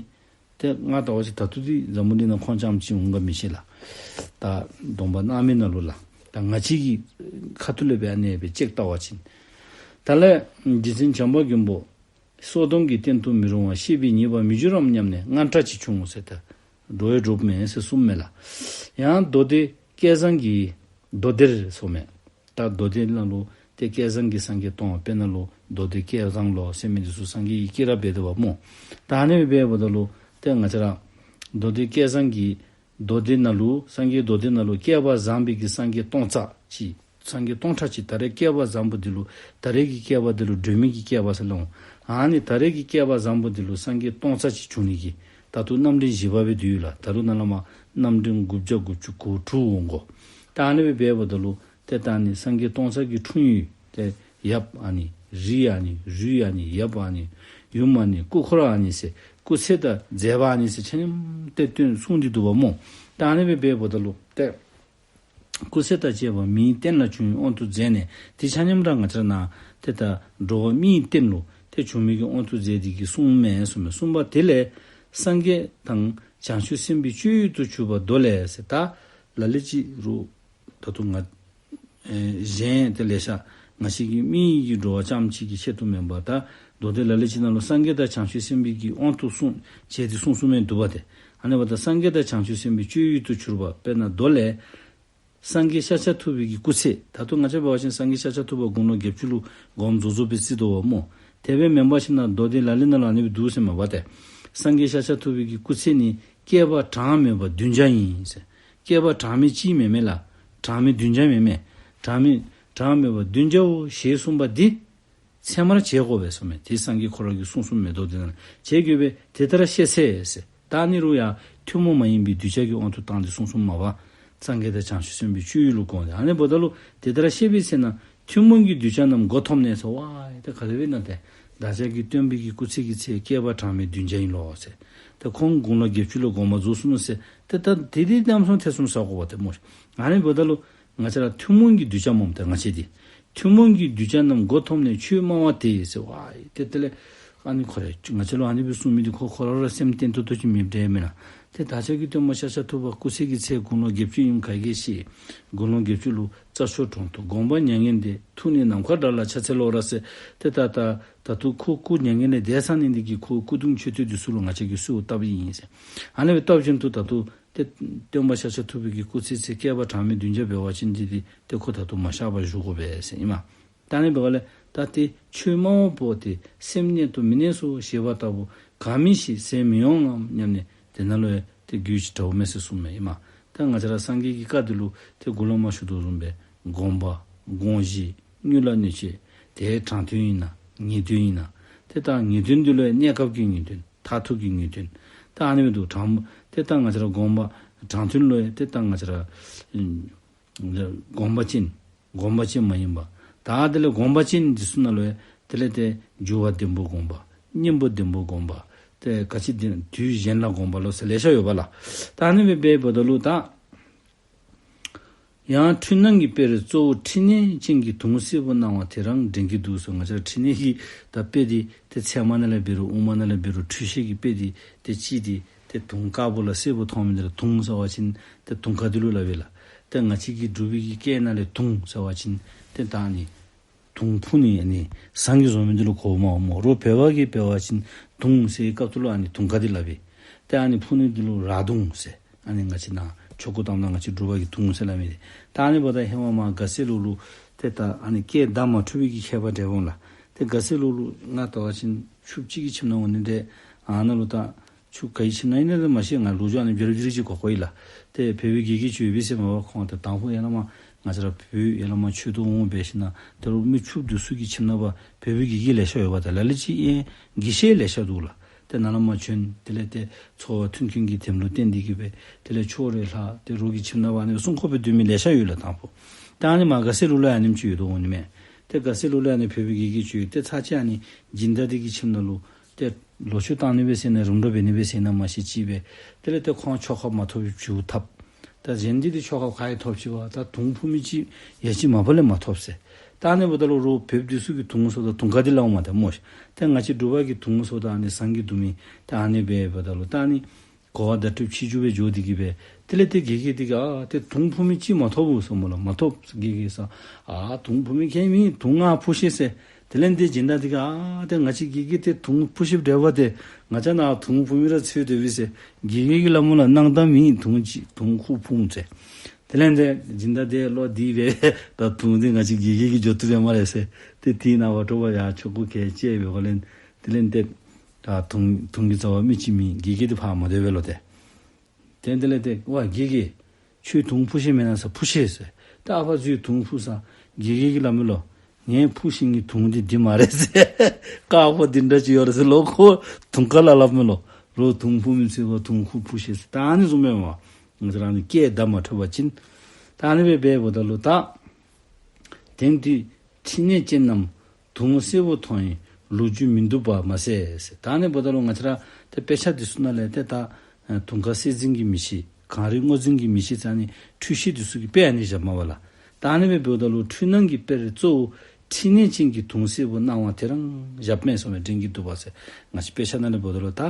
ཏེ་ང་ལྟ་བ་ཅིན་ད་ལྟོ་འདི་འཛམ་བུ་གླིང་ནང་ཁོང་རྐྱངམ་ཅིག་འོང་ག་མི་ཤེས་ལགས། ད་སྡོམ་པ་གནང་མི་ནང་ལུ་ལགས། ད་ང་བཅས་ཀྱི་ཁ་ཐུག་ལས་སྦེ་ཨ་ནི་སྦེ་ཅིག་ལྟ་བ་ཅིན། ད་ལས་རྗེ་བཙུན་བྱམས་པ་མགོན་པོ་སོར་སྡོམ་གྱི་རྟེན་དུ་མི་རུང་བ་ཞེས་པའི་ཉེས་པར་མི་འགྱུར་རམ་སྙམ་ནས་དངངས་སྐྲག་ཅིག་བྱུང་ཟེར། ད་འགྲོ་ཡང་འགྲོཝ་མས་ཟེར་གསུངསམ་མས་ལགས། ཡང་མདོ་སྡེ་སྐལ་བཟང་གིས་མདོ་སྡེར་ཟེརཝ་མས། ད་མདོ་སྡེ་ནང་ལུ་ཏེ་སྐལ་བཟང་གི་སངས་རྒྱས་སྟོན། དཔེར་ན་ལུ་མདོ་སྡེ་སྐལ་བཟང་ལོ་ཟེར་མི་འདི་ཚུ་སངས་རྒྱས་ཀྱི་སྐྱེས་རབས་འབད་དོ་བ་སྨོ། ད་ཨ་ནི་སྦེ་འབདཝ་ད་ལུ་ཏེ་ང་བཅས་ར་མདོ་སྡེ་སྐལ་བཟང་གི་མདོ་སྡེ་ནང་ལུ་སངས་རྒྱས་མདོ་སྡེ་ནང་ལུ་བསྐལ་པ་བཟང་པོའི་གི་སངས་རྒྱས་སྟོང་རྩ་ཅིག་སངས་རྒྱས་སྟོང་ཕྲག་གཅིག་ད་རེས་བསྐལ་པ་བཟང་པོ་འདི་ལུ་ད་རེས་ཀྱི་བསྐལ་པ་འདི་ལུ་སྒྲོན་མེ་གི་བསྐལ་པ་ཟེར་སླབ་འོང་། ཨ་ནི་ད་རེས་ཀྱི་བསྐལ་པ་བཟང་པོ་འདི་ལུ་སངས་རྒྱས་སྟོང་རྩ་གཅིག་བྱུང་ནི་གི་ད་ལྟོ་རྣམ་འདྲེན་བཞི་པ་སྦེ་འདུག་ཡོད་ལགས། ད་རུང་ནཱ་ལས་མར་རྣམ་འདྲེན་དགུ་བརྒྱ་དགུ་བཅུ་གོ་དྲུག་འོང་དགོ། ད་ཨ་ནི་སྦེ་འབདཝ་ད་ལུ་ཏེ་ད་ཨ་ནི་སངས་རྒྱས་སྟོང་རྩ་གི་འཁྲུངས་ཡུལ་ཏེ་ཡབ་ཨ་ནི་རི་ཨ་ནི་རུས་ཨ་ནི་ཡབ་ཨ་ནི་ཡུམ་ཨ་ནི་སྐུ་འཁོར་ཨ་ནི་ཟེར་སྐུ་ཚེ་དང་མཛད་པ་ཨ་ནི་ཟེར་ཆ་མཉམ་ཏེ་སྟོན་གསུངས་ཏེ་འདུག་པ་སྨོ། ད་ཨ་ནི་སྦེ་འབདཝ་ད་ལུ་ཏེ་སྐུ་ཚེ་དང་བཅས་པ་མིའི་རྟེན་ལ་བྱུང་བའི་དབང་དུ་མཛད་ནས་དེ་ཆ་མཉམ་ར་ང་བཅས་ར་ནཱ་ཏེ་ད་འགྲོ་བ་མིའི་རྟེན་ལུ་ཏེ་བྱུང་མི་གི་དབང་དུ་མཛད་དེ་གིས་གསུངསམ་མས་གསུངསམ་མས། གསུངས་པ་དེ་ལས་སངས་རྒྱས་དང་བྱང་ཆུབ་སེམས་དཔའི་སྤྱོད་ཡུལ་དུ་གྱུར་པ་མདོ་ལས་ཟེར། ད་ལ་ལུ་ཅིག་རུང་ད་ལྟོ་ང་ཨེ་གཞན་ཏེ་ལེ་ཤ་ང་བཅས་ཀྱི་མི་གི་འགྲོ་བ་རྐྱངམ་ཅིག་གི་ཆེད་དུ་མེན་པར་ད་མདོ་སྡེ་ལ་ལུ་ཅིག་ནང་ལུ་སངས་རྒྱས་དང་བྱང་ཆུབ་སེམས་དཔའི་གི་དབང་དུ་གསུངས་བྱས་ཏེ་གསུངས་གསུངསམ་མས་འདུག་པ་ཏེ། ཨ་ནི་འབདཝ་ད་སངས་རྒྱས་དང་བྱང་ཆུབ་སེམས་དཔའི་སྤྱོད་ཡུལ་དུ་གྱུར་པ་དཔེར་ན་མདོ་ལས་སངས་རྒྱས་ཤཱཀྱ་ཐུབ་པའི་གི་སྐུ་ཚེ། ད་ལྟོ་ང་བཅས་འབད་བ་ཅིན་སངས་རྒྱས་ཤཱཀྱ་ཐུབ་པ་དགུང་ལོ་བརྒྱད་ཅུ་ལུ་དགོངས་རྫོགས་རྫོགས་སྦེ་བརྩི་དོ་བ་སྨོ། དེ་སྦེ་མེན་པ་ཅིན་ནཱ་མདོ་སྡེ་ལ་ལུ་ནང་ལུ་ཨ་ནི་སྦེ་འདུག་ཟེར་མས་པ་ཏེ། སངས་རྒྱས་ཤཱཀྱ་ཐུབ་པའི་གི་སྐུ་ཚེ་ནི་བསྐལ་པ་གྲངས་མེད་པ་བདུན་བརྒྱ་ཡིན་ཟེར། བསྐལ་པ་གྲངས་མེད་གཅིག་མེན་མས་ལགས། གྲངས་མེད་བདུན་བརྒྱ་མེན་མས། གྲངས་མེད་གྲངས་མེད་པ་བདུན་བརྒྱའོ་ཞེས་གསུངས་པ་འདི་ཚད་མར་བྱེད་དགོ་པས་གསུངས་མས། དེ་སངས་རྒྱས་ཁོ་ར་གིས་གསུངས་གསུངསམ་མས། མདོ་སྡེ་ནང་ལུ་བྱེད་དགོ་པས། དེ་ལྟར་ཤེས་འཚལ་ཟེར། ད་ཨ་ནི་རུང་ཡང་ཐུན་མོང་མ་ཡིན་པའི་གདུལ་བྱ་གི་དབང་དུ་བཏང་སྟེ་གསུངས་གསུངསམ་མས་པ། སངས་རྒྱས་དང་བྱང་ཆུབ་སེམས་དཔའི་སྤྱོད་ཡུལ་ལུ་དགོངས་ཏེ། ཨ་ནི་འབདཝ་ད་ལུ་དེ་ལྟར་ཤེས་པའི་ཚེ་ན་ཐུན་མོང་གི་གདུལ་བྱ་རྣམས་མགོ་འཐོམས་ནས་ཟེར། ཝའི་ཏེ་ག་དེ་སྦེ་ཨིན་ན་ཏེ་བདག་ཅག་གི་སྟོན་པའི་གི་སྐུ་ཚེ་གི་ཚད་བསྐལ་པ་གྲངས་མེད་བདུན་བརྒྱ་ཨིན་ལོ་ཟེར། ཏེ་ཁོང་དགུང་ལོ་བརྒྱད་ཅུ་ལུ་དགོངས་པ་རྫོགས་སོ་ནུག་ཟེར། ཏེ་ད་དེ་དེ་རྣམ་གསུམ་ཐེ་ཚོམ་ཟ་དགོ་པ་ཏེ་སྨོ། ཨ་ནི་འབདཝ་ད་ལུ་ང་བཅས་ར་ཐུན་མོང་གི་གདུལ་བྱ་སྨོ་ཏེ་ང་བཅས་འདི་ཐུན་མོང་གི་གདུལ་བྱ་རྣམས་མགོ་འཐོམས་ནས་ཆོས་སྨྲ་བ་དེས་ཟེར། ཝའི་ཏེ་དེ་ལས་ཨ་ནི་ཁོ་ར་ང་བཅས་ལུ་ཨ་ནི་སྦེ་གསུངས་མི་འདི་ཁོ་ཁོ་ར་ར་སེམས་བརྟན་ཏོག་ཏོ་ཅིག་མེདཔ་འདྲས་མེན་ན། ཏེ་བདག་ཅག་གི་སྟོན་པ་ཤཱཀྱ་ཐུབ་པ་སྐུ་ཚེ་གི་ཚད་དགུང་ལོ་བརྒྱད་ཅུ་ཨིནམ་ག་གིས་ཤེས། དགུང་ལོ་བརྒྱད་ཅུ་ལུ་རྩྭ་མཆོག་གྲོང་དུ་དགོངས་པ་མྱ་ངན་འདས། ཐུགས་ནི་ནམ་མཁའ་འདྲ་ལ་ཕྱག་འཚལ་ལོ་ར་ཟེར། ཏེ་ད་ད་ད་ལྟོ་ཁོ་སྐུ་མྱ་ངན་ལས་འདས་ཚར་ནི་འདི་གིས་ཁོ་སྐུ་གདུང་མཆོད་རྟེན་འདི་ཚུ་ལུ་ང་བཅས་ཀྱིས་གསོལཝ་བཏབ་ཨིན་ཟེར། ཨ་ནི་སྦེ་བཏབ་བཞིན་དུ་ད་ལྟོ་ཏེ་སྟོན་པ་ཤཱཀྱ་ཐུབ་པའི་གི་སྐུ་ཚེ་ཚད་བསྐལ་པ་གྲངས་མེད་བདུན་བརྒྱ་འབད་བ་ཅིན་འདི་འདི་ཏེ་ཁོ་ད་ལྟོ་མ་གཤགས་པར་བཞུགས་དགོ་པས་ཟེར་ཨིན་མས། ད་ཨ་ནི་འབདཝ་ལས་ད་ཏེ་ཆོས་སྨྲ་བ་པོ་ཏེ་སེམས་གནས་དང་མི་གནས་སོ་ཞེས་པ་ལྟ་བུ་གང་མིན་ཞིག་ཟེར་མི་ཡོང་ངམ་སྙམ་ནས་དེ་ནང་ལུ་ཡང་ཏེ་རྒྱུད་ཅིག་འདྲཝ་མས་ཟེར་གསུངསམ་མས་ཨིན་མས། ད་ང་བཅས་ར་སངས་རྒྱས་ཀྱི་བཀའ་འདི་ལུ་ཏེ་གོང་ལུ་མར་ཞུ་དོ་བཟུམ་སྦེ་དགོངས་པ་དགོངས་གཞི་དངོས་ལ་གནོད་བྱེད་དེ་དྲང་དོན་ཨིན་ན་ངེས་དོན་ཨིན་ན། ཏེ་ད་ངེས་དོན་འདི་ལུ་ཡང་གནས་སྐབས་ཀྱི་ངེས་དོན་མཐར་ཐུག་གི་ངེས་དོན། ད་ཨ་ནི་སྦེ་འདུག། དྲང་ཏེ་ད་ང་བཅས་ར་དགོངས་པ་དྲང་དོན་ལུ་ཡང་ཏེ་ད་ང་བཅས་ར་ཨམ་དགོངས་པ་ཅན་དགོངས་པ་ཅན་མ་ཡིན་པ། ད་དེ་ལས་དགོངས་པ་ཅན་འདི་ཚུ་ནང་ལུ་ཡང་དེ་ལས་ཏེ་འགྱུར་བ་བདེན་པོ་དགོངས་པ། གཉེན་པོ་བདེན་པོ་དགོངས་པ། ཏེ་ག་ཅི་བདེན་དུས་གཞན་ལ་དགོངས་པ་ལོ་ཟེར་ལེ་ཤ་ཡོད་པ་ལགས། ད་ཨ་ནི་སྦེ་འབདཝ་ད་ལུ་ད་ཡང་འཁྲུལ་སྣང་གི་དཔེར་གཙོ་བོ་འཁྲུལ་གནས་ཅན་གྱི་དུང་སེར་པོ་སྣང་བ་དེ་རང་འདྲེན་གྱི་འདུག་ཟེར། ང་བཅས་འཁྲུལ་གནས་ཀྱི་ད་དཔེ་འདི་ཏེ་ཚལ་མ་ནང་ལས་འབད་རུང་ཨུ་མ་ནང་ལས་འབད་རུང་འཁྲུལ་ཤེས་ཀྱི་དཔེ་འདི་ཏེ་ཅིག་འདི་ཏེ་དུང་དཀར་པོ་ལ་སེར་པོ་མཐོང་མི་འདི་ལུ་དུང་ཟེར་བ་ཅིན་ཏེ་དུང་དཀར་འདི་ལུ་སླབ་ཨིན་ལགས། ཏེ་ང་བཅས་ཀྱི་འབྲུག་པའི་གི་སྐད་ནང་ལས་དུང་ཟེར་བ་ཅིན་ཏེ་ད་ཨ་ནི་དུང་ཕུ་ནི་ཨ་ནི་ཟངས་ཀྱིས་བཟོ་མི་འདི་ལུ་གོཝ་མས་སྨོ། རོགས་བོད་པ་གིས་འབད་བ་ཅིན་དུང་ཟེར་སྐབས་སུ་ལུ་ཨ་ནི་དུང་དཀར་འདི་སླབ་ཨིན། ཏེ་ཨ་ནི་ཕུ་ནི་འདི་ལུ་ར་དུང་ཟེར། ཨ་ནི་ང་བཅས་ནཱ་ཆོ་ག་གཏང་ནི་ང་བཅས་འབྲུག་པ་གིས་དུང་ཟེར་སླབ་མི་འདི། ད་ཨ་ནི་འབདཝ་ད་ཧེ་མ་མར་དགའ་སེང་ལུག་ལུ་ཏེ་ད་ཨ་ནི་སྐད་བརྡ་མ་འཕྲོད་པའི་གི་ཁྱད་པར་འདྲ་འོང་ལགས། ཏེ་དགའ་སེང་ལུག་ལུ་ང་ལྟ་བ་ཅིན་ཆུ་གཅིག་གི་ཁྱིམ་ནང་འོང་ནི་འདི་ཨ་ནཱ་ལུ་ད་ཆུ་ག་གི་ཁྱིམ་ནང་ཨིན་ན་མ་ཤེས། ང་ལོ་རྒྱུས་ཨ་ནི་འབྱོར་འབྱོར་ཅིག་གོ་གོཝ་ཨིན་ལགས། ཏེ་བོད་པའི་དགེ་རྒན་ཅིག་ཡོད་པས་ཟེར་མས་པ། ཁོང་ཏེ་དང་ཕུ་ཡར་ལས་མར་ང་བཅས་ར་བོད་ཡར་ལས་མར་ཆོས་ཐོག་འོང་འབད་ཞིནམ་ལས་ད་རུང་མི་ཕྱུགཔོ་འདི་ཚུ་གི་ཁྱིམ་ནང་པ་བོད་པའི་དགེ་རྒན་ལེ་ཤ་ཡོད་པ། ད་ལ་ལུ་ཅིག་ཨེ་དགེ་བཤེས་ལེ་ཤ་འདུག་ལགས། ཏེ་ནཱ་ལས་མར་བྱོན་དེ་ལས་ཏེ་འཚོ་བ་མཐུན་རྐྱེན་གྱི་དེམ་ལུ་བརྟེན་ཏེ་གིས་སྦེ་དེ་ལས་ཕྱོགས་རེ་ལྷག་ཏེ་རོགས་ཀྱི་ཁྱིམ་ནང་པ་ཨ་ནི་སྲུང་འཁོར་སྦེ་སྡོད་མི་ལེ་ཤ་ཡོད་ལགས་དང་ཕུ། ད་ཨ་ནི་མར་དགའ་སེང་ལུག་ལུ་ཡང་ཨ་ནེམ་ཅིག་ཡོད་དོ་འོང་ནི་མས། ཏེ་དགའ་སེང་ལུག་ལུ་ཡང་ཨ་ནི་བོད་པའི་དགེ་རྒན་ཅིག་ཡོད། ཏེ་ཚར་གཅིག་ཨ་ནི་སྦྱིན་བདག་འདི་གི་ཁྱིམ་ནང་ལུ་ཏེ་ལོ་མཆོད་བཏང་ནི་སྦེ་ཟེར་ན་རུམ་འགྲོ་འབད་ནི་སྦེ་ཟེར་ན་མ་ཤེས་ཅིག་སྦེ། དེ་ལས་ཏེ་ཁོང་ཆོ་གཔ་མ་ཐོབ་པའི་བྱིའུ་འཐབ། ད་གཞན་འདི་ཏེ་ཆོ་གཔ་ག་ཡང་ཐོབ་ཅི་པ། ད་དུང་ཕུ་མི་ཅིག་ཡ་གཅིག་མ་པ་ལས་མ་ཐོབ་ཟེར། ད་ཨ་ནི་འབདཝ་ད་ལུ་རོགས་བོདཔ་འདི་ཚུ་གིས་དུང་ཟེརཝ་ད་དུང་དཀར་འདི་སླབ་འོང་མས་ཏེ་སྨོ་ཤིག། ཏེ་ང་བཅས་འབྲུག་པ་གིས་དུང་ཟེརཝ་ད་ཨ་ནི་ཟངས་ཀྱི་དུང་མི་ད་ཨ་ནི་སྦེ་འབདཝ་ད་ལུ་ད་ཨ་ནི་གོ་བ་བརྡ་སྤྲོད་ཕྱི་འགྱུར་སྦེ་འགྱོ་སྟེ་གིས་སྦེ་དེ་ལས་ཏེ་དགེ་རྒན་འདི་གིས་ཨ་ཏེ་དུང་ཕུ་མི་ཅིག་མ་ཐོབ་བོ་ཟེར་སྨོ་ལགས། མ་ཐོབ་ཟེར་དགེ་རྒན་ཟེར། ཨ་དུང་ཕུ་མི་ག་ཡང་མེད། དུང་ང་ཕུ་ཤེས་ཟེར། དེ་ལས་ཏེ་སྦྱིན་བདག་འདི་གིས་ཨ་ཏེ་ང་བཅས་དགེ་རྒན་འདི་དུང་ཕུ་ཤེསཔ་འདྲ་བ་ཏེ་ང་བཅས་ནཱ་དུང་ཕུ་མི་ར་འཚོལ་སྡོད་པས་ཟེར། དགེ་རྒན་གྱིས་སླབ་སྨོ་ལགས། གནང་སྟངས་མེད། དུང་ཅིག་དུང་ཁུ་ཕུ་འོང་ཟེར། དེ་ལས་ཏེ་སྦྱིན་བདག་འདི་ལོག་སྟེ་སྦེ་ད་དུང་འདི་ང་བཅས་དགེ་རྒན་གྱིས་འགྱོ་བཏུབ་པས་སྨ་རེ་ཟེར། ཏེ་དེ་ནངས་པ་དྲོ་པ་ཡར་ཆོ་ག་ག་ར་བཅད་སྦེ་འགྱོ་ལས་དེ་ལས་ཏེ་ད་དུང་དུང་གི་རྩ་བར་མི་ཅིག་མེད། དགེ་རྒན་འདི་ཕར་མ་སྡོད་པས་ལོ་ཏེ། ཏེ་དེ་ལས་ཏེ་ཝ་དགེ་རྒན་ཁྱོད་དུང་ཕུ་ཤེས་མེན་ན་ཟེར། ཕུ་ཤེས་ཟེར། ད་ཨ་ཕར་ཚུར་དུང་ཕུ་ས། དགེ་རྒན་གྱིས་སླབ་མས་ལོ། ངེའི་ཕུ་ཤེས་ཀྱི་དུང་འདི་འདི་སྨ་རེ་ཟེར། དཀརཔོ་འདི་འདྲ་ཅིག་ཡོད་རེ་ཟེར་ལོ། ཁོ་དུང་དཀར་ལ་སླབ་མས་ལོ། རོགས་དུང་ཕུ་མི་ཚུ་གིས་དུང་ཁུ་ཕུ་ཤེས་ཟེར། ད་ཨ་ནི་བཟུམ་མས་སྨོ། ང་བཅས་ར་ཨ་ནི་སྐད་བརྡ་མ་འཕྲོད་པ་ཅིན། ད་ཨ་ནི་སྦེ་འབདཝ་ད་ལུ་ད་དེང་དུས་འཁྲུལ་གནས་ཅན་རྣམས་དུང་སེར་པོ་མཐོང་བའི་ལོ་རྒྱུས་མི་འདུག་པ་མ་ཟད་ཟེར། ད་ཨ་ནི་འབདཝ་ད་ལུ་ང་བཅས་ར་ཏེ་དཔེ་ཆ་འདི་ཚུ་ནང་ལས་ཏེ་ད་དུང་དཀར་སེར་འཛིན་གྱི་མི་ཤེས། གངས་རི་སྔོ་འཛིན་གྱི་མི་ཤེས་ཟེར་ཨ་ནི་འཁྲུལ་ཤེས་འདི་ཚུ་གིས་དཔེ་ཨ་ནི་བཞགཔ་མས་པ་ལགས། ད་ཨ་ནི་སྦེ་འབདཝ་ད་ལུ་འཁྲུལ་སྣང་གི་དཔེར་གཙོ་བོ་འཁྲུལ་གནས་ཅན་གྱི་དུང་སེར་པོ་སྣང་བ་དེ་རང་བཞགཔ་མས་ཟེར་མས། འདྲེན་གྱི་འདུག་པ་ཟེར། ང་བཅས་དཔེ་ཆ་ནང་ལས་འབདཝ་ད་ལུ་ད་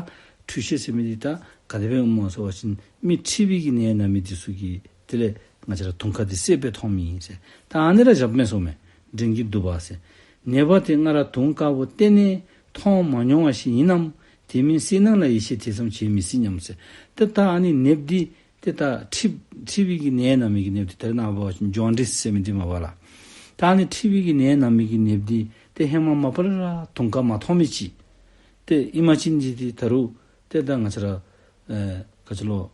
འཁྲུལ་ཤེས་ཟེར་མི་འདི་ད་ག་དེ་སྦེ་འོང་སྨོ་ཟེར་བ་ཅིན་མི་འཁྲུལ་པའི་གི་ནད་ན་མི་འདི་ཚུ་གིས་དེ་ལས་ང་བཅས་ར་དུང་དཀར་འདི་སེརཔོ་སྦེ་མཐོང་མི་ཨིན་ཟེར། ད་ཨ་ནི་ར་བཞགཔ་མས་ཟེར་མས། འདྲེན་གྱི་འདུག་པ་ཟེར། ནད་པ་དེ་སྔར་དུང་དཀར་པོ་གཏན་ནས་མཐོང་མ་མྱོང་བ་ཞིག་ཡིན་ནམ། དེ་མིན་སེར་སྣང་ལ་ཡིད་ཆེས་དེ་ཙམ་བྱེད་མི་སྲིད་སྙམ་ཟེར། ཏེ་ད་ཨ་ནི་ནདཔ་འདི་ཏེ་ད་འཁྲུལ་འཁྲུལ་པའི་གི་ནད་ན་མི་གི་ནདཔ་འདི་ད་རེས་ནངས་པ་ཇོན་ཌིས་ཟེར་མི་འདི་མས་པ་ལགས། ད་ཨ་ནི་འཁྲུལ་པའི་གི་ནད་ན་མི་གི་ནདཔ་འདི་ཏེ་ཧེ་མ་མ་པ་ལས་ར་དུང་དཀར་མ་མཐོང་མི་ཅིག་ཏེ་ཨིན་པ་ཅིན་འདི་ཏེ་ད་རུང་ཏེ་ད་ང་བཅས་ར་ཨེ་ག་ཅི་ལོ།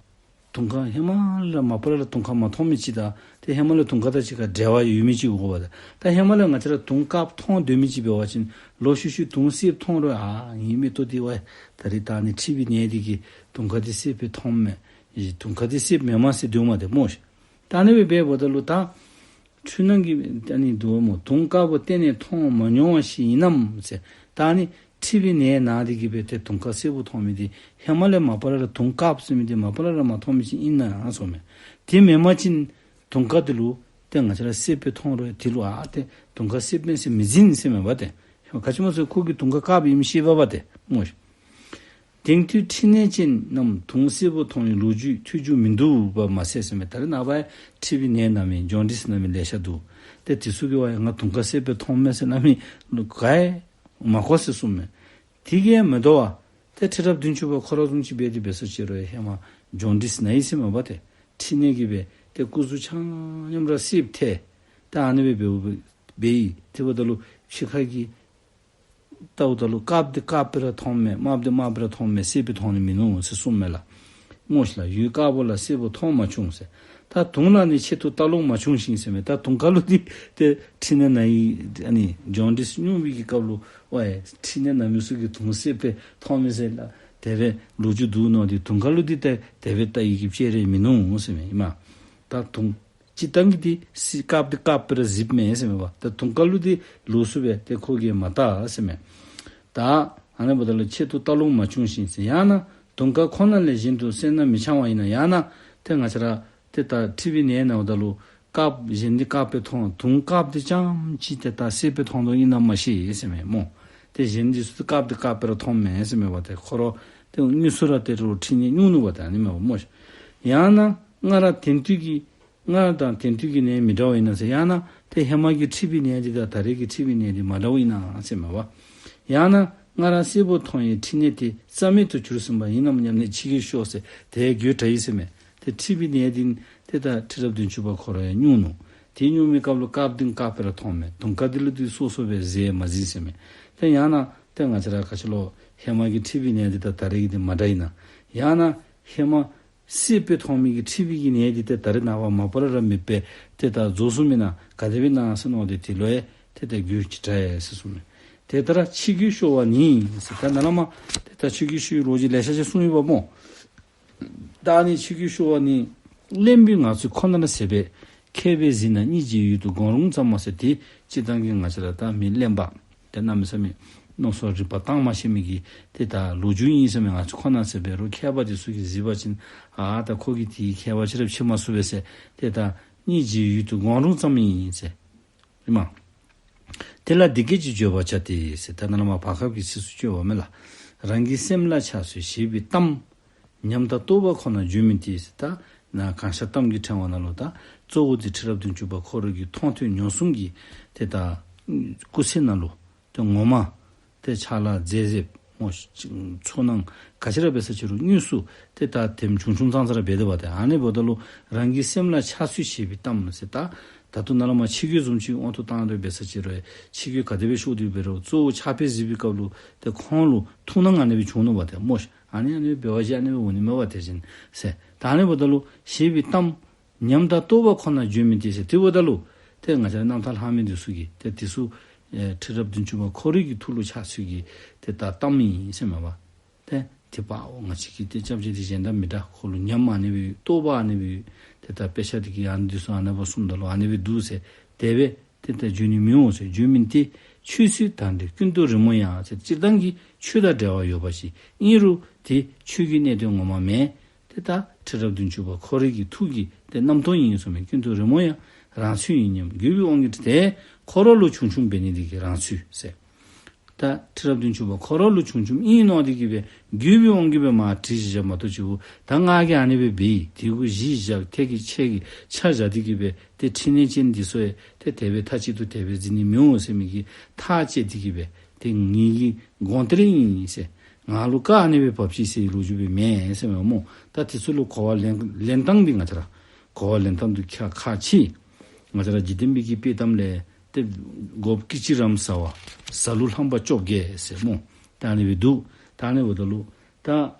དུང་དཀར་ཧེ་མ་ལས་མ་པ་ལས་དུང་དཀར་མ་མཐོང་མི་ཅིག་དང་ཏེ་ཧེ་མ་ལས་དུང་དཀར་དང་གཅིག་ཁར་འབྲེལ་བ་ཡོད་མི་ཅིག་དགོ་པ་དང་། ད་ཧེ་མ་ལས་ང་བཅས་ར་དུང་དཀརཔོ་མཐོང་སྡོད་མི་ཅིག་འབད་བ་ཅིན་ལོག་ཤུལ་ཤུལ་དུང་སེརཔོ་མཐོང་རུང་ཨ་ངེའི་མིག་ཏོ་འདི་ཝའི་ད་རེས་ད་ཨ་ནི་འཁྲུལ་པའི་ནད་འདི་གིས་དུང་དཀར་འདི་སེརཔོ་སྦེ་མཐོངམ་མས། དུང་དཀར་འདི་སེརཔོ་མེན་མས་ཟེར་སྡོདཔ་མས་ཏེ་སྨོ་ཤིག། ད་ཨ་ནི་སྦེ་འབདཝ་ད་ལུ་ད་འཁྲུལ་སྣང་གི་ཨ་ནི་འདུག་སྨོ། དུང་དཀར་པོ་གཏན་ནས་མཐོང་མ་མྱོང་བ་ཞིག་ཡིན་ནམ་ཟེར། ད་ཨ་ནི་འཁྲུལ་པའི་ནད་ན་སྟེ་གིས་སྦེ་ཏེ་དུང་དཀར་སེརཔོ་མཐོང་མི་འདི་ཧེ་མ་ལས་མ་པ་ལས་ར་དུང་དཀརཔོ་ཟེར་མི་འདི་མ་པ་ལས་ར་མ་མཐོང་མི་ཅིག་ཨིན་ན་ཟེརཝ་མས། དེ་མེན་པ་ཅིན་དུང་དཀར་འདི་ལུ་ཏེ་ང་བཅས་ར་སེརཔོ་སྦེ་མཐོང་རུང་དེ་ལུ་ཨ་ཏེ་དུང་དཀར་སེརཔོ་མས་ཟེར་མི་འཛིན་ཟེར་མས་པ་ཏེ། ག་ཅི་སྨོ་ཟེར་ཁོ་གིས་དུང་དཀར་དཀརཔོ་ཨིནམ་ཤེས་པས་པ་ཏེ་སྨོ་ཤིག། དེང་དུས་འཁྲུལ་གནས་ཅན་རྣམས་དུང་སེར་པོ་མཐོང་བའི་ལོ་རྒྱུས་ཐོས་རྒྱུ་མི་འདུག་པ་མ་ཟད་ཟེར་མས། ད་རེས་ནངས་པ་འཁྲུལ་པའི་ནད་ན་མི་ཇོན་ཌིས་ན་མི་ལེ་ཤ་འདུག། ཏེ་དེ་ཚུ་གིས་ཝའི་ང་དུང་དཀར་སེརཔོ་སྦེ་མཐོངམ་མས་ཟེར་སླབ་མི་ག་ཡང་མ་གོ་ཟེར་གསུངམ་མས། དེ་གིས་མི་དོ་བར་ཏེ་ཁྲི་རབས་བདུན་ཅུ་པ་ཁོ་ར་བཟུམ་ཅིག་འབད་དེ་འབད་ས་ཅིག་རུང་ཧེ་མ་ཇོན་ཌིས་ན་ཡི་ཟེར་མས་པ་ཏེ། འཁྲུལ་གནས་ཀྱིས་སྦེ་ཏེ་སྐུ་གཟུགས་ཆ་མཉམ་ར་སེརཔོ་ཐལ། ད་ཨ་ནི་སྦེ་འབདཝ་འབད་ཡི། དེ་འབདཝ་ད་ལུ་ཕྱི་ཁ་གི་ལྟཝ་ད་ལུ་དཀརཔོ་འདི་དཀརཔོ་སྦེ་ར་མཐོངམ་མས། དམརཔོ་འདི་དམརཔོ་སྦེ་ར་མཐོངམ་མས། སེརཔོ་སྦེ་མཐོང་ནི་མིན་ནུག་ཟེར་གསུངམ་མས་ལགས། སྨོ་ཤིག་ལགས། ཡུལ་དཀར་པོ་ལ་སེརཔོ་མཐོང་མ་བྱུང་ཟེར། ད་དུང་ལ་ནི་ཆེད་དུ་ལྟ་ལོང་མ་བྱུང་ཞིང་ཟེར་མས། ད་དུང་དཀར་ལུ་འདི་ཏེ་འཁྲུལ་གནས་ན་ཡི་ཨ་ནི་ཇོན་ཌིས་སྙུང་བའི་གི་སྐབས་ལུ་ཝའི་འཁྲུལ་གནས་ན་མི་ཚུ་གིས་དུང་སེརཔོ་སྦེ་མཐོང་མི་ཟེར་ལགས། དེ་སྦེ་ལོ་རྒྱུས་འདུག་མནོ་སྟེ་དུང་དཀར་ལུ་འདི་ཏེ་དེ་སྦེ་བལྟ་ནི་གི་དཔྱད་རེ་མིན་ནུག་ཟེར་མས་ཨིན་མས། ད་དུང་སྤྱིར་བཏང་གི་འདི་སྲིད་དཀརཔོ་འདི་དཀརཔོ་སྦེ་ར་གཟིགསཔ་མས་ཟེར་མས་པ། ད་དུང་དཀར་ལུ་འདི་ལོགས་སུ་སྦེ་ཏེ་ཁོ་གིས་མ་བལྟ་ཟེར་མས། ད་ཨ་ནི་འབདཝ་ད་ལུ་ཆེད་དུ་བལྟ་ལོང་མ་བྱུང་ཞིང་ཟེར། ཡང་ན་དུང་དཀར་ཁོ་ན་ལས་གཞན་དུ་སེར་སྣ་མི་འཆང་བ་ཡིན་ན། ཡང་ན་ཏེ་ང་བཅས་ར་ཏེ་ད་མཁྲིས་པའི་ནད་ནང་འབདཝ་ད་ལུ་དཀརཔོ་གཞན་འདི་དཀརཔོ་སྦེ་མཐོང་། དུང་དཀརཔོ་འདི་རྐྱངམ་ཅིག་ཏེ་ད་སེརཔོ་སྦེ་མཐོང་དོ་ཨིན་ན་མ་ཤེས་ཟེར་མས་སྨོ། ཏེ་གཞན་འདི་ཚུ་དཀརཔོ་འདི་དཀརཔོ་སྦེ་ར་མཐོངམ་མས་ཟེར་མས་པ། ཏེ་ཁོ་ར་ཏེ་དངོས་སུ་ར་ཏེ་རོགས་མཁྲིས་ནད་སྨྱུང་ནུག་པ་ཏེ་ཨ་ནི་མས་པ་སྨོ། ཡང་ན་སྔར་དེང་དུས་ཀྱི་སྔར་དང་དེང་དུས་ཀྱི་ནད་མི་འདྲ་བ་ཡིན་ན་ཟེར། ཡང་ན་ཏེ་ཧེ་མ་གི་མཁྲིས་པའི་ནད་འདི་དང་ད་རེས་ཀྱི་མཁྲིས་པའི་ནད་འདི་མ་འདྲཝ་ཨིན་ན་ཟེར་མས་པ། ཡང་ན་སྔར་སེརཔོ་མཐོང་བའི་མཁྲིས་ནད་དེ་རྩ་མེད་དུ་གྱུར་ཟིན་པ་ཡིན་ནམ་སྙམ་ནས་ཕྱི་གོས་ཤོར་ཟེར། དེ་གོས་དྲ་ཡི་ཟེར་མས། ཏེ་མཁྲིས་པའི་ནད་འདི་ཏེ་ད་ཁྲི་རབས་བདུན་ཅུ་པ་ཁོ་ར་ཡང་སྨྱུང་ནུག། དེ་སྨྱུང་མི་སྐབས་ལུ་དཀརཔོ་འདི་དཀརཔོ་སྦེ་ར་མཐོངམ་མས། དུང་དཀར་འདི་ལུ་འདི་སོ་སོ་སྦེ་ཟེར་མ་ཟིན་ཟེར་མས། ཏེ་ཡང་ན་ཏེ་ང་བཅས་ར་ག་ཅི་ལོ་ཧེ་མ་གི་མཁྲིས་པའི་ནད་འདི་དང་ད་རེས་ཀྱི་འདི་མ་འདྲ་ཡིན་ན། ཡང་ན་ཧེ་མ་སེརཔོ་སྦེ་མཐོང་མི་གི་མཁྲིས་པའི་གི་ནད་འདི་ཏེ་ད་རེས་ནངས་པ་མ་པ་ར་ར་མེདཔ་སྦེ་ཏེ་ད་རྫོགས་སོངམ་ཨིན་ན་ག་དེ་སྦེ་ཨིན་ན་ཟེར་མནོ་སྟེ་དེ་ལུ་ཡང་ཏེ་ད་གོས་ཅིག་དྲ་ཡི་ཟེར་གསུངས་མས། དེ་ལྟར་ཕྱི་གོས་ཤོར་བ་ནི་ཟེར། ད་ནཱ་ལས་མར་ཏེ་ད་ཕྱི་གོས་ཤོར་བའི་ལོ་རྒྱུས་ལེ་ཤ་ཅིག་གསུངས་ཡོདཔ་སྨོ། ད་ཨ་ནི་ཕྱི་གོས་ཤོར་བ་ནི་གླེན་པས་ངང་ཚུལ་ཁོ་ནར་ཟད་པས། མཁས་པས་གཟིགས་ན་སྙིང་རྗེའི་ཡུལ་དུ་དགོངས་རུང་ཙམ་མ་ཟེར། དེ་སྤྱིར་བཏང་གི་ང་བཅས་ར་ད་མི་གླེན་པ་ཏེ་གནམ་མེད་ས་མེད་མནོ་བསམ་རིག་པ་གཙང་མ་ཤེས་མི་གི་ཏེ་ད་ལོ་རྒྱུས་ཨིན་ཟེར་མས། ངང་ཚུལ་ཁོ་ནར་ཟད་པས། རོགས་མཁས་པ་དེ་ཚུ་གིས་གཟིགས་པ་ཅིན་ཨ་ད་ཁོ་གིས་དེ་མཁས་པ་ཅིག་ར་ཕྱེ་མ་ཚུགས་པས་ཟེར། ཏེ་ད་སྙིང་རྗེའི་ཡུལ་དུ་དགོངས་རུང་ཙམ་ཨིན་ཟེར། ཨིན་མས། དེ་ལ་འདི་སྐད་ཅེས་བརྗོད་པར་བྱ་སྟེ་ཟེར། ད་ནཱ་ལས་མར་བར་སྐབས་ཀྱི་ཚིགས་སུ་བཅད་པ་མས་ལགས། རང་གི་སེམས་ལ་ཆགས་སུ་བཞེས་པའི་གཏམ། ཉམས་དང་རྟོགས་པ་ཁོ་ནར་བརྗོད་མིན་ཏེ་ཟེར། ད་ནཱ་གང་ཤར་གཏམ་གྱི་ཕྲེང་བ་ནང་ལུ་ད་གཙོ་བོ་དེ་ཁྲི་རབས་བདུན་ཅུ་པ་ཁོ་ར་གི་མཐོང་ཐོས་མྱོང་གསུམ་གྱི་ཏེ་ད་སྐུ་ཚེ་ནང་ལུ་ཏེ་ངོ་མ་ཏེ་ཕྱག་ལཱ་མཛད་མཛདཔ་སྨོ། ཚོར་སྣང་ག་ཅི་ར་འབད་ས་ཅི་རུང་དངོས་སུ་ཏེ་ད་དེམ་ཆུང་ཆུང་ཙང་ཙ་ར་འབད་དོ་བ་ཏེ། ཨ་ནི་འབདཝ་ད་ལུ་རང་གི་སེམས་ལ་ཆགས་སུ་བཞེས་པའི་གཏམ་ཟེར། ད་ད་ལྟོ་ནཱ་ལས་མར་ཕྱི་གོས་བཟུམ་ཅིག་དབང་དུ་བཏང་སྟེ་འབད་ས་ཅི་རུང་ཕྱི་གོས་ག་དེ་སྦེ་ཤོར་ཏེ་འབད་རུང་གཙོ་བོ་ཕྱག་དཔེ་གཟིགས་པའི་སྐབས་ལུ་ཏེ་ཁོང་ལུ་ཐུགས་སྣང་ཨ་ནི་སྦེ་བྱུང་ནུག་པ་ཏེ་སྨོ། ཨ་ནི་ཨ་ནི་སྦེ་འབད་བ་ཅིན་ཨ་ནི་སྦེ་འོང་ནི་མས་པ་ཏེ་ཟེར། ད་ཨ་ནི་འབདཝ་ད་ལུ་བཞེས་པའི་གཏམ་ཉམས་དང་རྟོགས་པ་ཁོ་ནར་བརྗོད་མིན་ཏེ་ཟེར། དེ་འབདཝ་ད་ལུ་ཏེ་ང་བཅས་རྣམ་ཐར་ལྷག་མི་འདི་ཚུ་གིས་ཏེ་འདི་ཚུ་ཨེ་ཁྲི་རབས་བདུན་ཅུ་པ་ཁོ་རའི་གི་ཐུགས་ལུ་ཆགས་ཚུལ་གྱི་ཏེ་ད་གཏམ་ཨིན་ཟེར་མས་པ། ཏེ་དེ་པ་འོ་ང་བཅས་ཀྱི་ཏེ་སྐྱབས་རྗེ་འདི་གཞན་དང་མི་འདྲ། ཁོ་ལུ་ཉམས་ཨ་ནི་སྦེ་ཡོད། རྟོགས་པ་ཨ་ནི་སྦེ་ཡོད། ཏེ་ད་དཔེ་ཆ་འདི་གིས་ཨ་ནི་འདི་ཚུ་ཨ་ནི་སྦེ་གསུངམ་ད་ལུ་ཨ་ནི་སྦེ་འདུག་ཟེར་དེ་སྦེ་ཏེ་ད་བརྗོད་ནི་མི་འོང་ཟེར། བརྗོད་མིན་ཏེ་ཆོས་སྲིད་དང་འབྲེལ་ཀུན་ཏུ་རི་མོ་ཡང་ཟེར། སྤྱིར་བཏང་གི་ཆོས་དང་འབྲེལ་བ་ཡོད་པ་ཅིག་ཨིན་རུང་དེ་ཆོས་ཀྱི་གནད་དོན་ངོ་མ་མེན། ཏེ་ད་ཁྲི་རབས་བདུན་ཅུ་པ་ཁོ་རའི་གི་ཐུགས་ཀྱི་ཏེ་རྣམ་རྟོག་ཨིན་གསུངས་མས། ཀུན་ཏུ་རི་མོ་ཡང་རང་ཚོད་ཡིན་སྙམ། དགོས་པའི་དབང་གིས་ཏེ་ཁོ་ར་ལུ་བྱུང་བྱུངམ་འབད་ནི་འདི་གིས་རང་ཚོད་ཟེར། ད་ཁྲི་རབས་བདུན་ཅུ་པ་ཁོ་ར་ལུ་བྱུང་བྱུངམ་ཨིན་མནོ་སྟེ་གིས་སྦེ་དགོས་པའི་དབང་གིས་སྦེ་མར་བྲིས་བཞགཔ་མ་གཏོགས་ཅིག་ད་ང་གིས་ཨ་ནི་སྦེ་འབད་ཡི། དེ་གུ་གཞི་བཞག་ཐད་ཀྱི་ཆ་གི་ཆ་བཞག་སྟེ་གིས་སྦེ་ཏེ་ཕྲིན་ལས་ཅན་འདི་ཚུ་ཡང་ཏེ་དེ་སྦེ་མཐའ་གཅིག་ཏུ་དེ་སྦེ་འཛིན་ནི་མི་འོང་ཟེར་མི་གི་ཐག་བཅད་དེ་གིས་སྦེ་ཏེ་ངེ་གི་དགོངས་གཏེར་ཨིན་ཟེར། ང་ལུ་བཀའ་ཨ་ནི་སྦེ་བབས་ཅི་ཟེར་ལོ་རྒྱུས་སྦེ་མེན་ཟེར་མས་སྨོ། ད་དེ་ཚུ་ལུ་གོ་བ་ལེན་ལེན་སྟངས་འདི་ང་བཅས་ར་གོ་བ་ལེན་སྟངས་འདི་ཁག་ཁག་ཆེ། ང་བཅས་ར་འཇིག་རྟེན་པའི་གི་དཔྱེ་གཏམ་ལས་ཏེ་སྒོ་སྐྱེས་ཅིག་རམ་ཟ་བ། ཟ་ལུགས་རྣམ་པ་བཅོ་བརྒྱད་ཟེར་སྨོ། ད་ཨ་ནི་སྦེ་འདུག། ད་ཨ་ནི་འབདཝ་ད་ལུ་ད་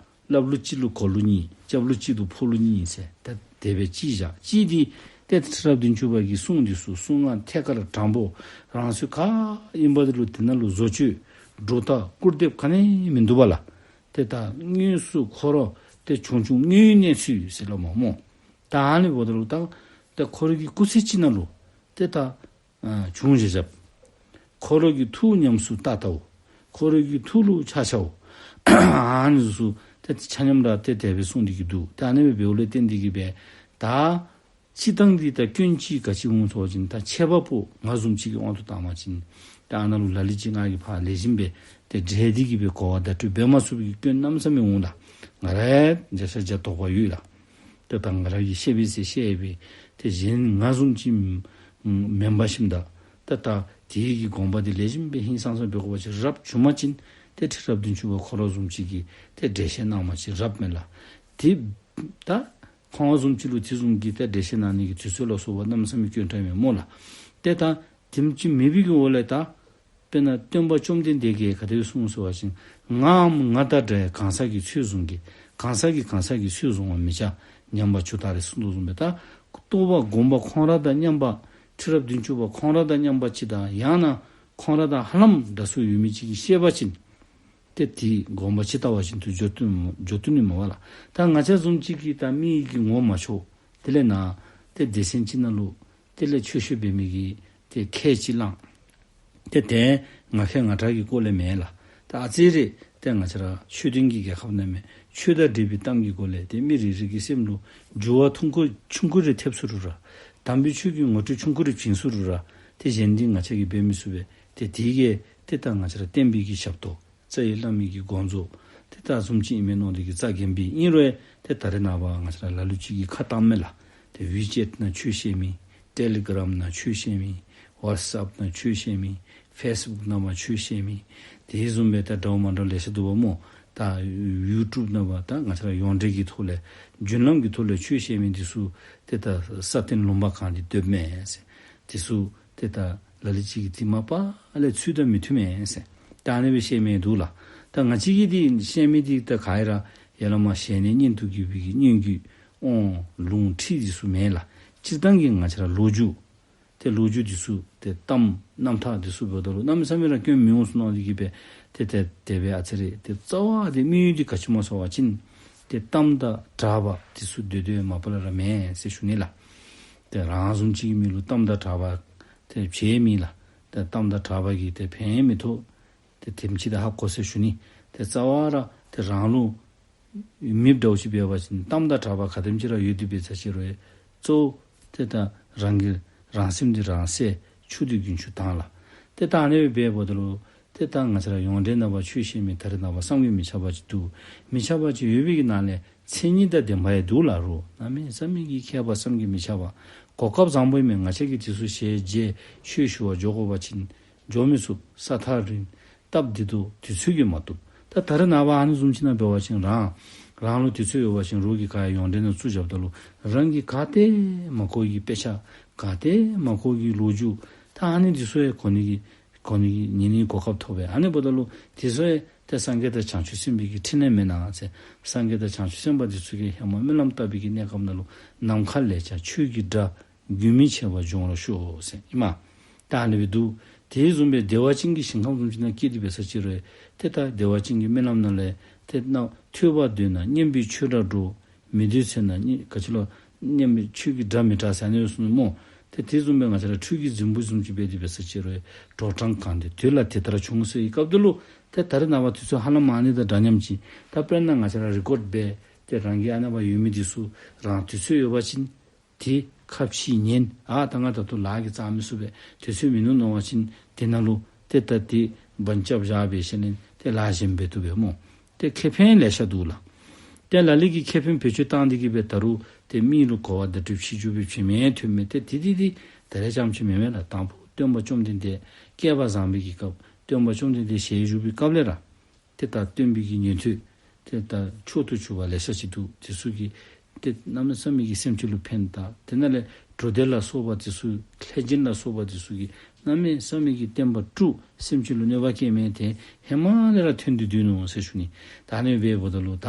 སླབ་ལུགས་གཅིག་ལུ་གོ་ལུགས་གཉིས། རྐྱབ་ལུགས་གཅིག་ཏུ་ཕོག་ལུགས་གཉིས་ཟེར་ད་དེ་སྦེ་གཅིག་བཞག། གཅིག་འདི་ཏེ་ཁྲི་རབས་བདུན་ཅུ་པ་གི་གསུང་འདི་ཚུ་གསུང་ངག་ཐད་ཀར་དྲང་པོ་རང་ཚོད་ག་ཨིན་པ་འདི་ལུ་དེ་ནང་ལུ་བཟོ་བཅོས་སྒྲོ་བཏགས་སྐུར་འདེབས་ག་ནི་མིན་འདུག་པ་ལགས། ཏེ་ད་དངོས་སུ་ཁོ་ར་ཏེ་བྱུང་བྱུངམ་དངོས་ཡོད་གནས་ཚུལ་ཟེར་སླབ་མས་སྨོ། ད་ཨ་ནི་འབདཝ་ད་ལུ་ད་ཏེ་ཁོ་རའི་གི་སྐུ་ཚེ་གཅིག་ནང་ལུ་ཏེ་ད་ཨ་བྱུང་བཞག་བཞགཔ། ཁོ་ར་གི་ཐུགས་ཉམས་སུ་བཏགས་བཏགསཔ། ཁོ་ར་གི་ཐུགས་ལུ་ཆགས་ཆགསཔ། ཨ་ནི་ཚུ་ཏེ་ཆ་མཉམ་ར་ཏེ་དེ་སྦེ་གསུངས་ཏེ་གིས་འདུག། ད་ཨ་ནི་སྦེ་འབདཝ་ལས་བརྟེན་ཏེ་གིས་སྦེ་ད་སྤྱིར་བཏང་འདི་ད་སྐྱོན་ཅིག་ག་ཅི་འོང་ཟེར་བ་ཅིན་ད་འཆད་པ་པོ་ང་བཟུམ་ཅིག་གི་དབང་དུ་བཏང་བ་ཅིན་ད་ཨ་ནཱ་ལུ་ལ་ལུ་ཅིག་ང་གིས་ཕར་ལེགས་ཤོམ་སྦེ་ཏེ་འགྲེལ་ཏེ་གིས་སྦེ་གོ་བ་བརྡ་སྤྲོད་འབད་མ་ཚུགས་པའི་གི་སྐྱོན་གནམ་མེད་ས་མེད་འོང་ལགས། ང་ར་བརྒྱ་ཆ་བརྒྱ་དོགས་པ་ཡོད་ལགས། ཏེ་ད་ང་ར་གིས་བཤད་པའི་ཚེ་བཤད་པའི་ཏེ་གཞན་ང་བཟུམ་ཅིག་མེན་པ་ཞིནམ་ད་ཏེ་ད་དེ་གི་དགོངས་པ་འདི་ལེགས་ཤོམ་སྦེ་ཧིང་སངས་ས་སྦེ་གོ་བ་ཅིན་རབ་བྱུང་པ་ཅིན་ཏེ་ཁྲི་རབས་བདུན་ཅུ་པ་ཁོ་ར་བཟུམ་ཅིག་གིས་ཏེ་འགྲེལ་བཤད་གནང་བ་ཅིན་རབ་མས་ལགས། ཏེ་ད་ཁོང་བཟུམ་ཅིག་ལུ་དེ་བཟུམ་གྱི་ཏེ་འགྲེལ་བཤད་གནང་ནི་གི་དུས་ཚོད་ལ་སོགས་པ་གནམ་མེད་ས་མེད་སྐྱོན་བྲལ་མེད་སྨོ་ལགས། ཏེ་ད་དེམ་ཅིག་མེད་པའི་གི་འོག་ལས་ད་དཔེར་ན་སྟོན་པ་བཅོམ་ལྡན་འདས་ཀྱིས་ག་དེ་གསུངས་ཟེར་བ་ཅིན་ངའམ་ང་དང་འདྲ་གང་ཟག་གི་ཚོད་བཟུང་གིས། གང་ཟག་གིས་གང་ཟག་གི་ཚོད་བཟུང་བར་མི་བྱ་སྙམ་པ་ཇི་ལྟར་གསུངས་དོ་བཟུམ་སྦེ་ད་རྟོགས་པ་སྒོམ་པ་ཁོང་ར་དང་མཉམ་པ་ཁྲི་རབས་བདུན་ཅུ་པ་ཁོང་ར་དང་མཉམ་པ་ཅིག་དང་ཡང་ན་ཁོང་ར་དང་ཧ་ལམ་འདྲ་མཚུངས་ཡོད་མི་ཅིག་གིས་བཤད་པ་ཅིན། ཏེ་དེ་དགོངས་པ་ཅི་བལྟ་བ་བཞིན་དུ་འགྱོ་དོ་འགྱོ་དོ་ནི་མས་པ་ལགས། ད་ང་བཅས་བཟུམ་ཅིག་གིས་ད་མི་གི་ངོ་མ་ཆོད། དེ་ལས་ན་ཏེ་སྡེ་ཚན་ཅིག་ནང་ལུ་དེ་ལས་ཆོས་ཞུ་འབད་མི་གི་ཏེ་ཁས་ཅིག་བླངས། ཏེ་དེ་ང་ཁས་ང་ཁྲག་གི་སྐོར་ལས་མེན་ལགས། ད་ཨ་ཙི་རེ་ཏེ་ང་བཅས་ར་ཆོས་ལྡན་གྱི་རྒྱལ་ཁབ་ནང་མས། ཆོས་དང་འབྲེལ་བའི་གཏམ་གྱི་སྐོར་ལས་ཏེ་མི་རེ་རེ་གི་སེམས་ལུ་འགྱུར་བ་ཐུང་ཀུ་ཆུང་ཀུ་རེ་ཐེབས་སོང་རུང་ར། དམ་པའི་ཆོས་ཀྱི་ངོ་སྤྲོད་ཆུང་ཀུ་རེ་བྱིན་སོང་རུང་ར། ཏེ་གཞན་འདི་ང་བཅས་ཀྱིས་འབད་མི་ཚུགས་པས། ཏེ་དེ་གིས་ཏེ་ད་ང་བཅས་ར་བསྟན་པའི་གི་ཞབས་ཏོག་རྩ་བའི་བླ་མའི་གི་དགོངས་རྫོགས་ཏེ་ད་བཟུམ་ཅིག་ཨིན་མས་མནོ་སྟེ་གིས་རྩ་འགེངས་པས། ཨིན་རུང་ཏེ་ད་རེས་ནངས་པ་ང་བཅས་ར་ལ་ལུ་ཅིག་གིས་ཁ་བཏངམ་མས་ལགས། ཏེ་ཝི་ཅེཊ་ནང་ཆོས་བཤད་མི། ཊེ་ལི་གྲམ་ནང་ཆོས་བཤད་མི། ཝཊས་ཨེཔ་ནང་ཆོས་བཤད་མི། ཕེསི་བུཀ་ནང་མ་ཆོས་བཤད་མི། དེ་བཟུམ་སྦེ་ད་འདྲཝ་མ་འདྲཝ་ལེ་ཤ་འདུག་པ་སྨོ། ད་ཡུ་ཊུབ་ནང་མ་ད་ང་བཅས་ར་ཡོངས་འབྲེལ་གྱི་ཐོག་ལས་རྒྱུན་ལམ་གྱི་ཐོག་ལས་ཆོས་བཤད་མི་འདི་ཚུ་ཏེ་ད་ས་སྟེང་ལུང་པ་གང་སྟེ་སྡོདཔ་མས་ཟེར། འདི་ཚུ་ཏེ་ད་ལ་ལུ་ཅིག་གིས་འདི་མ་པ་ལས་ཚུལ་དང་མི་མཐུན་མས་ཟེར། ད་ཨ་ནི་སྦེ་བཤད་མི་འདུག་ལགས། ད་ང་བཅས་ཀྱིས་འདི་བཤད་མི་འདི་ད་ག་ར་ཡ་ལ་མ་ཞལ་ནས་སྙན་དུ་བརྒྱུད་པའི་གི་སྙན་བརྒྱུད་དབང་ལུང་ཁྲིད་འདི་ཚུ་མེན་ལགས། སྤྱིར་བཏང་གི་ང་བཅས་ར་ལོ་རྒྱུས་ཏེ་ལོ་རྒྱུས་འདི་ཚུ་ཏེ་གཏམ་རྣམ་ཐར་འདི་ཚུ་འབདཝ་ད་ལུ་གནམ་མེད་ས་མེད་ར་སྐྱོན་མི་འོང་ཟེར་མནོ་སྟེ་གིས་སྦེ་ཏེ་ཏེ་དེ་སྦེ་ཨ་ཙི་རེ་ཏེ་རྩ་བ་འདི་དམིགས་ཡུལ་འདི་ག་ཅི་སྨོ་ཟེར་བ་ཅིན་ཏེ་གཏམ་དང་གྲགས་པ་འདི་ཚུ་འདོད་འདོད་མ་པ་ལས་ར་མེན་ཟེར་ཞུ་ནི་ལགས། ཏེ་རང་བཟུམ་ཅིག་གི་མི་ལུ་གཏམ་དང་གྲགས་པ་ཏེ་བྱེད་མི་ལགས། ཏེ་གཏམ་དང་གྲགས་པ་གིས་ཏེ་ཕན་མི་ཐོགས། ཏེ་དེམ་ཅིག་ད་ཧ་གོ་ཟེར་ཞུ་ནི། ཏེ་རྩ་བ་ར་ཏེ་རང་ལུ་མེདཔ་འདྲཝ་ཅིག་འབད་བ་ཅིན་གཏམ་དང་གྲགས་པ་ག་དེམ་ཅིག་ར་ཡོད་དེ་འབད་ས་ཅིག་རུང་གཙོ་བོ་ཏེ་ད་རང་གི་རང་སེམས་འདི་རང་གསལ་ཆུ་འདི་རྒྱུན་ཆུ་དྭངས་ལགས། ཏེ་ད་ཨ་ནི་སྦེ་འབདཝ་ད་ལུ་ཏེ་ད་ང་བཅས་ར་ཡོངས་འབྲེལ་ནང་པ་ཆོས་བཤད་མི་ད་རེས་ནངས་པ་བསམ་གྱིས་མི་ཁྱབ་པ་ཅིག་འདུག། མི་ཁྱབ་པ་ཅིག་ཡོད་པའི་གི་ནང་ལས་མཚན་ཉིད་དང་ལྡན་པ་ཡང་འདུག་ལགས། རོགས་གནམ་མེད་ས་མེད་ཀྱི་མཁས་པ་བསམ་གྱིས་མི་ཁྱབ་པ། གོ་སྐབས་བཟང་པོ་ཨིན་མས། ང་བཅས་ཀྱིས་དེ་ཚུ་ཞལ་མཇལ་ཆོས་ཞུ་བར་འགྱོ་དགོ་པ་ཅིན་འགྱོ་མི་ཚུགས། ས་ཐག་རིང་། སྟབས་བདེ་ཏོག་ཏོ་དུས་ཚོད་ཀྱིས་མ་བཏུབ། ད་ད་རེས་ནངས་པ་ཨ་ནི་བཟུམ་ཅིག་ནང་འབད་བ་ཅིན་རང་རང་ལུ་དུས་ཚོད་ཡོད་པ་ཅིན་རོགས་ཀྱིས་ག་ཡོངས་འབྲེལ་ནང་བཙུགས་བཞགཔ་ད་ལུ་རང་གིས་ག་ཏེ་མ་གོ་གི་དཔེ་ཆ་ག་ཏེ་མ་གོ་གི་ལོ་རྒྱུས་ད་ཨ་ནི་འདི་ཚུ་ཡང་གོ་ནི་གི་གོ་ནི་གི་ཉན་ནི་གོ་སྐབས་ཐོབ་པས། ཨ་ནི་འབདཝ་ད་ལུ་དེ་ཚུ་ཡང་ཏེ་སངས་རྒྱས་དང་བྱང་ཆུབ་སེམས་དཔའི་གི་ཕྲིན་ལས་མེན་ན་ཟེར། སངས་རྒྱས་དང་བྱང་ཆུབ་སེམས་དཔའ་འདི་ཚུ་གིས་ཧེ་མ་སྨོན་ལམ་བཏབ་པའི་གི་གནས་སྐབས་ནང་ལུ་ནམ་མཁའ་ལས་ཀྱང་ཆོས་ཀྱི་སྒྲ་རྒྱུན་མི་འཆད་པར་འབྱུང་བར་ཤོག་ཟེར་ཨིན་མས། ད་ཨ་ནི་སྦེ་འདུག། དེ་བཟུམ་སྦེ་བདེ་བ་ཅན་གྱི་ཞིང་ཁམས་བཟུམ་ཅིག་ནང་སྐྱེས་ཏེ་འབད་ས་ཅིག་རུང་ཏེ་ད་བདེ་བ་ཅན་གྱི་སྨོན་ལམ་ནང་ལས་ཏེ་ན་ཐོས་པ་འདོད་ན་སྙན་པའི་ཆོས་སྒྲ་སྒྲོགས། མི་འདོད་ཚེ་ན་སྙན་ག་ཅི་ལོ་སྙན་པའི་ཆོས་ཀྱི་སྒྲ་མི་གྲགས་ཟེར་ཨ་ནི་སྦེ་གསུངས་ནུག་སྨོ། ཏེ་དེ་བཟུམ་སྦེ་ང་བཅས་ར་འཕྲུལ་གྱི་རྫུན་བུ་བཟུམ་ཅིག་འབད་དེ་འབད་ས་ཅིག་རུང་གྲོགས་གྲོགས་གང་དེ་དུས་ལ་དེ་ལྟར་བྱུང་ཟེར་བའི་སྐབས་དེ་ལུ་ཏེ་ད་རེས་ནངས་པ་དུས་ཚོད་ཧ་ལམ་ཨ་ནི་དང་འདྲ་མཉམ་ཅིག། ད་དཔེར་ན་ང་བཅས་ར་རི་ཀོཌ་འབད་ཏེ་རང་གི་ཨ་ནཱ་པ་ཡོད་མི་འདི་ཚུ་རང་དུས་ཚོད་ཡོད་པ་ཅིན་ཏེ་ཁ་ཕྱེ་ཉན། ཨ་ད་ང་ད་ལྟོ་ལཱ་གིས་རྩ་མི་ཚུགས་པས། དུས་ཚོད་མིན་ནུག་མནོ་བ་ཅིན་དེ་ནང་ལུ་ཏེ་ད་དེ་བང་རྐྱབ་བཞག་སྦེ་ཞིནམ་ལས་ཏེ་ལཱ་གཞན་འབད་བཏུབ་པས་སྨོ། ཏེ་ཁེ་ཕན་ལེ་ཤ་འདུག་ལགས། ཏེ་ལ་ལུ་གིས་ཁེ་ཕན་བེད་སྤྱོད་བཏང་སྟེ་གིས་སྦེ་ད་རུང་ཏེ་མི་ལུ་གོ་བ་བརྡ་སྤྲོད་ཕྱི་འགྱུར་སྦེ་བྱིན་མི་ཐོན་མི་ཏེ་དེ་དེ་དེ་ད་རེས་རྐྱངམ་ཅིག་མེན་མས་ལགས། དང་པོ་སྟོན་པ་བཅོམ་ལྡན་འདས་བསྐལ་པ་བཟང་པོའི་གི་སྐབས་སྟོན་པ་བཅོམ་ལྡན་འདས་ཞལ་བཞུགས་པའི་སྐབས་ལས་ར་ཏེ་ད་སྟོན་པའི་གི་ཉན་ཐོས་ཏེ་ད་མཆོག་ཏུ་གྱུར་པ་ལེ་ཤ་ཅིག་འདུག། དེ་ཚུ་གིས་ཏེ་གནམ་མེད་ས་མེད་ཀྱི་སེམས་ཅན་ལུ་ཕན་བཏགས། དེ་ནང་ལས་གྲུབ་སྡེ་ལ་སོགས་པ་དེ་ཚུ་ལྷས་བྱིན་ལ་སོགས་པ་དེ་ཚུ་གིས་གནམ་མེད་ས་མེད་ཀྱི་བསྟན་པ་དཀྲུགས། སེམས་ཅན་ལུ་གནོད་པ་བསྐྱལ་མི་དེ་ཧེ་མ་ལས་ར་ཐོན་ཏེ་སྡོད་ནུག་ཟེར་ཞུ་ནི། ད་ཨ་ནི་སྦེ་འབདཝ་ད་ལུ་ད་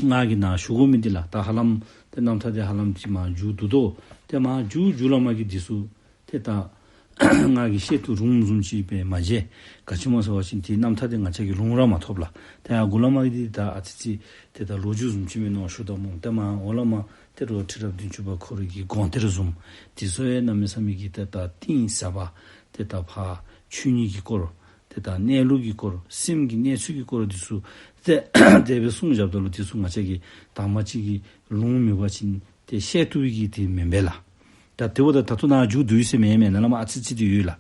ང་གིས་ནཱ་ཞུ་དགོ་མི་འདི་ལགས། ད་ཧ་ལམ་ཏེ་རྣམ་ཐར་འདི་ཧ་ལམ་ཅིག་མར་མཇུག་བསྡུ་དོ། ཏེ་མར་མཇུག་མཇུག་ལས་མར་གྱི་འདི་ཚུ་ཏེ་ད་ང་གིས་བཤད་དུ་རུང་བཟུམ་ཅིག་སྦེ་མ་མཇལ། ག་ཅི་སྨོ་ཟེར་བ་ཅིན་ཏེ་རྣམ་ཐར་འདི་ང་བཅས་ཀྱིས་ལུང་ར་མ་ཐོབ་ལགས། ཏེ་ཨ་གུ་ལས་མར་གྱི་འདི་ད་ཨ་ཙི་ཙི་ཏེ་ད་ལོ་རྒྱུས་བཟུམ་ཅིག་མས་མནོ་ཞུ་དོ་སྨོ། ཏེ་མར་འོག་ལས་མར་ཏེ་རོགས་ཁྲི་རབས་བདུན་ཅུ་པ་ཁོ་རའི་གི་དགོངས་གཏེར་བཟུམ་འདི་ཚུ་ཡང་གནམ་མེད་ས་མེད་ཀྱི་ཏེ་ད་གཏིང་ཟབ་པ་ཏེ་ད་ཕར་ཆོས་ཉིད་ཀྱི་སྐོར་ཏེ་ད་གནས་ལུགས་ཀྱི་སྐོར་སེམས་ཀྱི་གནས་ཚུལ་གྱི་སྐོར་འདི་ཚུ་ཏེ་དེ་སྦེ་གསུངས་བཞགཔ་ད་ལུ་འདི་ཚུ་ང་བཅས་ཀྱིས་དང་པ་ཅིག་གི་ལུང་མེད་པ་ཅིན་ཏེ་བཤད་བཏུབ་པའི་གི་དེ་མེན་པས་ལགས། ད་དེ་འབདཝ་ད་ད་ལྟོ་ནཱ་མཇུག་བསྡུ་ཡི་ཟེར་མེན་མས། ནཱ་ལས་མར་ཨ་ཙི་ཙི་དེ་ཡོད་ལགས།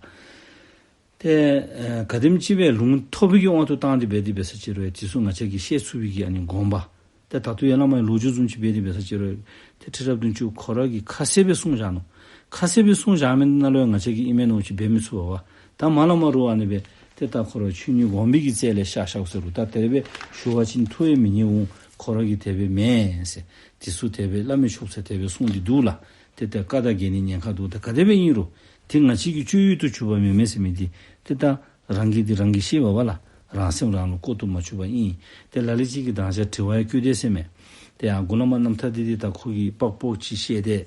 ཏེ་ཨེ་ག་དེམ་ཅིག་སྦེ་ལུང་ཐོབ་པའི་གི་དབང་དུ་བཏང་སྟེ་འབད་དེ་འབད་ས་ཅིག་རུང་དེ་ཚུ་ང་བཅས་ཀྱིས་བཤད་ཚུགས་པའི་གི་ཨ་ནི་དགོངས་པ། ཏེ་ད་ལྟོ་ཡར་ལས་མར་ལོ་རྒྱུས་བཟུམ་ཅིག་འབད་དེ་འབད་ས་ཅིག་རུང་ཏེ་ཁྲི་རབས་བདུན་ཅུ་ཁོ་ར་གིས་ཁ་གསལ་སྦེ་གསུངས་བཞག་ནུག། ཁ་གསལ་སྦེ་གསུངས་བཞག་མི་ནང་ལུ་ཡང་ང་བཅས་ཀྱིས་ཨིན་མས་མནོ་ཅིག་འབད་མི་ཚུགས་པས། ད་མར་ལས་མར་རོགས་ཨ་ནི་སྦེ་ཏེ་ད་ཁོ་ར་ཆོས་ཉིད་སྒོམ་པའི་གི་རྩལ་ལས་ཤར་ཤརཝ་ཟེར་རུང་ད་དེ་སྦེ་ཞུ་བ་ཅིན་ཐུགས་ཡང་མི་མཉེས་འོང་། ཁོ་ར་གིས་དེ་སྦེ་མེན་ཟེར་དེ་ཚུ་དེ་སྦེ་བླ་མའི་ཆོསཔ་ཟེར་དེ་སྦེ་གསུངས་ཏེ་འདུག་ལགས། ཏེ་ད་བཀའ་དང་འགལ་ནི་ཉེན་ཁ་འདུག། ད་ག་དེ་སྦེ་ཨིན་རུང་དེ་ང་བཅས་ཀྱི་སྤྱོད་ཡུལ་དུ་གྱུར་པ་མེན་མས་ཟེར་མི་འདི་ཏེ་ད་རང་གིས་འདི་རང་གིས་ཤེས་པས་ལགས། རང་སེམས་རང་ལུ་ལྐོག་ཏུ་མ་གྱུར་པ་ཨིན། ཏེ་ལ་ལུ་ཅིག་གིས་དང་ཞག་དྲི་བ་ཡང་བཀོད་དེས་ཟེར་མས། ཏེ་ཨ་གུ་ལས་མར་རྣམ་ཐར་འདི་ཏེ་ད་ཁོ་གིས་པག་པོག་ཅིག་བཤད་དེ་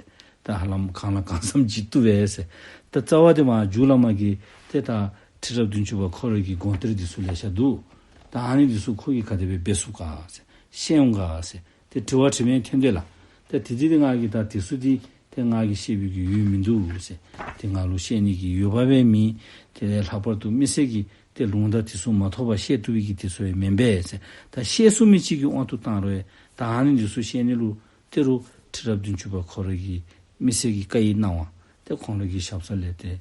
ད་ཧ་ལམ་གང་ལ་གང་འཚམས་ཅིག་བཏུབ་པས་ཟེར། ད་རྩ་བ་འདི་མར་མཇུག་ལས་མར་གྱི་ཏེ་ད་ཁྲི་རབས་བདུན་ཅུ་པ་ཁོ་ར་གི་དགོངས་གཏེར་འདི་ཚུ་ལེ་ཤ་འདུག། ད་ཨ་ནི་འདི་ཚུ་ཁོ་གིས་ག་དེ་སྦེ་འབད་ཚུགས་ག་ཟེར། ཤེས་འོང་ག་ཟེར། ཏེ་དྲི་བ་དྲི་མི་ཐོན་དེས་ལགས། ཏེ་དེ་འདི་ཏེ་ང་གིས་ད་དེ་ཚུ་འདི་ཏེ་ང་གིས་ཤེས་པའི་གི་ཡུལ་མིན་འདུག་ཟེར། ཏེ་ང་ལུ་ཤེས་ནི་གི་འོས་འབབ་སྦེ་མེད། ཏེ་ལྷག་པར་དུ་མི་སེར་གྱིས་ཏེ་ལུང་དང་དེ་ཚུ་མ་ཐོབ་པར་ཤེས་བཏུབ་པའི་གི་དེ་ཚུ་ཡང་མེན་པས་ཟེར། ད་ཤེས་ཚུགས་མི་ཅིག་གི་དབང་དུ་བཏང་རུང་ད་ཨ་ནི་འདི་ཚུ་ཤེས་ནི་ལུ་ཏེ་རུང་ཁྲི་རབས་བདུན་ཅུ་པ་ཁོ་ར་གི་མི་སེར་གྱི་བཀའ་ཡི་གནང་བ་ཏེ་ཁོང་ར་གི་ཞབས་ས་ལས་ཏེ་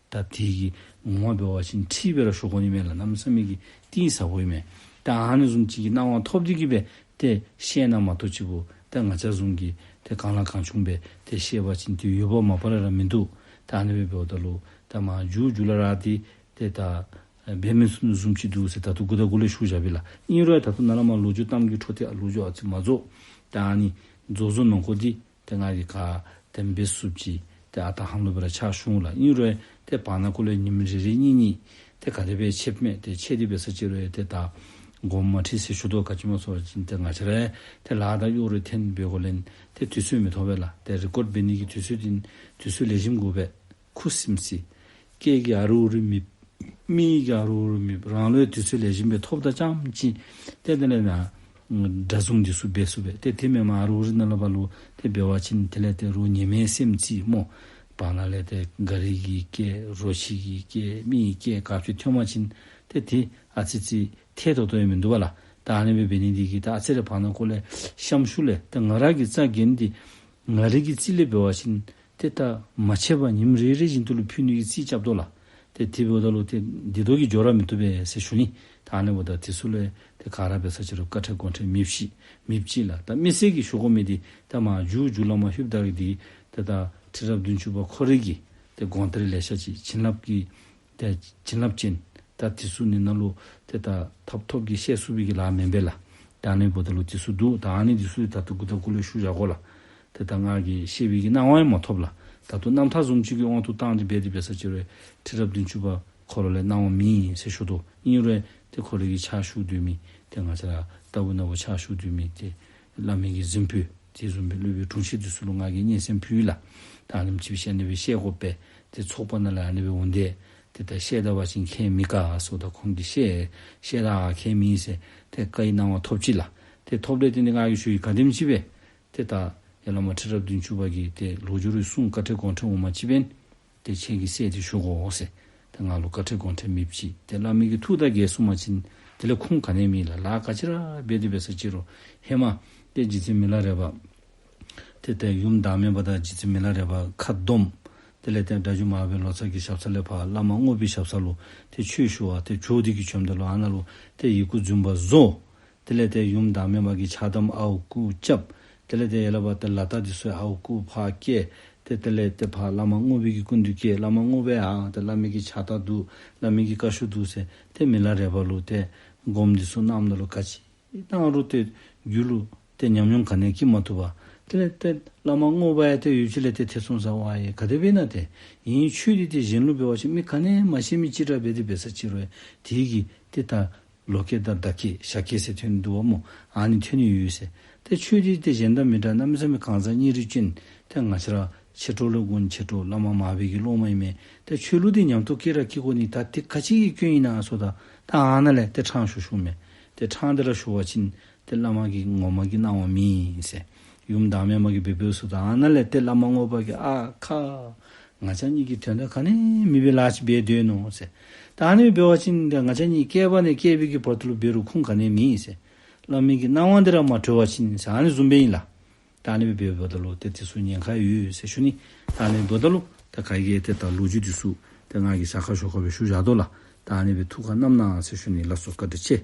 ད་དེ་གི་ངོ་མ་འབད་བ་ཅིན་ཁྲིད་སྦེ་ར་ཞུ་དགོ་ནི་མས་ལགས། གནམ་མེད་ས་མེད་ཀྱི་གཏིང་ཟབ་པོ་ཨིན་མས། ད་ཨ་ནི་བཟུམ་ཅིག་གི་གནང་བ་ཐོབ་སྟེ་གིས་སྦེ་ཏེ་ཤེས་ན་མ་གཏོགས་ཅིག་པོ་ཏེ་ང་བཅས་བཟུམ་གྱིས་ཏེ་གང་ལ་གང་བྱུང་སྦེ་ཏེ་ཤེས་པ་ཅིན་ཏེ་འོས་འབབ་མ་པ་ལས་ར་མིན་འདུག། ད་ཨ་ནི་སྦེ་འབདཝ་ད་ལུ་ད་མར་མཇུག་མཇུག་ལས་ར་འདི་ཏེ་ད་འབད་མི་ཚུགས་ནི་བཟུམ་ཅིག་འདུག་ཟེར་ད་ལྟོ་འགོ་དང་འགོ་ལས་ཞུ་བཞག་པས་ལགས། ཨིན་རུང་ད་ལྟོ་ནཱ་ལས་མར་ལོ་རྒྱུས་གཏམ་གྱི་འཕྲོ་འདི་ཨ་ལོ་རྒྱུས་ཨ་ཙི་མ་རྫོགས། ད་ཨ་ནི་རྫོགས་རྫོགས་ནང་འཁོད་འདི་ཏེ་ང་གིས་ག་ཏེ་འབད་ཚུགསཔ་ཅིག་ཏེ་ཨ་རྟག་ཧ་ལམ་སྦེ་ར་ཕྱག་ཞུ་འོང་ལགས། ཨིན་རུང་ཏེ་བར་ན་ཁོ་ལས་ཉིནམ་རེ་རེ་གཉིས་གཉིས་ཏེ་ག་དེ་སྦེ་ཆདཔ་མས། ཏེ་ཆད་དེ་འབད་ས་ཅིག་རུང་ཏེ་ད་དགོངསམ་མ་ཁྲེལ་ཟེར་ཞུ་དོ། ག་ཅི་སྨོ་ཟེར་བ་ཅིན་ཏེ་ང་བཅས་ར་ཏེ་ལཱ་དང་གཡོག་རེ་འཐོན་འབད་དགོཔ་ལས་ཏེ་དུས་ཚོད་མི་ཐོབ་པས་ལགས། ཏེ་རི་ཀོཌ་འབད་ནི་གི་དུས་ཚོད་འདི་དུས་ཚོད་ལེགས་ཤོམ་དགོ་པས། ཁུ་སིམ་སི། སྐད་ཀྱི་ཨ་རུ་རུ་མེད། མིག་གི་ཨ་རུ་རུ་མེད། རང་ལུ་དུས་ཚོད་ལེགས་ཤོམ་སྦེ་ཐོབ་ད་རྐྱངམ་ཅིག་ཏེ་དེ་ལས་ན་སྒྲ་བཟུང་འདི་ཚུ་འབད་ཚུགས་པས། ཏེ་དེ་མེན་པར་ཨ་རུ་རུ་ནང་ལས་ཕར་ལུ་ཏེ་འབད་བ་ཅིན་དེ་ལས་ཏེ་རོགས་ཉན་མི་སེམས་ཅིག་སྨོ། བར་ན་ལས་ཏེ་ག་རི་གི་སྐད་རོ་ཁྱི་གི་སྐད་མི་གི་སྐད་ག་ཅི་ཐོན་པ་ཅིན་ཏེ་དེ་ཨ་ཙི་ཙི་ཐད་ཏོག་ཏོ་ཡང་མིན་འདུག་པ་ལགས། ད་ཨ་ནི་སྦེ་འབད་ནི་འདི་གིས་ད་ཨ་ཙི་རེ་བར་ན་ཁོ་ལས་གཤམ་ཤུལ་ལས་ཏེ་ང་ར་གི་རྩ་འགེངས་ཏེ་ང་རའི་གི་རྩིས་ལས་འབད་བ་ཅིན་ཏེ་ད་མ་ཆད་པར་ཉིནམ་རེ་རེ་བཞིན་དུ་ལུ་ཕུལ་ནི་གི་རྩིས་རྐྱབ་དོ་ལགས། ཏེ་དེ་འབདཝ་ད་ལུ་ཏེ་འདི་དོ་གིས་འགྱོ་ར་མི་བཏུབ་པས་ཟེར་ཞུ་ནི། ད་ཨ་ནི་འབདཝ་ད་དེ་ཚུ་ལུ་ཏེ་ག་ར་འབད་ས་ཅིག་རུང་བཀའ་ཁྲེལ་དགོངས་ཁྲེལ་མེདཔ་ཅིག་མེདཔ་ཅིག་ལགས། ད་མི་སེར་གྱིས་ཞུ་དགོ་མི་འདི་ད་མར་མཇུག་མཇུག་ལས་མར་ལྷོདཔ་ད་གི་འདི་ཏེ་ད་ཁྲི་རབས་བདུན་ཅུ་པ་ཁོ་རའི་གི་ཏེ་དགོངས་གཏེར་ལེ་ཤ་ཅིག་བྱིན་རླབས་ཀྱི་ཏེ་བྱིན་རླབས་ཅན་ད་དེ་ཚུ་ནི་ནང་ལུ་ཏེ་ད་ཐོབ་ཐོབ་ཀྱིས་བཤད་ཚུགས་པའི་གི་ལཱ་མེན་པས་ལགས། ད་ཨ་ནི་འབདཝ་ད་ལུ་དེ་ཚུ་འདུག། ད་ཨ་ནི་དེ་ཚུ་ད་ལྟོ་འགོ་དང་འགོ་ལས་ཞུ་བཞག་གེ་ལགས། ཏེ་ད་ང་གིས་ཤེས་པའི་གི་གནང་བ་ཡང་མ་ཐོབ་ལགས། ད་ལྟོ་རྣམ་ཐར་བཟུམ་ཅིག་གི་དབང་དུ་བཏང་སྟེ་འབད་དེ་འབད་ས་ཅིག་རུང་ཁྲི་རབས་བདུན་ཅུ་པ་ཁོ་ར་ལས་གནང་བ་མེད་ཟེར་ཞུ་དོ། ཨིན་རུང་ཏེ་ཁོ་རའི་གི་ཕྱག་ཞུ་སྡོད་མི་ཏེ་ང་བཅས་ར་ལྟ་བུ་ན་བུ་ཕྱག་ཞུ་སྡོད་མི་ཏེ་བླ་མའི་གི་གཟིམ་དཔོན་དེ་བཟུམ་སྦེ་སློབ་དཔོན་དྲུང་ཆེན་དེ་ཚུ་ལུ་ང་གིས་སྙན་སེང་ཕུལ་ཡི་ལགས། ད་ཨ་ནེམ་ཅིག་སྦེ་བཤད་ནི་སྦེ་བཤད་དགོ་པས། ཏེ་ཚོགས་པ་ནང་ལས་ཨ་ནི་སྦེ་འོང་དེས། ཏེ་ད་བཤད་ད་པ་ཅིན་ཁྱད་མེད་ག་ཟེརཝ་ད་ཁོང་གིས་བཤད་བཤད་ད་ཁྱད་མེད་ཟེར་ཏེ་བཀའ་ཡི་གནང་བ་ཐོབ་ཅི་ལགས། ཏེ་ཐོབ་ལས་ཏེ་ནི་ང་གིས་ཞུ་ཡི། ག་དེམ་ཅིག་སྦེ་ཏེ་ད་ཡ་བླ་མ་ཁྲི་རབས་བདུན་ཅུ་པ་གི་ཏེ་ལོ་རྒྱུས་རེ་གསུང་བཀའ་ཁྲེལ་དགོངས་ཁྲེལ་འོང་མ་ཅིག་འབད་ཏེ་ཁྱེད་ཀྱིས་གསལ་ཏེ་ཞུ་དགོ་ཟེར། ཏེ་ང་ལུ་བཀའ་ཁྲེལ་དགོངས་ཁྲེལ་མེདཔ་ཅིག། ཏེ་བླ་མའི་གི་ཐུགས་དང་འགལ་སོང་པ་ཅིན་དེ་ལས་ཁུངས་ག་ནི་ཡང་མེད་ལགས། ལཱ་ག་ཅི་ར་འབད་དེ་འབད་ས་ཅིག་རུང་ཧེ་མ་ཏེ་རྗེ་བཙུན་མི་ལ་རས་པ་ཏེ་ཏེ་ཡུམ་བདག་མེད་པ་དང་རྗེ་བཙུན་མི་ལ་རས་པ་ཁ་བསྡོམས། དེ་ལས་ཏེ་སྒྲ་སྒྱུར་མར་པའི་ལོ་ཙཱ་གི་ཞབས་ས་ལས་ཕར་བླ་མ་རྔོག་པའི་ཞབས་ས་ལུ་ཏེ་ཆོས་ཞུ་བར་ཏེ་བྱོག་སྟེ་གིས་བྱོནམ་ད་ལུ་ཨ་ནཱ་ལུ་ཏེ་ཡི་གུ་རྫུན་པ་བཟོ། དེ་ལས་ཏེ་ཡུམ་བདག་མེད་པ་གིས་ཕྱག་དམ་ཨརཝ་རྐུ་རྐྱབ། དེ་ལས་ཏེ་ཡ་བླ་མ་ཏེ་ལ་དྭགས་འདི་ཚུ་ཨརཝ་རྐུ་ཕར་བསྐྱལ། ཏེ་དེ་ལས་ཏེ་ཕར་བླ་མ་རྔོག་པའི་གི་སྐུ་མདུན་བསྐྱལ། བླ་མ་རྔོག་པས་ཨ་ཏེ་བླ་མའི་གི་ཕྱག་རྟགས་འདུག། བླ་མའི་གི་བཀའ་ཤོག་འདུག་ཟེར་ཏེ་མི་ལ་རས་པ་ལུ་ཏེ་སྒོམ་འདི་ཚུ་གནངམ་ད་ལུ་ག་ཅི་གནང་རུང་ཏེ་རྒྱུད་ལུ་ཏེ་ཉམས་མྱོང་ག་ནི་ཡང་སྐྱེ་མ་བཏུབ་པར་དེ་ལས་ཏེ་བླ་མ་རྔོག་པ་ཡང་ཏེ་ཡུལ་ཅིག་ལས་ཏེ་ཐེ་ཚོམ་ཟ་བ་ཡི་ག་དེ་སྦེ་ན་ཏེ་ཨིན་ཆོས་འདི་ཏེ་གཞན་ལུ་འབད་བ་ཅིན་མི་ག་ནི་ཡང་མ་ཤེས་མི་ཅིག་ར་འབད་དེ་འབད་ས་ཅིག་རུང་དེ་གིས་ཏེ་ད་ལོག་སྐྱེས་དང་བདག་སྐྱེས་ཞག་སྐྱེས་ཟེར་ཐོན་འདུག་པ་སྨོ། ཨ་ནི་ཐོན་ནི་ཡོད་ཟེར། ཏེ་ཆོས་འདི་ཏེ་གཞན་དང་མི་འདྲ། གནམ་མེད་ས་མེད་གང་ཟག་ཉིད་རིགས་ཅན། ཏེ་ང་བཅས་ར་མཆེད་གྲོགས་ལས་ཀུན་མཆེད་གྲོགས། བླ་མ་མར་པའི་གི་སློབ་མ་ཨིན་མས། ཏེ་ཆོས་ལུགས་འདི་ཉམས་རྟོགས་སྐྱེ་ར་སྐྱེ་དགོ་ནི། ད་འདི་ག་ཅི་གི་སྐྱོན་ཨིན་ན་ཟེརཝ་ད་ད་ཨ་ནཱ་ལས་ཏེ་ཕྲང་ཞུ་ཞུཝ་མས། ཏེ་ཕྲང་སྟེ་ར་ཞུ་བ་ཅིན་ཏེ་བླ་མ་གིས་ངོ་མ་གིས་གནང་བ་མེན་ཟེར། ཡུམ་བདག་མེད་མ་གིས་འབད་འབདཝ་ཟེརཝ་ད་ཨ་ནཱ་ལས་ཏེ་བླ་མ་རྔོག་པ་གིས་ཨ་ཁ་ང་བཅས་གཉིས་ཀྱིས་དོན་དག་ག་ནི་མེད་པའི་ལཱ་ཅིག་འབད་སྡོད་ནུག་ཟེར། ད་ཨ་ནི་འབད་བ་ཅིན་ཏེ་ང་བཅས་གཉིས་སྐྱེས་པ་ནས་སྐྱེས་པའི་གི་བར་དུ་ལུ་འབད་རུང་ཁུངས་ག་ནི་ཡང་མེད་ཟེར། བླ་མའི་གི་གནང་བ་འདི་ར་མ་གྲོལ་བ་ཅིན་ཟེར་ཨ་ནི་བཟུམ་སྦེ་ཨིན་ལགས། ད་ཨ་ནི་སྦེ་འབདཝ་ད་ལུ་ཏེ་དེ་ཚུ་ཉེན་ཁ་ཡོད་ཟེར་ཞུ་ནི། ད་ཨ་ནི་འབདཝ་ད་ལུ་ད་ག་གིས་ཏེ་ད་ལོ་རྒྱུས་འདི་ཚུ་ཏེ་ང་གིས་ཟ་ཁ་ཞོག་ཁ་སྦེ་ཞུ་བཞག་དོ་ལགས། ད་ཨ་ནི་སྦེ་ཐུགས་ཁར་བསྣམ་གནང་ཟེར་ཞུ་ནི་ལགས་སོ། བཀའ་དྲིན་ཆེ།